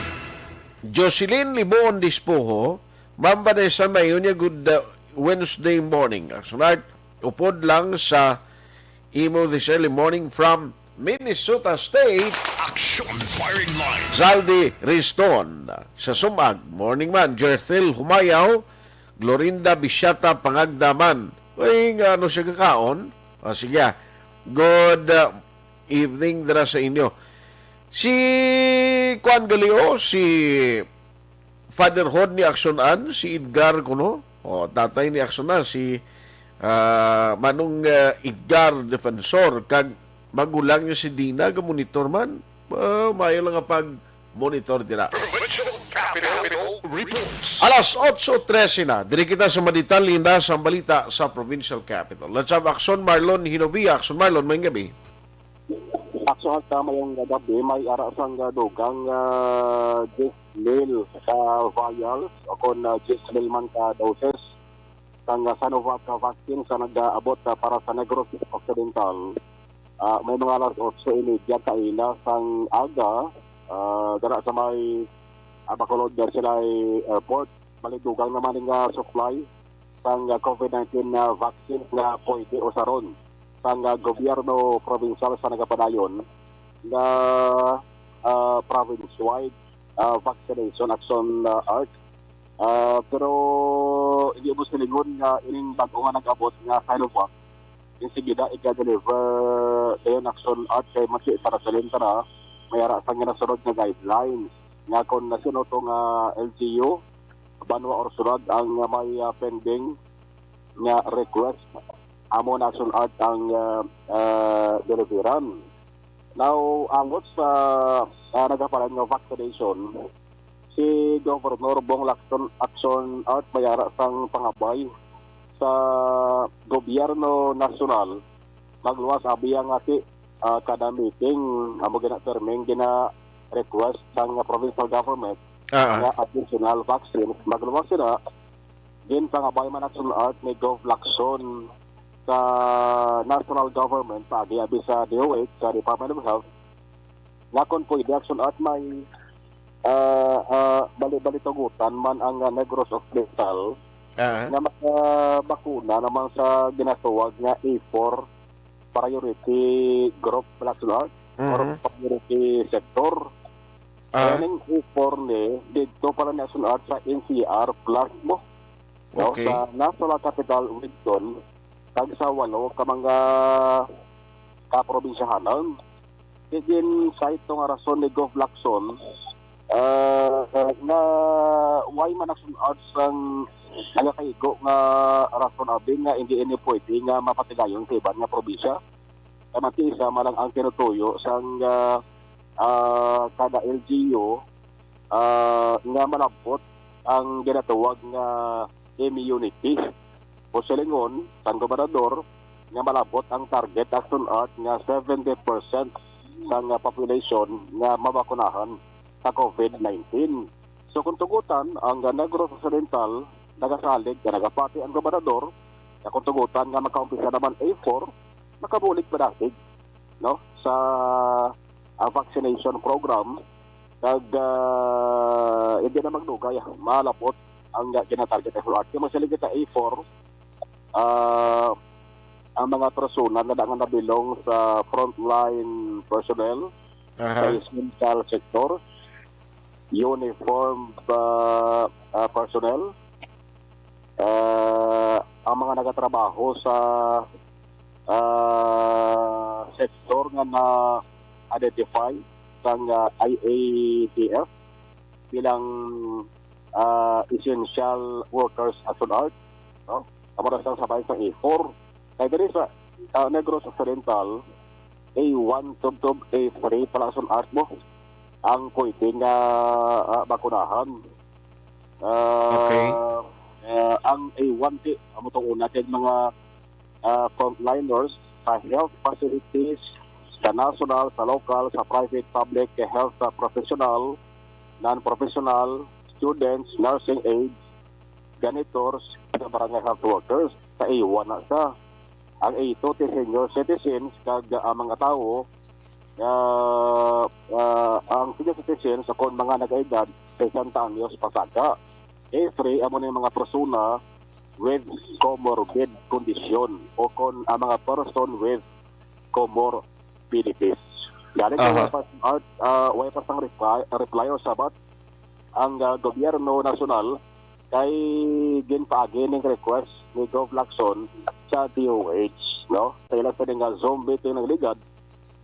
Jocelyn Libon Dispoho, "Ma'am Vanessa, may niya good, uh, Wednesday morning. Action Art, upod lang sa imo this early morning from Minnesota State." Action firing line. Zaldi Riston sa Sumag. Morning man, Jerthel Humayaw, Glorinda Bisiata Pangagdaman. Uy, nga ano siya kakaon? O, sige, ah. Good, uh, evening dira sa inyo. Si Kwan Galio, si fatherhood ni Aksonan, si Edgar kuno. O, tatay ni Aksonan, si, ah, Manong, ah, Edgar Defensor, kag magulang niya si Dina, ga-monitor man. Ah, maayo lang nga pag-monitor dira. Provincial Capitol Reports. Alas otso trese na, diri kita sa madetalye na sa balita sa Provincial Capitol. Let's have Akson Marlon Hinovia. Akson Marlon, may gabi. Actual, sa mayong gabi, may ara sang dugang, ah, diyes mil ka vials o kon, ah, diyes mil man ka doses sang, ah, Sinovac, ah, vaccine sa nag-aabot, ah, para sa Negros Occidental. Ah, may mga alas otso y media kaina sang aga, ah, dira sa may, ah, Bacolod, ah, Silay Airport. Bali, dugang naman nga supply sang, ah, COVID nineteen nga vaccine nga pwede usaron sang, ah, gobyerno probinsyal sa nagapadayon nga, ah, province-wide, ah, vaccination, Akson, ah, Art. Ah, pero hindi mo silingon nga ining bag-o nga nag-abot nga Sinovac, insigida iga-deliver dayon, Akson Art, kay masi para sa lintana, may ara sang ginasunod nga guidelines nga kon sino to nga L G U, banwa or syudad ang may, ah, pending nga request, amo na, Akson Art, ang, ah, ah, deliveran. Now, angot sa, ah, nagapadayon nga vaccination, si Governor Bong Lacson, Akson Art, may ara sang pangabay sa gobyerno nasyonal, magluwas abi ang ati, ah, kada meeting, amo gina-terming gina-request sang provincial government Ah, nga additional vaccine. Magluwas sila, ginpangabay man, Akson Art, ni Gov Lacson sa national government, paagi abi sa D O H, sa Department of Health, nga kon pwede, Akson Art, may, ah, ah, bali-bali tugutan man ang, ah, Negros Occidental ah, nga makabakuna naman sa ginatawag nga A four priority group, Akson Art, or Mhm. priority sector. ah, Kaya ning A four ni, dito pala ni, Akson Art, sa N C R plus mo. No? Okay. Sa national capital region, kag sa walo ka mga kaprobinsyahanan. Kay gin-cite to nga rason ni Gov Lacson, ah, nga why man, Akson Art, sang nagakaigo nga rason abi nga hindi ini pwede nga mapatigayon sa iban nga probinsya. Kay mati isa man lang ang tinutuyo sang, ah, ah, kada L G U, ah, nga malabot ang ginatawag nga immunity. O silingon sang gobernador nga malabot ang target, Akson Art, nga seventy percent sang population nga mabakunahan sa COVID nineteen. So kung tugutan, ang Negros Occidental nagasalig nga nagapati ang gobernador, na kung tugutan nga makaumpisa naman A four, makabulig pa dasig, no, sa, ah, vaccination program, kag, ah, hindi na magdugay, ah, malabot ang, ah, ginatarget ni Akson Art. Kaya mo sila kita A four, ah, ang mga persona na nga nabilong sa frontline personnel, sa aha. essential sector, uniformed, ah, ah, personnel, ah, ang mga nagatrabaho sa, ah, sektor nga na-identify sang, ah, I A T F bilang, ah, essential workers, Action Art, no? Amo na sang sabayan sang A four. Kay diri sa, ah, Negros Occidental, A one tubtob A three pala, Action Art, mo ang pwede nga, ah, bakunahan. Ah, Okay. ah, ang A one ti, amo tong una kay mga, ah, frontliners sa health facilities, sa national, sa local, sa private, public, kay health, ah, professional, non-professional, students, nursing aides, janitors, sa barangay health workers, sa A one na siya. Ang A two ti senior citizens kag ang mga tawo, ah, ah, ang senior citizens, o kon mga nag-edad sesenta anyos pasaka. A three, amo na yung mga persona with comorbid condition o kon ang mga person with comorbidities. Gani kay Aha. wala pa, Art, ah, wala pa sang reply, reply o sabat ang, ah, gobyerno nasyonal kay ginpaagi ning request ni Gov Lacson sa D O H, no? Sa ila sa nga Zoom meeting nagligad,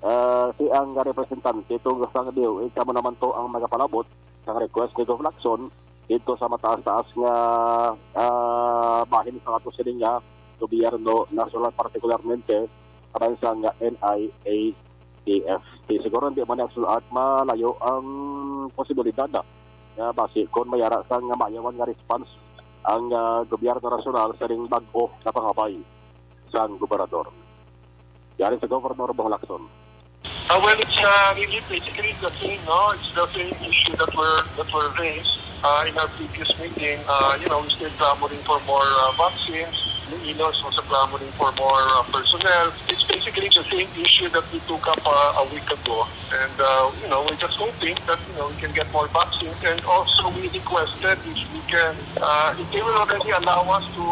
ah, si ang representante tungod sa D O H, amo naman to ang magapalabot sang request ni Gov Lacson dito sa mataas-taas nga, ah, bahin sa ato sini nga gobyerno nasyonal, partikularmente sa bahin sang N I A T F. Di siguro hindi man Action Art malayo ang posibilidad na nga basi kon mayara sang maayawan nga response ang, ah, gobyerno nasyonal sa ning bag-o nga pangabay sang gobernador. Yari sa Governor Bong Lacson. Uh, well, it's uh, really basically the same, no? It's the same issue that were that were raised uh, in our previous meeting. Uh, you know, we're still clamoring for more uh, vaccines. Iloilo is also clamoring for more uh, personnel. It's basically the same issue that we took up uh, a week ago. And, uh, you know, we're just hoping that, you know, we can get more vaccines. And also, we requested if we can, uh, if they will already allow us to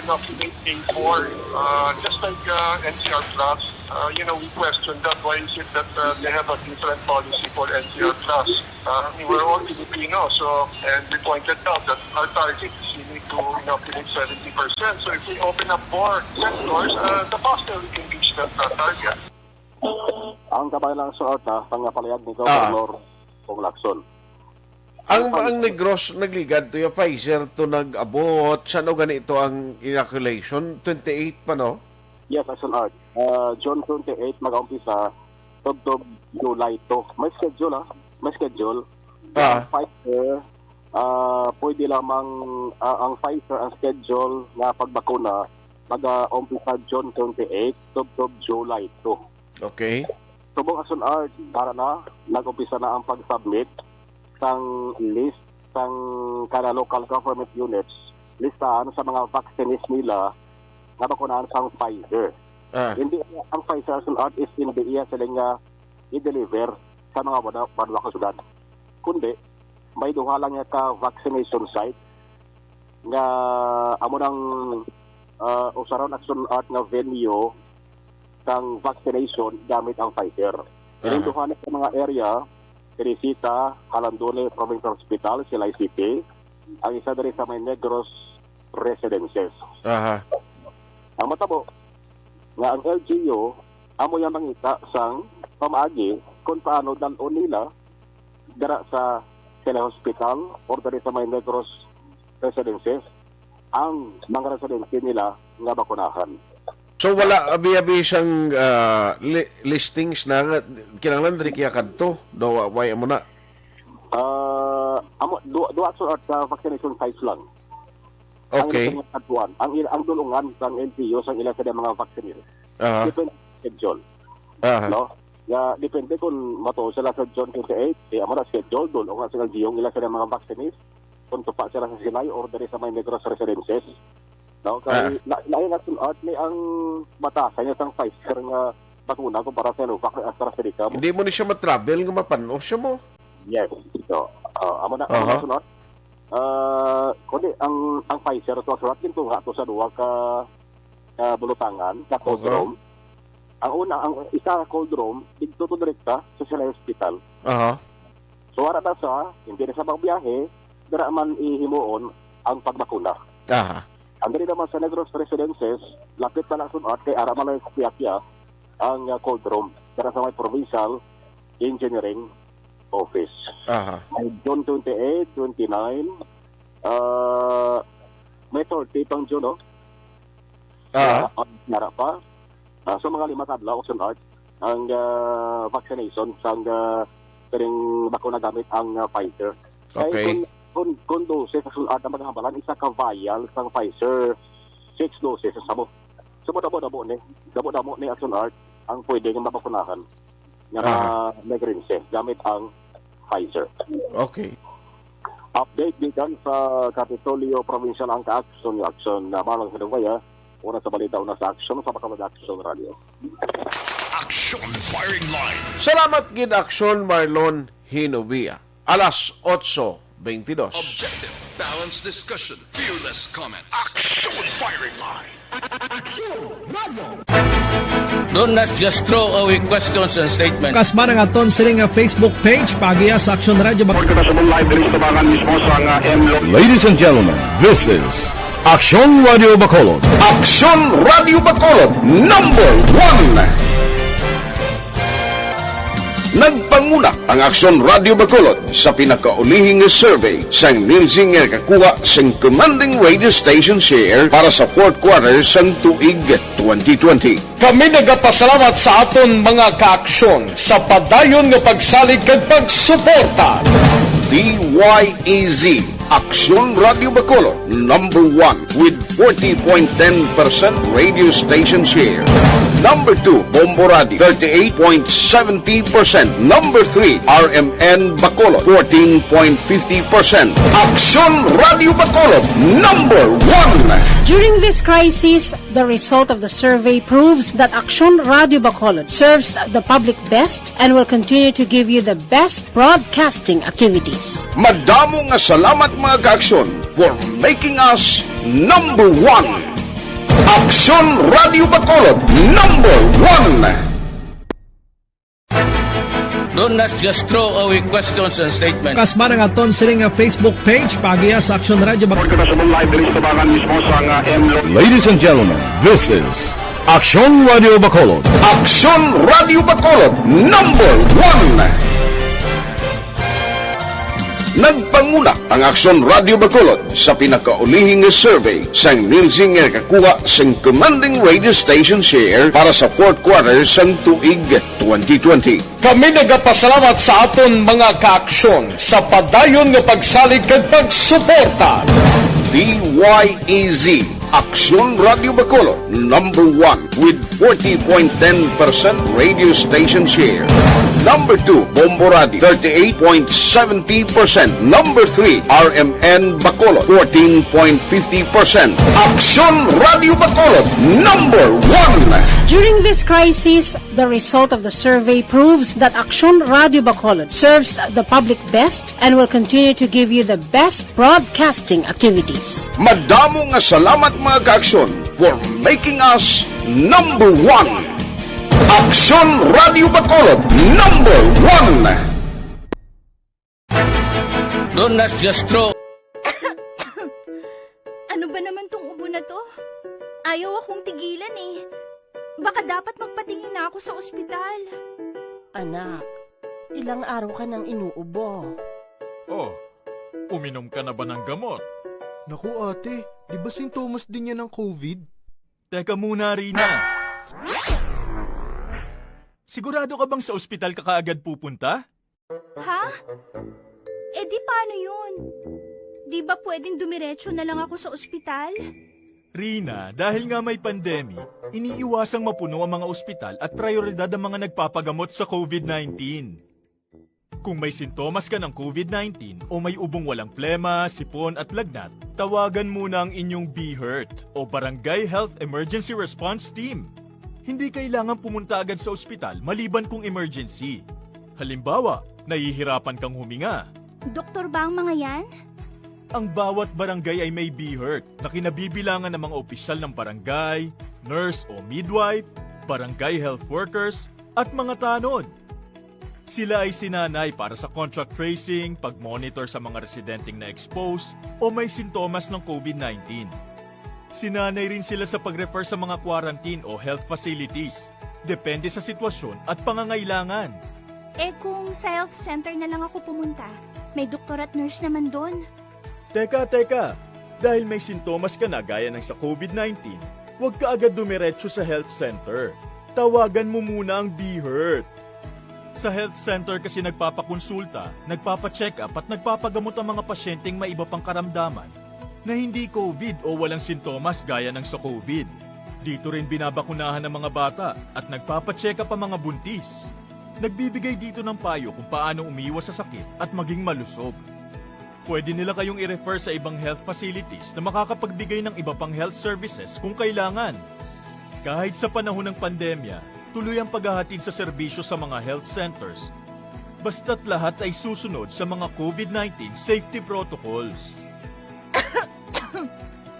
inoculate A four, uh, just like uh, N C R Plus. Uh, you know, we question that. Why is it that uh, they have a different policy for N C R Plus? Uh, we're all Filipino, so, and we pointed out that our target is really to inoculate seventy percent. So if we open up more sectors, uh, the faster we can reach that uh, target. Ang kabayan lang sa Art, ah, ang pahayag ni Ah. Governor Bong Lacson. Ang, Ang ang Pfizer. Negros nagligad to yung Pfizer to nag-abot. Saan o gani ito ang inoculation? Twenty-eight pa, no? Yes, Action Art. Ah, June twenty-eight mag-umpisa, tubtob July two. May schedule, ah. May schedule. Ah. Ang Pfizer, ah, pwede lamang, ah, ang Pfizer, ang schedule nga pagbakuna, mag-umpisa June twenty-eight, tubtob July two. Okay. Subong Action Art, dara na, nag-umpisa na ang pag-submit sang list sang kada local government units, listahan sa mga vaccinees nila nga bakunahan sang Pfizer. Ah. Hindi ang Pfizer, Action Art, is hindi iya sila nga i-deliver sa mga banwa, banwa kag syudad. Kundi, may duha lang nga ka vaccination site nga amo nang, ah, usaron, Action Art, nga venue sang vaccination gamit ang Pfizer. Ining Aha. duha na ka mga area, Teresita, Calandone Provincial Hospital, Silay City, ang isa diri sa may Negros Residences. Aha. Ang matabo nga ang L G U amo yang mangita sang pamaagi kung paano dal-on nila dira sa Silay Hospital or diri sa may Negros Residences ang mga residente nila nga bakunahan. So, wala abi-abi sang, ah, li-, listings na nga kinahanglan diri kaya kadto? Do, wa-, way amo na? Ah, amo, du-, duha sa, sa vaccination sites lang. Ang Okay. ila sa mga katuan, ang il-, ang dulungan sang N P U, sang ila sa mga vaccinated. Aha. Depende sa schedule. Aha. No? Nga, depende kung matuo sila sa June twenty-eight, eh, amo na schedule, dulungan sa L G U ang ila sa mga vaccinated. Kung tupa sila sa Silay or diri sa may Negros Residences. No? Kay, Ah. na, na, na, Art, ni ang batasan niya sang Pfizer nga bakuna kumpara sa Sinovac o AstraZeneca mo. Hindi mo ni siya matravel nga mapanos siya mo. Yes. So, ah, amo na, amo Aha. na sunod. Ah, kundi ang, ang Pfizer to, Action Art, gintunga to sa duha ka, ka bulutangan, ka cold Aha. room. Ang una, ang isa ka cold room, didto to direkta sa Silay Hospital. Aha. So, wala na sa, hindi na sa pagbiyahe, dira man ihimuon ang pagbakuna. Aha. Ang diri naman sa Negros Residences, lapit na lang sunod kay ara man lang sa Piapia ang, ah, cold room. Dira sa may provincial engineering office. Aha. May June twenty-eight, twenty-nine, ah, may thirty pang June, no? Aha. Ah, ah, nara pa. Ah, sa mga lima ka adlaw, Action Art, ang, ah, vaccination sang, ah, kining bakuna gamit ang, ah, Pfizer. Kay Okay. kung, kung, kung dose sa Action Art ang maghambalan, isa ka vial sang Pfizer, six doses sa mo. So, madamo-damo ni, damo-damo ni Action Art ang pwede nga mabakunahan nga Aha. mga migrante gamit ang Pfizer. Okay. Update gikan sa Kapitolyo Provincial ang ka-action nga action na Marlon Hinubaya. Una sa balita, una sa action sa Bacolod Action Radio. Action Firing Line. Salamat gid, Action Marlon Hinubia. Alas otso beintidos. Objective, balanced discussion, fearless comment. Action Firing Line. Don't not just throw away questions and statements. Kasma na nga aton sini nga Facebook page, paagiha sa Action Radio Bac- Kita sa live diri sa tabangan mismo sa nga M Lo- Ladies and gentlemen, this is Action Radio Bacolod. Action Radio Bacolod, number one. Nagpanguna ang Action Radio Bacolod sa pinakaulihing survey sang Nielsen nga nakakuha sang commanding radio station share para sa fourth quarter sang tuig twenty twenty. Kami nagapasalamat sa aton mga kaaksyon sa padayon nga pagsalig kag pagsuporta. D Y E Z, Aksyon Radio Bacolod, number one with forty point ten percent radio station share. Number two, Bombo Radio, thirty-eight point seventy percent. Number three, R M N Bacolod, fourteen point fifty percent. Aksyon Radio Bacolod, number one. During this crisis, the result of the survey proves that Aksyon Radio Bacolod serves the public best and will continue to give you the best broadcasting activities. Madamo nga salamat, mga kaaksyon, for making us number one. Aksyon Radio Bacolod, number one. Don't not just throw away questions and statements. Kasma na nga aton sini nga Facebook page, paagiha sa Action Radio Bac- Kita sa live diri sa tabangan mismo sa nga M Lo- Ladies and gentlemen, this is Action Radio Bacolod. Action Radio Bacolod, number one. Nagpanguna ang Aksyon Radio Bacolod sa pinakaulihing nga survey sang Nielsen nga nakakuha sang commanding radio station share para sa fourth quarter sang tuig twenty twenty. Kami nagapasalamat sa aton mga kaaksyon sa padayon nga pagsalig kag pagsuporta. D Y E Z, Aksyon Radio Bacolod, number one with forty point ten percent radio station share. Number two, Bombo Radio, thirty-eight point seventy percent. Number three, R M N Bacolod, fourteen point fifty percent. Aksyon Radio Bacolod, number one. During this crisis, the result of the survey proves that Aksyon Radio Bacolod serves the public best and will continue to give you the best broadcasting activities. Madamo nga salamat, mga kaaksyon, for making us number one. Aksyon Radio Bacolod, number one. Don't not just throw. Ano ba naman tong ubo na to? Ayaw akong tigilan eh. Baka dapat magpatingin na ako sa ospital. Anak, ilang araw ka nang inuubo. Oh, uminom ka na ba ng gamot? Naku, ate, di ba sintomas din yan ng covid? Teka muna, Rina. Sigurado ka bang sa ospital ka kaagad pupunta? Ha? Eh di paano yun? Di ba pwedeng dumiretso na lang ako sa ospital? Rina, dahil nga may pandemic, iniiwasang mapuno ang mga ospital at prioridad ang mga nagpapagamot sa covid nineteen. Kung may sintomas ka ng covid nineteen o may ubong walang plema, sipon at lagnat, tawagan muna ang inyong BHERT o Barangay Health Emergency Response Team. Hindi kailangan pumunta agad sa ospital maliban kung emergency. Halimbawa, nahihirapan kang huminga. Doktor ba ang mga yan? Ang bawat barangay ay may BHERT na kinabibilangan ng mga opisyal ng barangay, nurse o midwife, barangay health workers, at mga tanod. Sila ay sinanay para sa contact tracing, pag-monitor sa mga residenteng na-expose o may sintomas ng covid nineteen. Sinanay rin sila sa pag-refer sa mga quarantine o health facilities, depende sa sitwasyon at pangangailangan. Eh kung sa health center na lang ako pumunta, may doktor at nurse naman doon. Teka, teka! Dahil may sintomas ka na gaya ng sa COVID nineteen, huwag ka agad dumiretso sa health center. Tawagan mo muna ang BHERT. Sa health center kasi nagpapakonsulta, nagpapacheck-up at nagpapagamot ang mga pasyenteng may iba pang karamdaman na hindi COVID o walang sintomas gaya ng sa COVID. Dito rin binabakunahan ang mga bata at nagpapacheck-up ang mga buntis. Nagbibigay dito ng payo kung paano umiwas sa sakit at maging malusog. Pwede nila kayong i-refer sa ibang health facilities na makakapagbigay ng iba pang health services kung kailangan. Kahit sa panahon ng pandemya, tuloy ang paghahatid sa serbisyo sa mga health centers, basta't lahat ay susunod sa mga COVID nineteen safety protocols.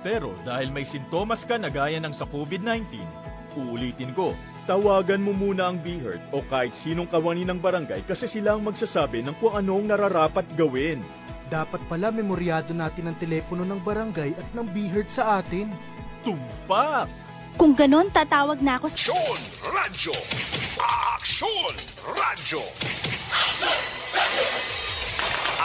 Pero dahil may sintomas ka na gaya ng sa COVID nineteen, uulitin ko, tawagan mo muna ang BHERT o kahit sinong kawani ng barangay kasi sila ang magsasabi ng kung ano ang nararapat gawin. Dapat pala memoryado natin ang telepono ng barangay at ng BHERT sa atin. Tumpak! Kung ganon, tatawag na ako sa... Aksyon Radyo! Aksyon Radyo!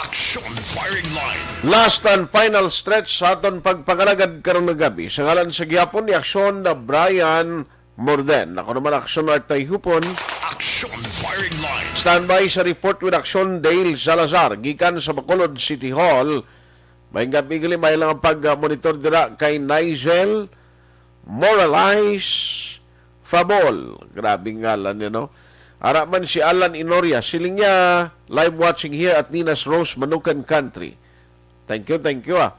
Aksyon Firing Line! Last and final stretch sa aton pagpangalagad karong gabi. Sa ngalan sa gihapon ni Aksyon na Brian Morden. Ako naman, Aksyon Art Tayhupon. Aksyon Firing Line! Standby sa report with Aksyon Dale Salazar, gikan sa Bacolod City Hall. May gabi gali, may lang ang pag-monitor dira kay Nigel Moralize Fabol. Grabe ngalan niya, no? Ara man si Alan Inoria, siling niya, "Live watching here at Nina's Rose, Manukan Country." Thank you, thank you, ah.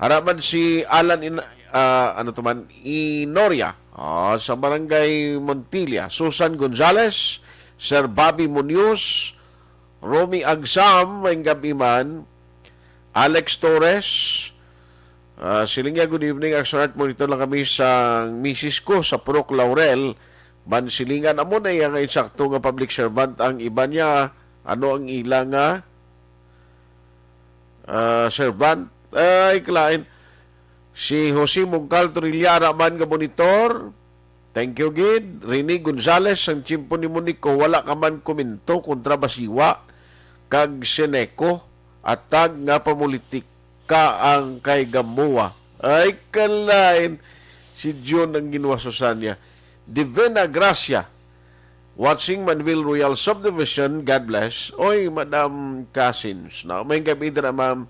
Ara man si Alan In-, ah, ano to man, Inoria, ah, sa Barangay Montilla. Susan Gonzales, Sir Bobby Munoz, Romy Agsam, may gabi man. Alex Torres, ah, siling niya, "Good evening, Aksyon Art. Monitor lang kami sa misis ko sa Purok Laurel." Bansilingan, amo na iya nga insakto nga public servant ang iba niya. Ano ang ila nga, ah, servant? Ay, kalain. Si Jose Mungkal Torilla, ara man nga monitor. Thank you gid. Rene Gonzales, ang tiyempo ni Monico, wala ka man komento kontra Basiwa kag Seneco, atag nga pamulitika ang kay Gamboa. Ay, kalain. Si Jun ang ginwasusan niya. Divina Gracia, watching Manuel Royal Subdivision, God bless. Oy, Madam Cousins, no? May gabi dira, ma'am.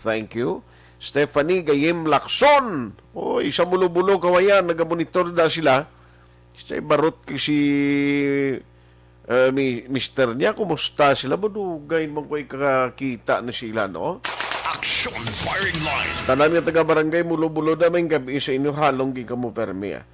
Thank you. Stephanie Gayem Lacson. Oy, sa Bulo-Bulo, Kawayan, nagamonitor na sila. Sa barot kay si, eh, mi-, mister niya, kumusta sila? Madugay man ko ikakita na sila, no? Aksyon Firing Line! Tanan nga taga Barangay Bulo-Bulo, damay gabi sa inyo, halong gid kamo permi, ah.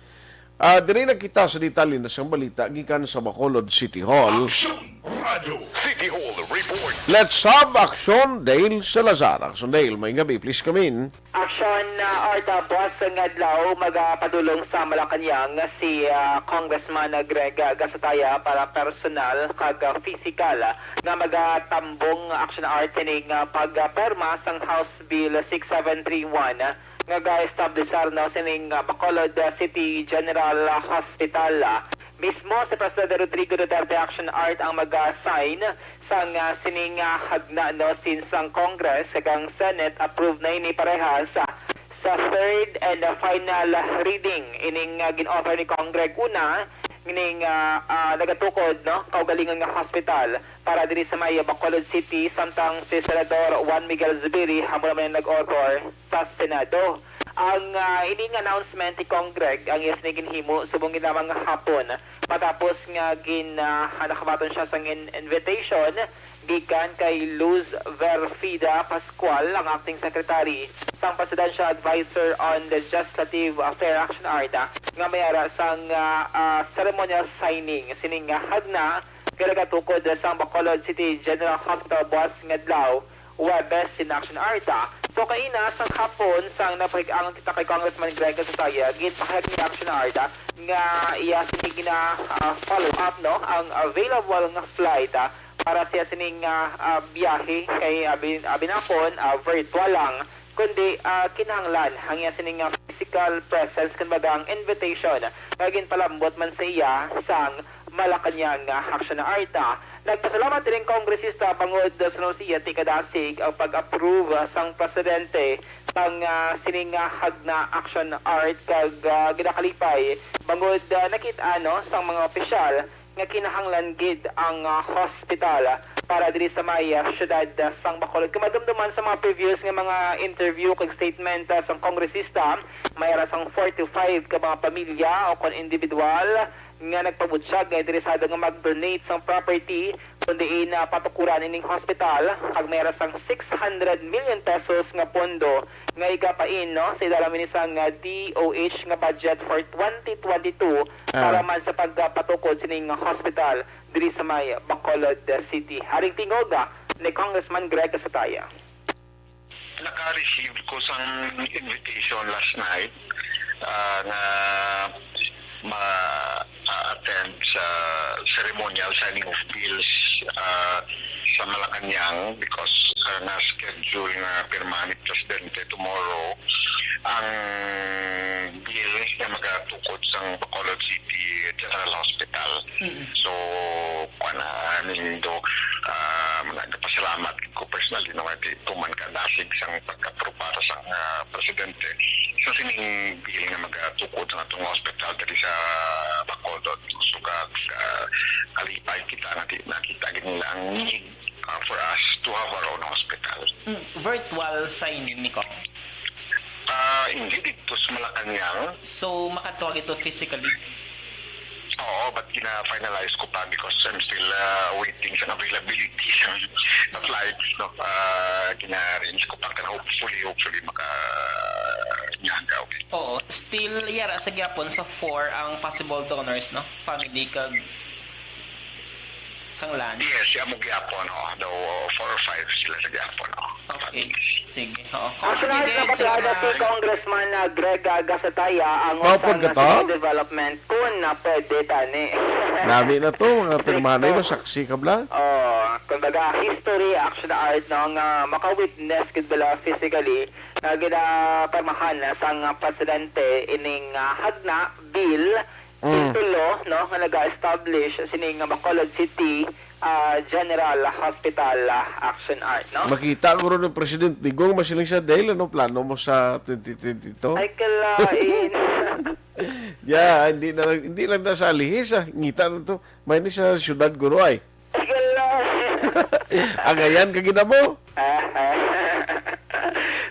Ah, diri na kita sa detalye na sang balita gikan sa Bacolod City Hall. Aksyon Radyo City Hall Report. Let's have Aksyon Dale Salazar. Aksyon Dale, may gabi, please come in. Aksyon, ah, Art, ah, buwas nga adlaw magapadulong sa Malacañang si, ah, Congressman Greg Gasataya para personal kag, ah, physical, ah, nga magatambong, Aksyon Art, sining, ah, pagperma sang House Bill six seven three one, ah, nga ga-establishar, no, sining, ah, Bacolod, ah, City General, ah, Hospital. Ah, mismo si Presidente Rodrigo Duterte, Aksyon Art, ang mag-sign sang, ah, sining, ah, hagna, no, since ang Congress kag ang Senate approve na ini parehas, ah, sa third and, ah, final reading ining, ah, gin-offer ni Congreg una, ining, ah, ah, nagatukod, no, kaugalingon nga hospital para diri sa may Bacolod City, samtang si Senador Juan Miguel Zubiri amo naman ang nag-author sa Senado. Ang, ah, ining announcement ni Congreg ang iya sini ginhimo subong gid lamang nga hapon matapos nga gin, ah, nakabaton siya sang in-, invitation gikan kay Luz Verfida Pascual, ang acting secretary sang Presidential Advisor on Legislative Affairs, Action Art, nga may ara sang, ah, ah, ceremonial signing sining, ah, hagna nga nagatukod sang Bacolod City General Hospital buwas nga adlaw, Huwebes, sin Action Art. So, kaina sang hapon, sang napahig-angon kita kay Congressman Greg Gasataya, ginpahayag ni Action Art nga iya sini gina, ah, follow up, no, ang available nga flight, ah, para siya sining, ah, ah, biyahe kay abi, abi napon, ah, virtual lang, kundi, ah, kinahanglan ang iya sining, ah, physical presence, kumbaga ang invitation nga ginpalambot man sa iya sang Malacañang, ah, Action Art. Nagpasalamat diri ang kongresista bangod sa nalusiya ti kadasig ang pag-approve sang presidente sang, ah, sining, ah, Hagna Action Art kag, ah, ginakalipay bangod, ah, nakit-an, no, sang mga opisyal nga kinahanglan gid ang, ah, hospital para diri sa may, ah, siyudad, ah, sang Bacolod. Kung madumduman sa mga previous nga mga interview kag statement, ah, sang kongresista, may ara sang forty-five ka mga pamilya o kon individual nga nagpabutyag nga interesado nga mag-donate sang property, kun diin, ah, patukuran ining hospital, kag may ara sang six hundred million pesos nga pondo nga igapain, no, sa ilalim ini sang, ah, D O H nga budget for twenty twenty-two Ah. para man sa pagpatukod sining hospital diri sa may Bacolod City. Haring tingog, ah, ni Congressman Greg Gasataya. Naka-receive ko sang invitation last night, ah, nga ma-attend sa ceremonial signing of bills, ah, sa Malacañang because, ah, na-schedule nga pirmahan ni Presidente tomorrow ang bill nga magatukod sang Bacolod City General Hospital. Mm-mm. So, kuwan, ah, nindo, ah, nagpasalamat ko personally, no, nga di tuman ka dasig sang pagka-approve para sa, ah, presidente sa sining bill nga magatukod sa atong hospital diri sa Bacolod. So, ka, ka, kalipay kita nga di-, nakita gid nila ang need, ah, for us to have our own hospital. Mm, virtual signing ni Kong? Ah, hindi, dito sa Malacañang. So, makadto ka dito physically? Oo, but gina-finalize ko pa because I'm still, uh, waiting sa availability sa, sa flights, no? Uh, gina-arrange ko pa, pero hopefully, hopefully, maka-, nyaga, okay. Oo, still, yara sa gyapon sa four ang possible donors, no? Family kag sang land. Yes, siya mo gyapon, oh. Daw, four or five sila sa gyapon, oh. Okay. Sige. Oo. Ang sunod na pati si Congressman, ah, Greg, ah, Gasataya, ang Mao pod ka to? Development, kung na pwede, tani. Nami na to, mga pirmahanay, masaksi ka bala? Oh, kumbaga, history, action art, no, nga maka-witness gid bala physically, nga ginapormahan sang presidente ining, ah, Hagna Bill Mm. into law, no, nga naga-establish sining Bacolod City, ah, General Hospital, ah, Action Art, no? Makita ko ron ng President Digong, masiling siya, "Dahil ano plano mo sa twenty twenty-two?" Ay, kalain. Ya, hindi na lang, hindi lang na sa alihis, ah. Ngita na to. May ni sa syudad, guro, ay. Sige lang. Angayan ka gina mo. Ah, ah.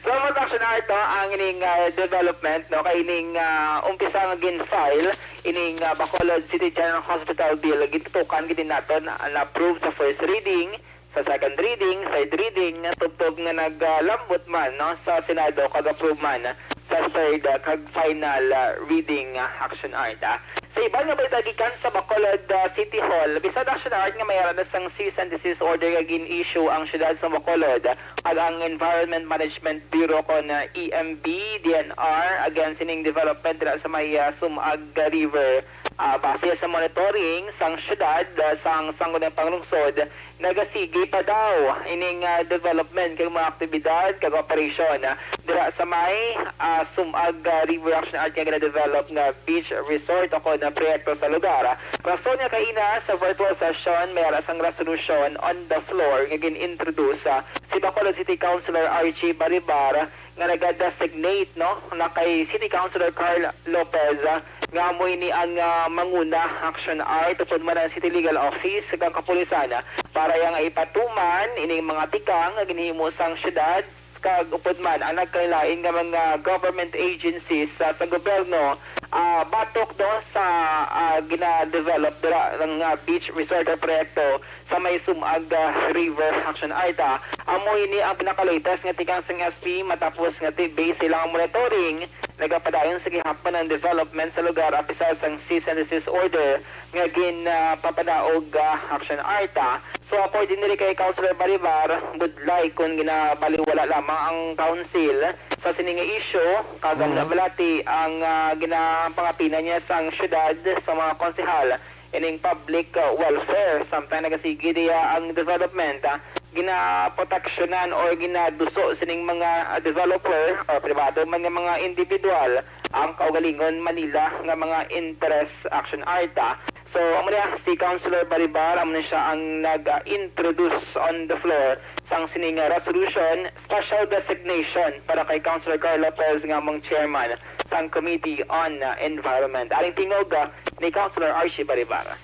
So, mag-action na ito ang ining, ah, development, no? Kay ining, ah, umpisa nga gin-file, ining, ah, Bacolod City General Hospital Bill, gintutukan gid naton, ah, na-approve sa first reading, sa second reading, third reading, tubtob nga naglambot man, no, sa Senado kag approve man sa third, ah, kag final, ah, reading, ah, action art, ah. Sa iban nga balita gikan sa Bacolod, ah, City Hall, bisan action art nga may ara na sang cease and desist order nga gin-issue ang siyudad sa Bacolod, kag ang Environment Management Bureau kon, ah, E M B, D N R, against sining development dira sa may, ah, Sumag River. Ah, base sa monitoring sang siyudad, ah, sang Sangguniang Panglungsod, nagasigi pa daw ining, ah, development kag mga aktibidad kag operasyon, ah, dira sa may, ah, Sumag, ah, River Action Art nga gina-develop nga beach resort o kon, ah, proyekto sa lugar. Rason nga kaina sa virtual session, may ara sang resolution on the floor nga gin-introduce, ah, si Bacolod City Councilor Archie Baribar, nga naga-designate, no, na kay City Councilor Carl Lopez, ah, nga amo ini ang, ah, manguna action art upod man ang City Legal Office kag ang kapulisan, ah, para iya nga ipatuman ining mga tikang nga ginhimo sang siyudad kag upod man ang nagkalain-lain nga mga government agencies, ah, sa gobyerno, ah, batok do sa, ah, gina-develop dira nga beach resort or proyekto sa may Sumag, ah, River Action Art, ah. Amo ini ang pinaka-latest nga tikang sang S P matapos nga ti-, base sa ilang monitoring, nagapadayon sa gihapon ang development sa lugar apisar sang cease and desist order nga gin, ah, papadaog, ah, Action Art, ah. So, according diri kay Councilor Baribar, budlay kon ginabaliwala lamang ang council sa sini nga isyu, kag ang Mhm. nabalati ang, ah, ginapangapinan niya sang syudad sa mga konsehal ining public, uh, welfare. Samtang nagasigi diya ang development, ah, ginaproteksyonan or ginaduso sining mga, ah, developer or pribado man nga mga individual ang kaugalingon man nila nga mga interest action art, ah. So, amo na si Councilor Baribar, amo na siya ang nag-introduce on the floor sang sining, ah, resolution, special designation para kay Councilor Carl Lopez nga among chairman sang Committee on, ah, Environment. Aring tingog, ah, ni Councilor Archie Baribar.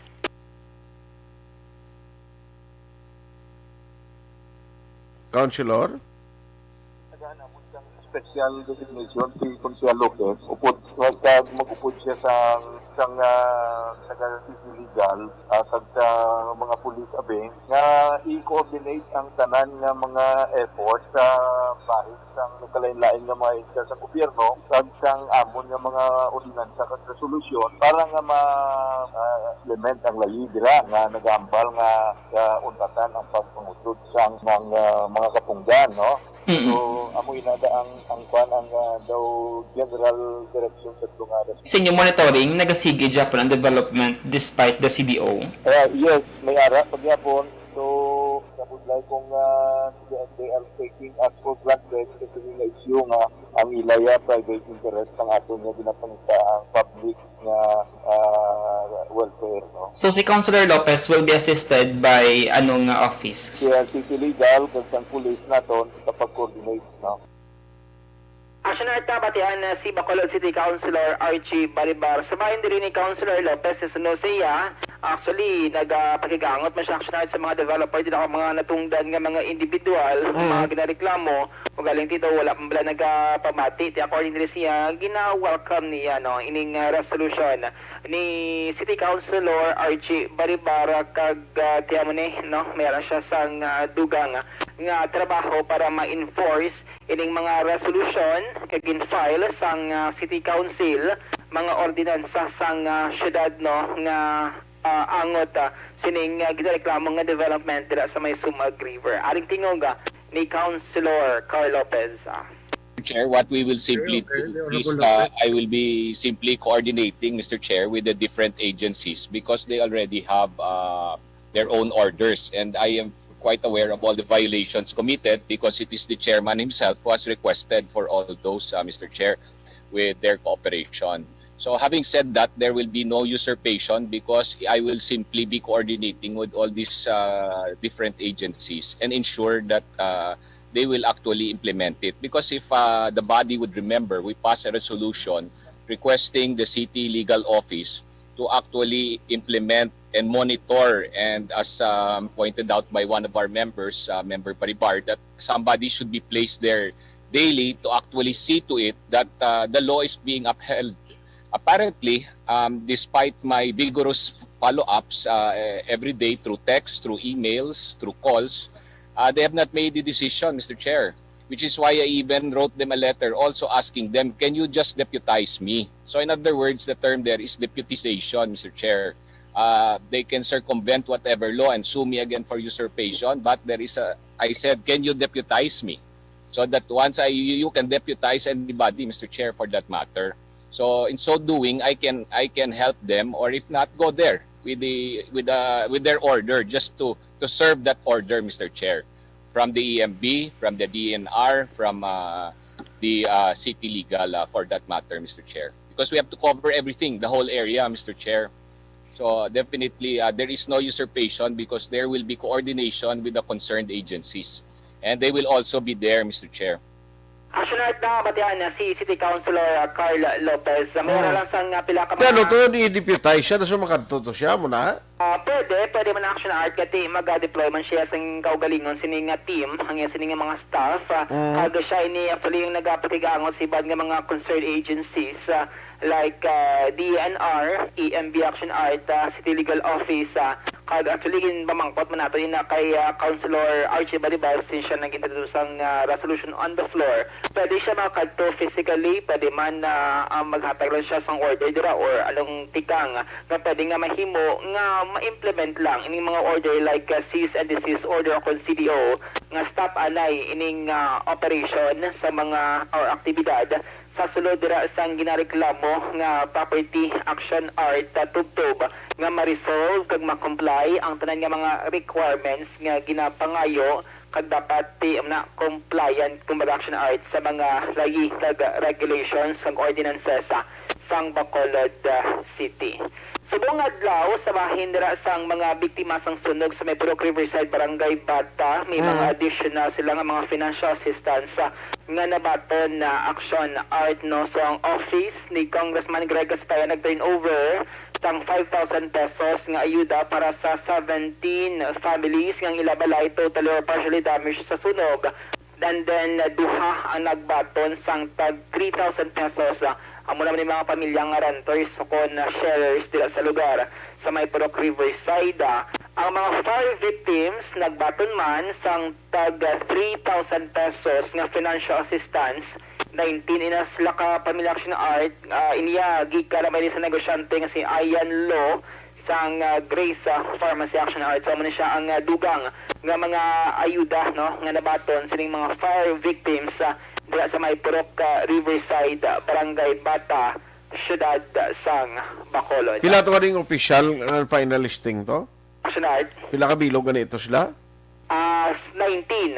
Councilor? Nagaanamon sang special designation si Consuelo Lopez. Upod, kag mag-upod siya sa, sang, ah, taga City Legal, ah, kag sa mga pulis abi nga i-coordinate ang tanan nga mga efforts sa bahis sang nagkalain-lain nga mga ahensya sa gobyerno kag sang amon nga mga ordinansa kag resolusyon para nga ma-implement ang layi dira nga nagahambal nga, ah, untatan ang pagpangutod sang, sang, ah, mga katungdan, no? Mm. So, amo inada ang, ang kwan, ang, ah, daw general direction sa nga Sa inyong monitoring, nagasigi gyapon ang development despite the C D O. Ah, yes, may ara pagyapon. So, nabudlay kung, ah, they are taking as for granted sa sini nga issue nga ang ilaya private interest ang aton nga ginapangita ang public nga, ah, welfare, no? So si Councilor Lopez will be assisted by ano nga office? Kaya City Legal kag sang police naton kapag-coordinate, no? Action Art, nabatian na si Bacolod City Councilor Archie Baribar. Sa bahin diri ni Councilor Lopez, nasuno siya. Actually, nagapakig-angot man siya, Action Art, sa mga developer dira, ang mga natungdan nga mga individual, Mm. mga ginareklamo. Ug galing dito, wala man bala nagapamati. Ti according diri siya, gina-welcome niya, no, ining, ah, resolution ni City Councilor Archie Baribar kag, ah, tiyan mo ni, no, meron siya sang, ah, dugang nga trabaho para ma-enforce ining mga resolution kag gin-file sang, ah, City Council, mga ordinansa sang, ah, syudad, no, nga, ah, angot, ah, sining, ah, ginareklamo nga development dira sa may Sumag River. Aring tingog, ah, ni Councilor Carl Lopez. Ah. Chair, what we will simply Okay, do Honorable is, Lopez. uh, I will be simply coordinating, Mister Chair, with the different agencies because they already have uh, their own orders, and I am quite aware of all the violations committed because it is the chairman himself who has requested for all those, uh, Mister Chair, with their cooperation. So having said that, there will be no usurpation because I will simply be coordinating with all these uh, different agencies and ensure that uh, they will actually implement it. Because if uh, the body would remember, we passed a resolution requesting the city legal office to actually implement and monitor, and as um, pointed out by one of our members, uh, Member Baribar, that somebody should be placed there daily to actually see to it that uh, the law is being upheld. Apparently, um, despite my vigorous follow-ups uh, every day through text, through emails, through calls, uh, they have not made the decision, Mister Chair, which is why I even wrote them a letter also asking them, "Can you just deputize me?" So in other words, the term there is deputization, Mister Chair. Uh, they can circumvent whatever law and sue me again for usurpation, but there is a, I said, "Can you deputize me?" So that once I, you, you can deputize anybody, Mister Chair, for that matter. So in so doing, I can, I can help them, or if not, go there with the, with uh, with their order, just to to serve that order, Mister Chair, from the E M B, from the D N R, from uh, the uh, city legal, uh, for that matter, Mister Chair, because we have to cover everything, the whole area, Mister Chair. So definitely, uh, there is no usurpation because there will be coordination with the concerned agencies, and they will also be there, Mister Chair. Action Art, nabatian na si City Councilor, ah, Carl Lopez. May Ah. Lang sang, ah, pila ka Pero mga to, i-deputize siya, so makadto to siya mo na. Ah, pwede, pwede man, Action Art, kati mag-deploy man siya sa kaugalingon sini nga team, ang iya sini nga mga staff. Ah, Mm. Kag siya ini actually yung nagapakig-angot sa iban nga mga concerned agencies, ah, like, ah, D N R, E M B, Action Art, ah, City Legal Office, ah, kag actually ginpamangkot man nato ina kay, ah, Councilor Archie Baribar, since siya nag-introduce ang, ah, resolution on the floor. Pwede siya makadto physically, pwede man, ah, ah, maghatag lang siya sang order dira or anong tikang nga pwede nga mahimo nga ma-implement lang ining mga order like, ah, cease and desist order o kon C D O nga stop anay ining, ah, operation sa mga or aktibidad sa sulod dira sang ginareklamo nga property. Action Art, ah, tubtob nga ma-resolve kag ma-comply ang tanan nga mga requirements nga ginapangayo kag dapat ti na compliant, kumbaga, Action Art, sa mga layi kag regulations kag ordinances, ah, sang Bacolod, ah, City. Subong nga adlaw, sa bahin dira sang mga biktima sang sunog sa may Purok Riverside, Barangay Bata, may mga Mm. additional sila nga mga financial assistance, ah, nga nabaton na Action Art, no? So, ang office ni Congressman Greg Gaspaya nag-turn over sang five thousand pesos nga ayuda para sa seventeen families nga ang ila balay totally or partially damaged sa sunog. And then, uh, duha ang nagbaton sang tag three thousand pesos. Ah, amo naman yung mga pamilya nga renters o kon, uh, sharers dira sa lugar sa may Purok Riverside. Ah, ang mga fire victims nagbaton man sang tag, uh, three thousand pesos nga financial assistance. Nineteen ina sila ka pamilya Action Art, ah, iniya gikan naman sa negosyante nga si Ian Lo sang, ah, Grace, ah, Pharmacy Action Art. So, amo ni siya ang, ah, dugang nga mga ayuda, no, nga nabaton sining mga fire victims, ah, diha sa may Purok, ah, Riverside, ah, Barangay Bata, Siyudad, ah, sang Bacolod. Pila to kaning official nga final listing to? Action Art. Pila ka bilog gani ito sila? Ah, nineteen.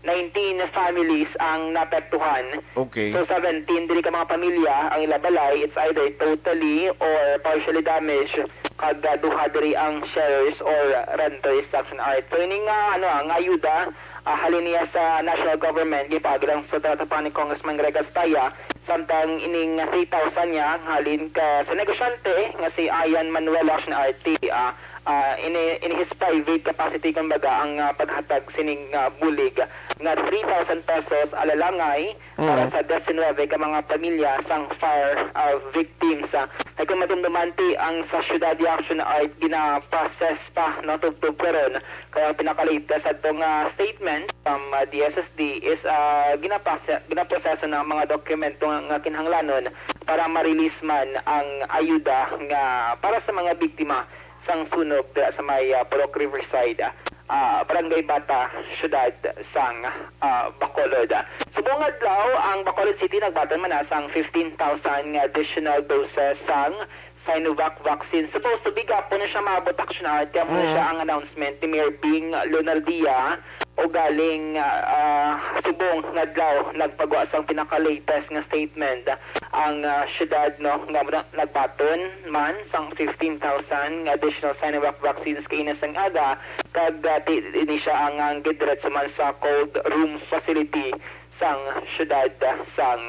Nineteen families ang naapektuhan. Okay. So, seventeen diri ka mga pamilya ang ila balay, it's either totally or partially damaged, kag, ah, duha diri ang sharers or renters sa Action Art. So, ining, ah, ano, ang ayuda, ah, halin niya sa national government, gipaagi lang sa tatapan ni Congressman Greg Astaya, samtang ining three thousand niya halin ka sa negosyante nga si Ian Manuel Action Art, ah, ah, in, in his private capacity, kumbaga, ang, ah, paghatag sining, ah, bulig nga three thousand pesos alalangay para Mm. sa diecinuebe ka mga pamilya sang fire, ah, victims. Ah, ay kung madumduman ti ang sa Siyudad Action Art gina-process pa, no, tubtob karon, kaya ang pinaka-latest sa atong, ah, statement from, ah, D S S D is, ah, ginapasa-, ginaproseso na ang mga dokumento nga, nga kinahanglanon para ma-release man ang ayuda nga para sa mga biktima sang sunog diha sa may, ah, Purok Riverside, ah, Barangay Bata, Siyudad sang, ah, Bacolod. Subong adlaw, ang Bacolod City nagbaton man na sang fifteen thousand nga additional doses sang Sinovac vaccine. Supposed to be gapon na siya maabot, Action Art, kaya mo na Mm. siya ang announcement ni Mayor Bing Leonardia. O galing, ah, ah, subong nga adlaw, nagpagwa sang pinaka-latest nga statement ang, ah, syudad, no, nga muna nagbaton man sang fifteen thousand nga additional Sinovac vaccines kaina sang aga, kag, ah, ti-, ini siya ang, ang gidiretso man sa cold room facility sang syudad, ah, sang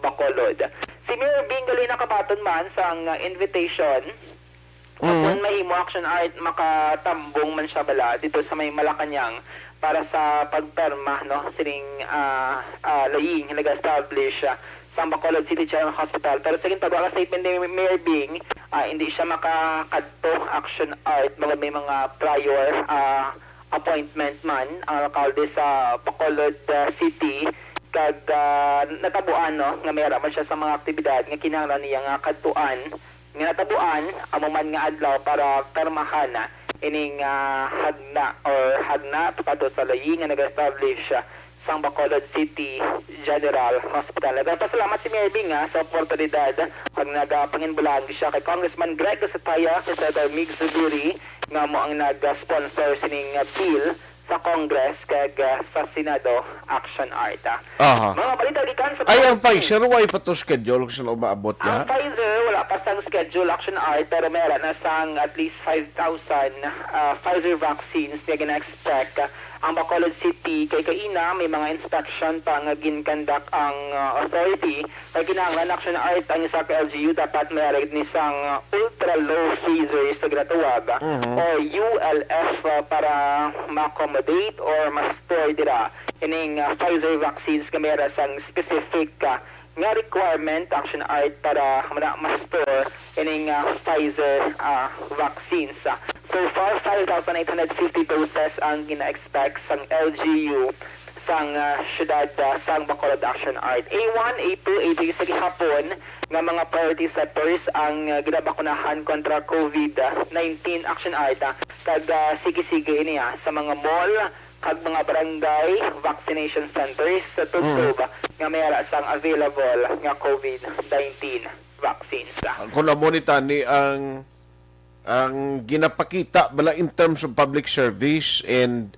Bacolod. Si Mayor Bing gali nakabaton man sang, ah, invitation. Mm. Kung mahimo, Action Art, makatambong man siya bala dito sa may Malacañang para sa pagperma, no, sining, ah, ah, laying nga nag-establish, ah, sa Bacolod City General Hospital. Pero sa ginpagawa nga statement ni Mayor Bing, ah, hindi siya makakadto, Action Art, bangod may mga prior, ah, appointment man ang alkalde sa Bacolod, ah, City, kag, ah, natabuan, no, nga may ara man siya sa mga aktibidad nga kinahanglan niya nga kadtuan, nga natabuan amo man nga adlaw para permahan ining, ah, hagna or hagna pakadto sa laying nga nag-establish sang Bacolod City General Hospital. Nagpasalamat si Mayor Bing, ah, sa oportunidad kag nagapanginbulagi siya kay Congressman Greg Sataya, kay Senator Mig Zubiri nga amo ang nag-sponsor sining, ah, bill sa Congress kag, ah, sa Senado, Action Art, ah. Aha. Mga balita gikan sa Ay, ang Pfizer, way pa to schedule kung saan umaabot Ang niya? Pfizer, wala pa sang schedule, Action Art, pero may ara na sang at least five thousand, ah, Pfizer vaccines nga gina-expect ang Bacolod City. Kay kaina, may mga inspection pa nga gin-conduct ang, ah, authority. Kay kinahanglan, Action Art, ang isa ka L G U dapat may ara ni sang, ah, ultra low freezers sa ginatawag, Mhm. o U L F, ah, para ma-accommodate or ma-store dira ining, ah, Pfizer vaccines nga may ara sang specific, ah, nga requirement, Action Art, para muna ma-store ining, ah, Pfizer, ah, vaccines. So far, five thousand eight hundred fifty doses ang gina-expect sang L G U sang, ah, syudad, ah, sang Bacolod, Action Art. A one, A two, A three sa gihapon nga mga priority sectors ang, ah, ginabakunahan kontra COVID nineteen, Action Art, ah, kag, ah, sige-sige ini, ah, sa mga mall kag mga barangay vaccination centers sa tubtob Mm. nga may ara sang available nga COVID nineteen vaccines, ah. Kung amo ni tani ang ang ginapakita bala in terms of public service and,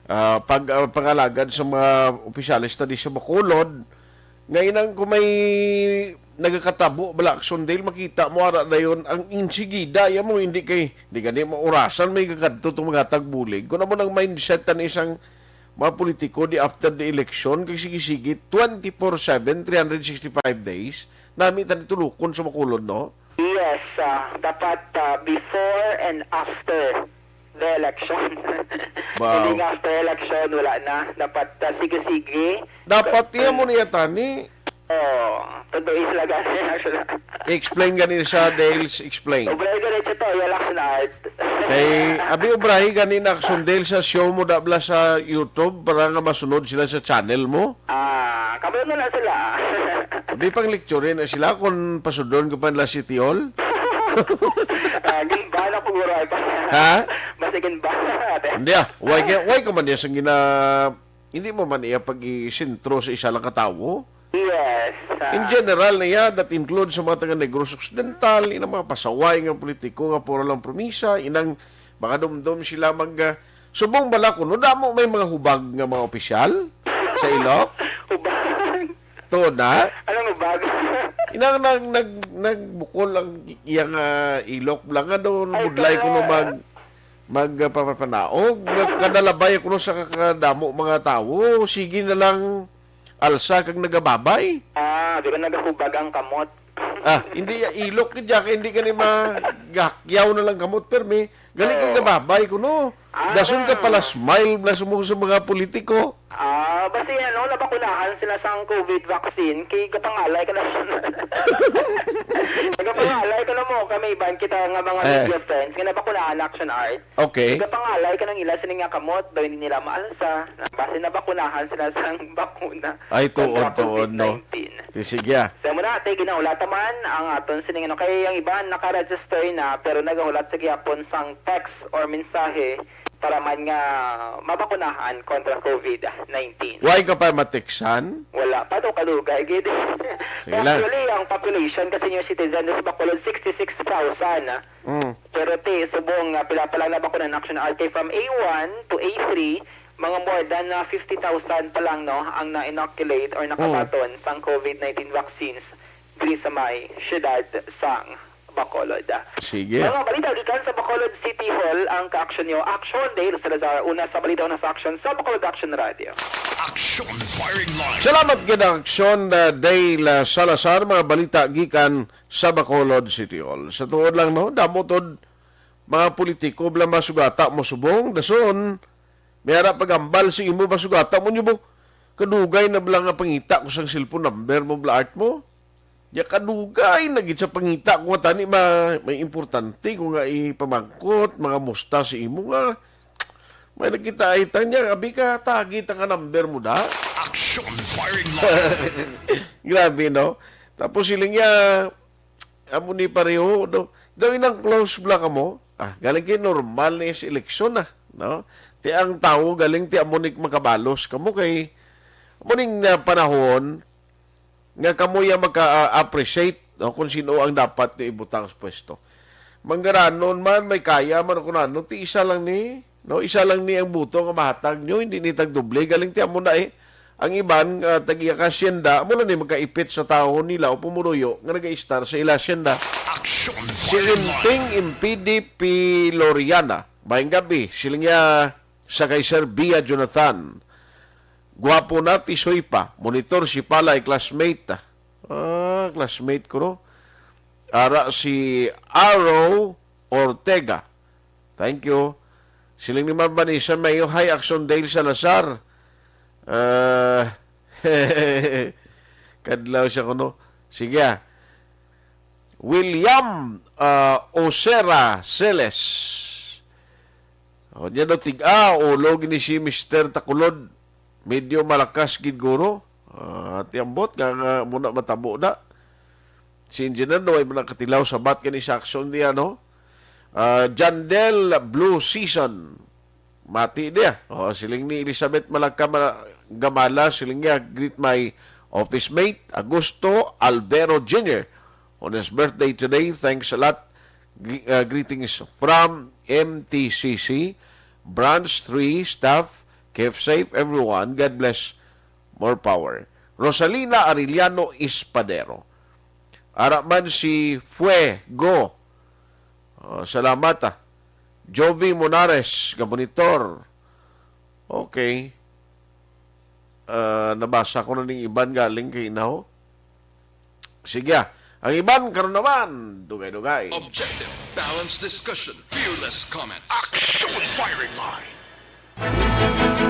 ah, pag, ah, pangalagad sa mga opisyales ta di sa Bacolod, nga inang kung may nagakatabo bala, Aksyon Dale, makita mo ara dayon ang insigida ya mo, hindi kay, hindi gani maurasan may gagadto tong mga tagbulig. Kung amo nang mindset tan isang mga politiko di after the election, kay sige-sige, twenty-four seven, three hundred sixty-five days, nami tani tulukon sa Bacolod, no? Yes, ah, dapat, ah, before and after the election. Wow. Hindi nga after election, wala na. Dapat, ah, sige-sige. Dapat iya mo niya tani. Oh, tudo is laga. Explain gani sa Dales, explain. Obray gani ito, yala sa art. Kay, abi, obray gani na Aksyon Dale sa show mo da bala sa YouTube para nga masunod sila sa channel mo. Ah, kabalo na lang sila. Abi, pang lecture na sila kung pasudlon ko pa nila City Hall. Ah, ginba na po, guro, ay pa. Ha? Basta ginba. Hindi ah. Why, ka- why ka man niya sa gina... Hindi mo man iya pag-isentro sa isa lang ka tawo? Yes, ah. In general na iya, that includes sa mga taga Negros Occidental, inang mga pasaway nga politiko nga puro lang promisa, inang makadumdom sila mag, ah, subong bala kuno, damo may mga hubag nga mga opisyal sa Ilok. Hubag? Tuod na? Anong hubag? Inang nag, nag, nagbukol ang iyang, ah, ilok lang, ano, Ay, budlay ko no talaga? Mag, magpapanaog. Nagkadalabay ako no sa kakadamo mga tawo. Sige na lang alsa kag nagababay. Ah, di ba nagahubag ang kamot? Ah, hindi ya ilok gid ya, kay hindi gani magahakyaw na lang kamot, permi. Gali kay Oo. Gababay ko no. Ah. Dason ka pala smile na sa mga, sa mga politiko. Ah, basi ano, nabakunahan sila sang covid vaccine, kay gapangalay ka na. Gapangalay ka na mo, kami iban kita nga mga Eh. media friends, nga nabakunahan Action Art. Okay. Gapangalay ka nang ila sini nga kamot, daw hindi nila maalsa. Basi nabakunahan sila sang bakuna Ay, tuod, kontra tuod, no? covid nineteen. Di, sige, ah. Sa muna, ate, ginahulat man ang aton sining ano, kay ang iban naka-register na, pero nagahulat sa gihapon sang text or mensahe para man nga mabakunahan kontra covid nineteen. Why ka pa matiksan? Wala pa daw, kalugay, gid. Sige lang. Actually, ang population kasi yung citizen sa Bacolod, sixty-six thousand. Mm. Pero ti, subong nga pila pa lang nabakunan, Action Arte, from A one to A three, mga more than, ah, fifty thousand pa lang, no, ang na-inoculate or nakabaton sang covid nineteen vaccines diri sa may siyudad sang Bacolod. Sige. Mga balita gikan sa Bacolod City Hall ang ka-action nyo. Action Dale Salazar, una sa balita, una sa action sa Bacolod Action Radio. Action Firing Line. Salamat gid, Action, uh, Dale, uh, Salazar. Mga balita gikan sa Bacolod City Hall. Sa tuod lang, no, damo tod mga politiko bala masugata mo subong, dason, may ara pagambal sa imo, masugata mo nyo bo. Kadugay na bala nga pangita ko sang cellphone number mo, bala art mo. Ya kadugay na gid sa pangita ko nga tani ma-, may importante ko nga ipamangkot, mga musta sa imo nga. May nakita ay tanya, abi ka, tagi ta nga number mo da. Action Firing Line. Grabe, no? Tapos siling niya, amo ni pareho, no? Daw inang close bala ka mo. Ah, galing kay normal ni sa eleksyon na, no? Ti ang tawo galing ti amo ni makabalos kamo kay amo ning, ah, panahon nga kamo ya maka-appreciate, no, kung sino ang dapat nga ibutang sa pwesto. Manggaranon man, may kaya man, kung ano, ti isa lang ni, no, isa lang ni ang buto nga mahatag nyo, hindi ni tagdoble. Galing ti amo na eh. Ang iban, ah, tag-iya ka hacienda, amo lang ni magkaipit sa tawo nila o pumuruyo nga nag-istar sa ila hacienda. Action Si Fire Line. Rinting Impidi Piloriana. Maayong gabi, siling niya sa kay Sir Bia Jonathan. Gwapo na, tisoy pa. Monitor si Palay, classmate. Ah, classmate ko, no? Ara si Arrow Ortega. Thank you. Siling ni Ma'am Vanessa Mayo, "Hi, Action Dale Salazar." Ah, kadlaw siya kuno. Sige, ah. William, ah, Osera Celes. O, niya daw tig-, ah, ulo gini si Mister Takulod. Medyo malakas gid guro. Ah, ti ambot nga, nga muna matabo na. Si Engineer Noy man nakatilaw sa bat kani sa aksyon diya, no? Ah, Jandel Blue Season. Mati diya. Oh, siling ni Elizabeth Malagka Ma-, Gamala, siling niya, "Greet my office mate, Augusto Albero Junior on his birthday today. Thanks a lot. Gre-, uh, greetings from M T C C, Branch three staff. Keep safe, everyone. God bless. More power." Rosalina Arellano Espadero. Ara man si Fuego. Oh, salamat, ah. Jovi Monares, gabonitor. Okay. Ah, nabasa ko na ning iban galing kay Inaho. Sige, ah. Ang iban karon naman, dugay-dugay. Objective, balanced discussion, fearless comment. Action firing line.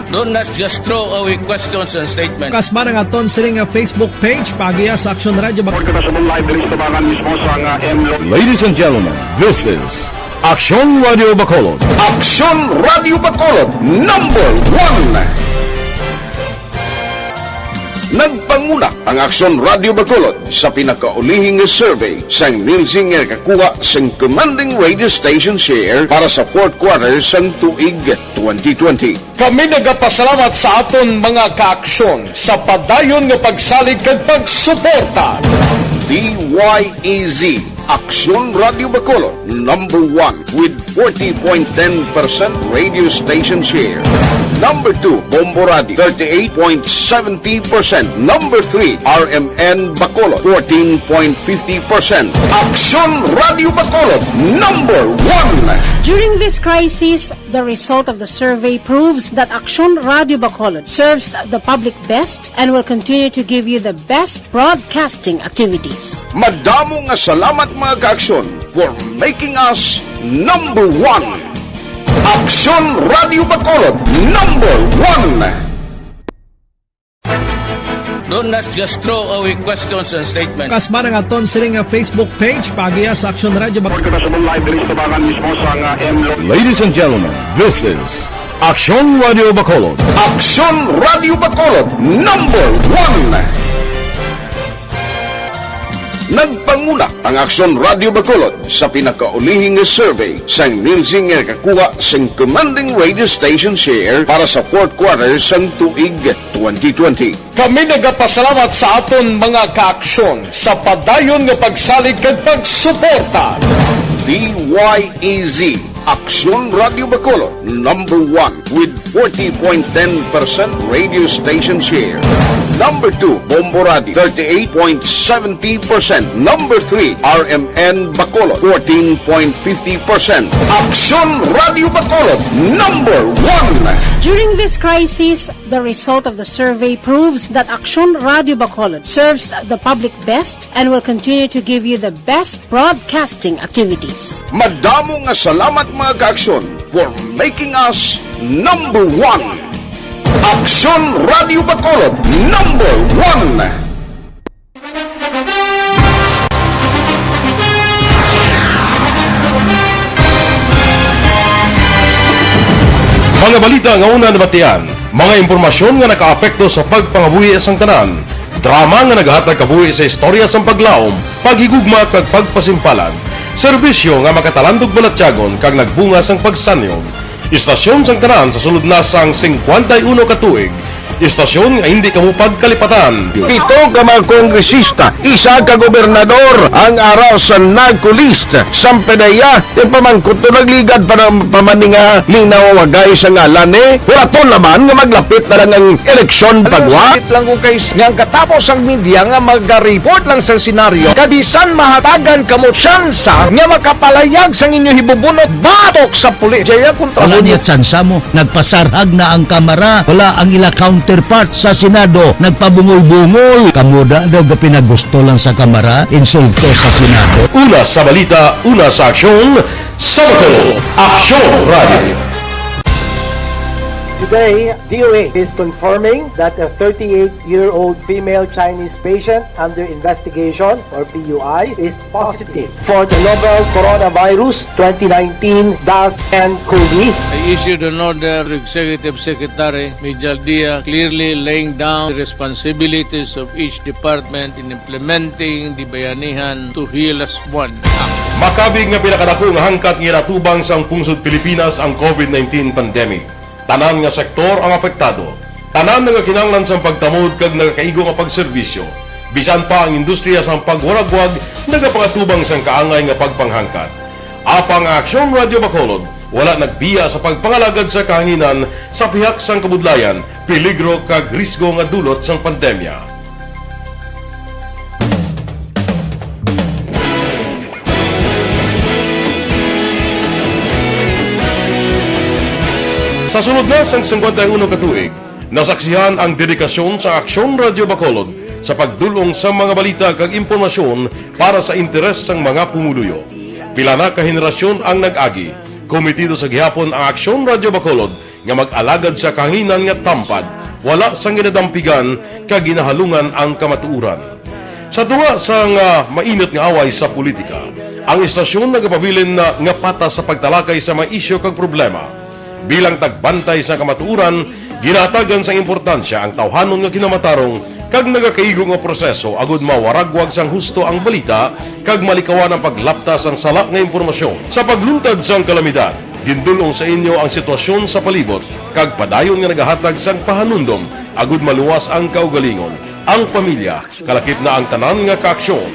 Don't not just throw away questions and statements. Kasma ang aton sini nga Facebook page, pagiya sa Aksyon Radio Bac- Report kita sa live diri sa tabangan mismo sa nga M Lo- Ladies and gentlemen, this is Aksyon Radio Bacolod. Aksyon Radio Bacolod, number one. Nagpanguna ang Aksyon Radio Bacolod sa pinakaulihing survey sang Nielsen nga nakakuha sang commanding radio station share para sa fourth quarter sang tuig twenty twenty. Kami nagapasalamat sa aton mga kaaksyon sa padayon nga pagsalig kag pagsuporta. D Y E Z, Aksyon Radio Bacolod, number one with forty point ten percent radio station share. Number two, Bombo Radio, thirty-eight point seventy percent. Number three, R M N Bacolod, fourteen point fifty percent. Aksyon Radio Bacolod, number one. During this crisis, the result of the survey proves that Aksyon Radio Bacolod serves the public best and will continue to give you the best broadcasting activities. Madamo nga salamat, mga kaaksyon, for making us number one. Aksyon Radio Bacolod, number one. Don't not just throw away questions and statements. Kasma ang aton sini nga Facebook page, pagiya sa Aksyon Radio Bac- Report kita sa live diri sa tabangan mismo sa nga M Lo- Ladies and gentlemen, this is Aksyon Radio Bacolod. Aksyon Radio Bacolod, number one. Nagpanguna ang Aksyon Radio Bacolod sa pinakaulihing nga survey sang Nielsen nga nakakuha sang commanding radio station share para sa fourth quarter sang tuig twenty twenty. Kami nagapasalamat sa aton mga kaaksyon sa padayon nga pagsalig kag pagsuporta. D Y E Z, Aksyon Radio Bacolod, number one with forty point ten percent radio station share. Number two, Bombo Radio, thirty-eight point seventy percent. Number three, R M N Bacolod, fourteen point fifty percent. Aksyon Radio Bacolod, number one. During this crisis, the result of the survey proves that Aksyon Radio Bacolod serves the public best and will continue to give you the best broadcasting activities. Madamo nga salamat, mga kaaksyon, for making us number one. Aksyon Radio Bacolod, number one. Mga balita nga una nabatian, mga impormasyon nga nakaapekto sa pagpangabuhi sang tanan, drama nga naghatag kabuhi sa istorya sang paglaom, paghigugma kag pagpasimpalan, serbisyo nga makatalandog balatyagon kag nagbunga sang pagsanyog. Istasyon sang tanan sa sulod na sang singkwenta y uno ka tuig. Istasyon nga hindi kamo pagkalipatan. Pito ka mga kongresista, isa ka gobernador ang ara sa NAGCO list. Sampanaya, yung pamangkot to nagligad pa ng pamaninga ning nawawagay sa ngalan, eh. Wala to naman nga maglapit na lang ang eleksyon pagwa. Sakit lang ko kay nga ang katapos ang media nga magareport lang sa senaryo. Kabisan mahatagan kamo tsansa nga makapalayag sang inyo hibubunot batok sa pulis. Jaya kontra Wala mo. Niya tsansa mo. Nagpasarhag na ang Kamara. Wala ang ila counterpart sa Senado. Nagpabungol-bungol. Kamo da daw gapinagusto lang sa Kamara. Insulto sa Senado. Una sa balita, una sa aksyon, sa Bacolod, Aksyon Radio. Today, D O A is confirming that a thirty-eight-year-old female Chinese patient under investigation, or P U I, is positive for the novel coronavirus twenty nineteen dash N cov. I issued an order to Executive Secretary Mijal Dia, clearly laying down the responsibilities of each department in implementing the Bayanihan to Heal As One Act. Makabig nga pinakadako nga hangkat nga ginatubang sang pungsod Pilipinas ang COVID nineteen pandemic. Tanan nga sektor ang apektado. Tanan nga kinahanglan sang pagtamod kag nagakaigo nga pagserbisyo. Bisan pa ang industriya sang pagwaragwag nagapangatubang sang kaangay nga pagpanghangkat. Apang ang Aksyon Radio Bacolod wala nagbiya sa pagpangalagad sa kahanginan sa pihak sang kabudlayan, peligro kag risgo nga dulot sang pandemya. Sa sulod na sang singkwenta y uno ka tuig, nasaksihan ang dedikasyon sa Aksyon Radyo Bacolod sa pagdul-ong sa mga balita kag impormasyon para sa interes sang mga pumuluyo. Pila na ka henerasyon ang nag-agi. Komitido sa gihapon ang Aksyon Radyo Bacolod nga mag-alagad sa kahanginan nga tampad, wala sang ginadampigan kag ginahalungan ang kamatuoran. Sa tunga sang, ah, mainit nga away sa politika, ang istasyon nagapabilin na nga patas sa pagtalakay sa mga isyu kag problema. Bilang tagbantay sa kamatuoran, ginahatagan sang importansya ang tawhanon nga kinamatarong kag nagakaigo nga proseso agud mawaragwag sang husto ang balita kag malikawan ang paglapta sang sala nga impormasyon. Sa pagluntad sang kalamidad, gindul-ong sa inyo ang sitwasyon sa palibot kag padayon nga nagahatag sang pahanumdom agud maluwas ang kaugalingon, ang pamilya, kalakip na ang tanan nga kaaksyon.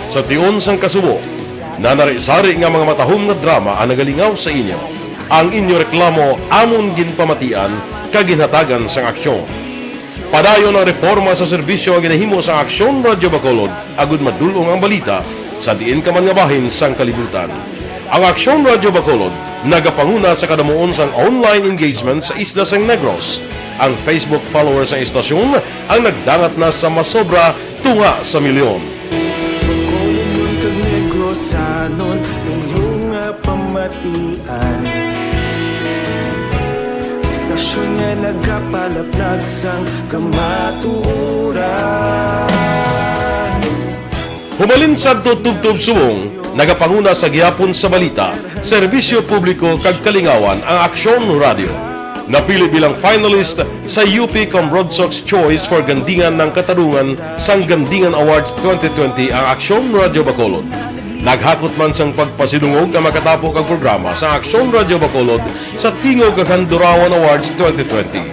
Sa tion sang kasubo, nanari-sari nga mga matahom nga drama ang nagalingaw sa inyo. Ang inyo reklamo amon ginpamatian kag ginhatagan sang aksyon. Padayon ang reporma sa serbisyo nga ginahimo sa Aksyon Radyo Bacolod agud madul-ong ang balita sa diin ka man nga bahin sang kalibutan. Ang Aksyon Radyo Bacolod nagapanguna sa kadamuon sang online engagement sa isla sang Negros. Ang Facebook followers sang istasyon ang nagdangat na sa masobra tunga sa milyon. Bacolodnon kag Negrosanon, inyo nga pamatian. Istasyon nga nagapalaplag sang kamatuoran. Humalin sadto tubtob subong, nagapanguna sa gihapon sa balita, serbisyo publiko kag kalingawan ang Aksyon Radio. Napili bilang finalist sa U P Cambrodsoc's Choice for Gandingan ng Katarungan sang Gandingan Awards twenty twenty ang Aksyon Radio Bacolod. Naghakot man sang pagpasidungog ang makatapo kag programa sa Aksyon Radio Bacolod sa Tingog kag Handurawan Awards twenty twenty.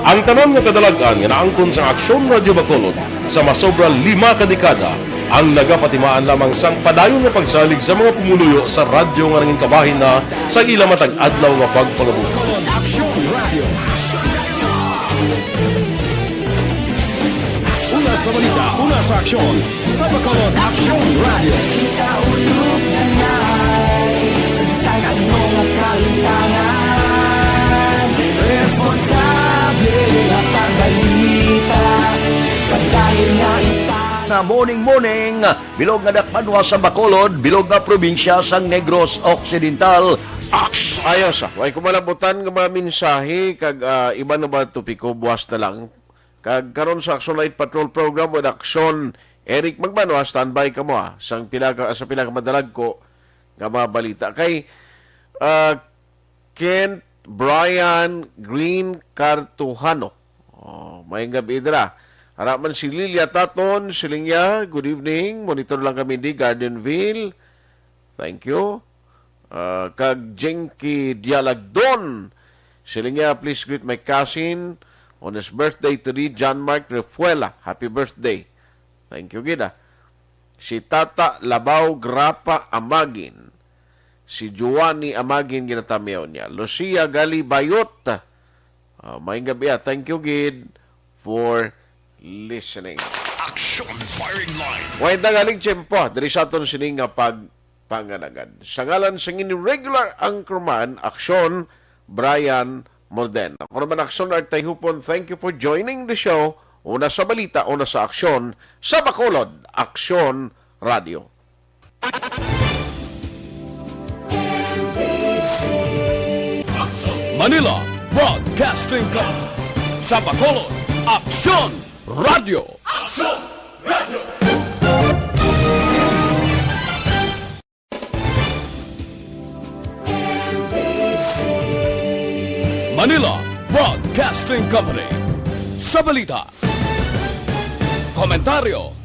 Ang tanan nga kadalag-an nga naangkon sang Aksyon Radio Bacolod sa masobra lima ka dekada ang nagapatimaan lamang sang padayon nga pagsalig sa mga pumuluyo sa radyo nga nangin kabahin na sa ila matag adlaw nga pagpangabuhi. Bacolod Aksyon Radio. Una sa balita, una sa aksyon, sa Bacolod Aksyon Radio. Kita ulog na ngay, sagsag ang mga kalintangan. Responsable at ang balita, padayon nga ipang- Nga morning, morning. Bilog nga dakbanwa sa Bacolod, bilog nga probinsya sang Negros Occidental. Aks! Ayos, ah. Way ko malabutan nga mga mensahe, kag, ah, iba na ba topiko, buwas na lang. Kag karon sa Aksyon Night Patrol Program with Aksyon Eric Magbanwa, standby kamo, ah, sang pila ka, sa pila ka madalagko nga mga balita. Kay, ah, Kent Brian Green Cartuhano. Oh, may gabi dira. Ara man si Lilia Taton, siling niya, "Good evening. Monitor lang kami di Gardenville." Thank you. Ah, kag Jinky Dialagdon, siling niya, "Please greet my cousin on his birthday today, John Mark Refuela. Happy birthday." Thank you gid, ah. Si Tata Labaw Grapa Amagin. Si Giovanni Amagin ginatamyaw niya. Lucia Galibayot. Ah, may gabi, ah. Thank you gid for listening. Action Firing Line. Way nagaling tiyempo diri sa aton sini nga pagpanganagad. Sa ngalan sa inyong regular anchorman, Aksyon, Brian Morden. Ako naman, Aksyon Art Tayhupon. Thank you for joining the show. Una sa balita, una sa aksyon, sa Bacolod, Aksyon Radio. Manila Broadcasting Company. Sa Bacolod, Aksyon Radio. Aksyon Radio. Manila Broadcasting Company. Sa balita, komentaryo,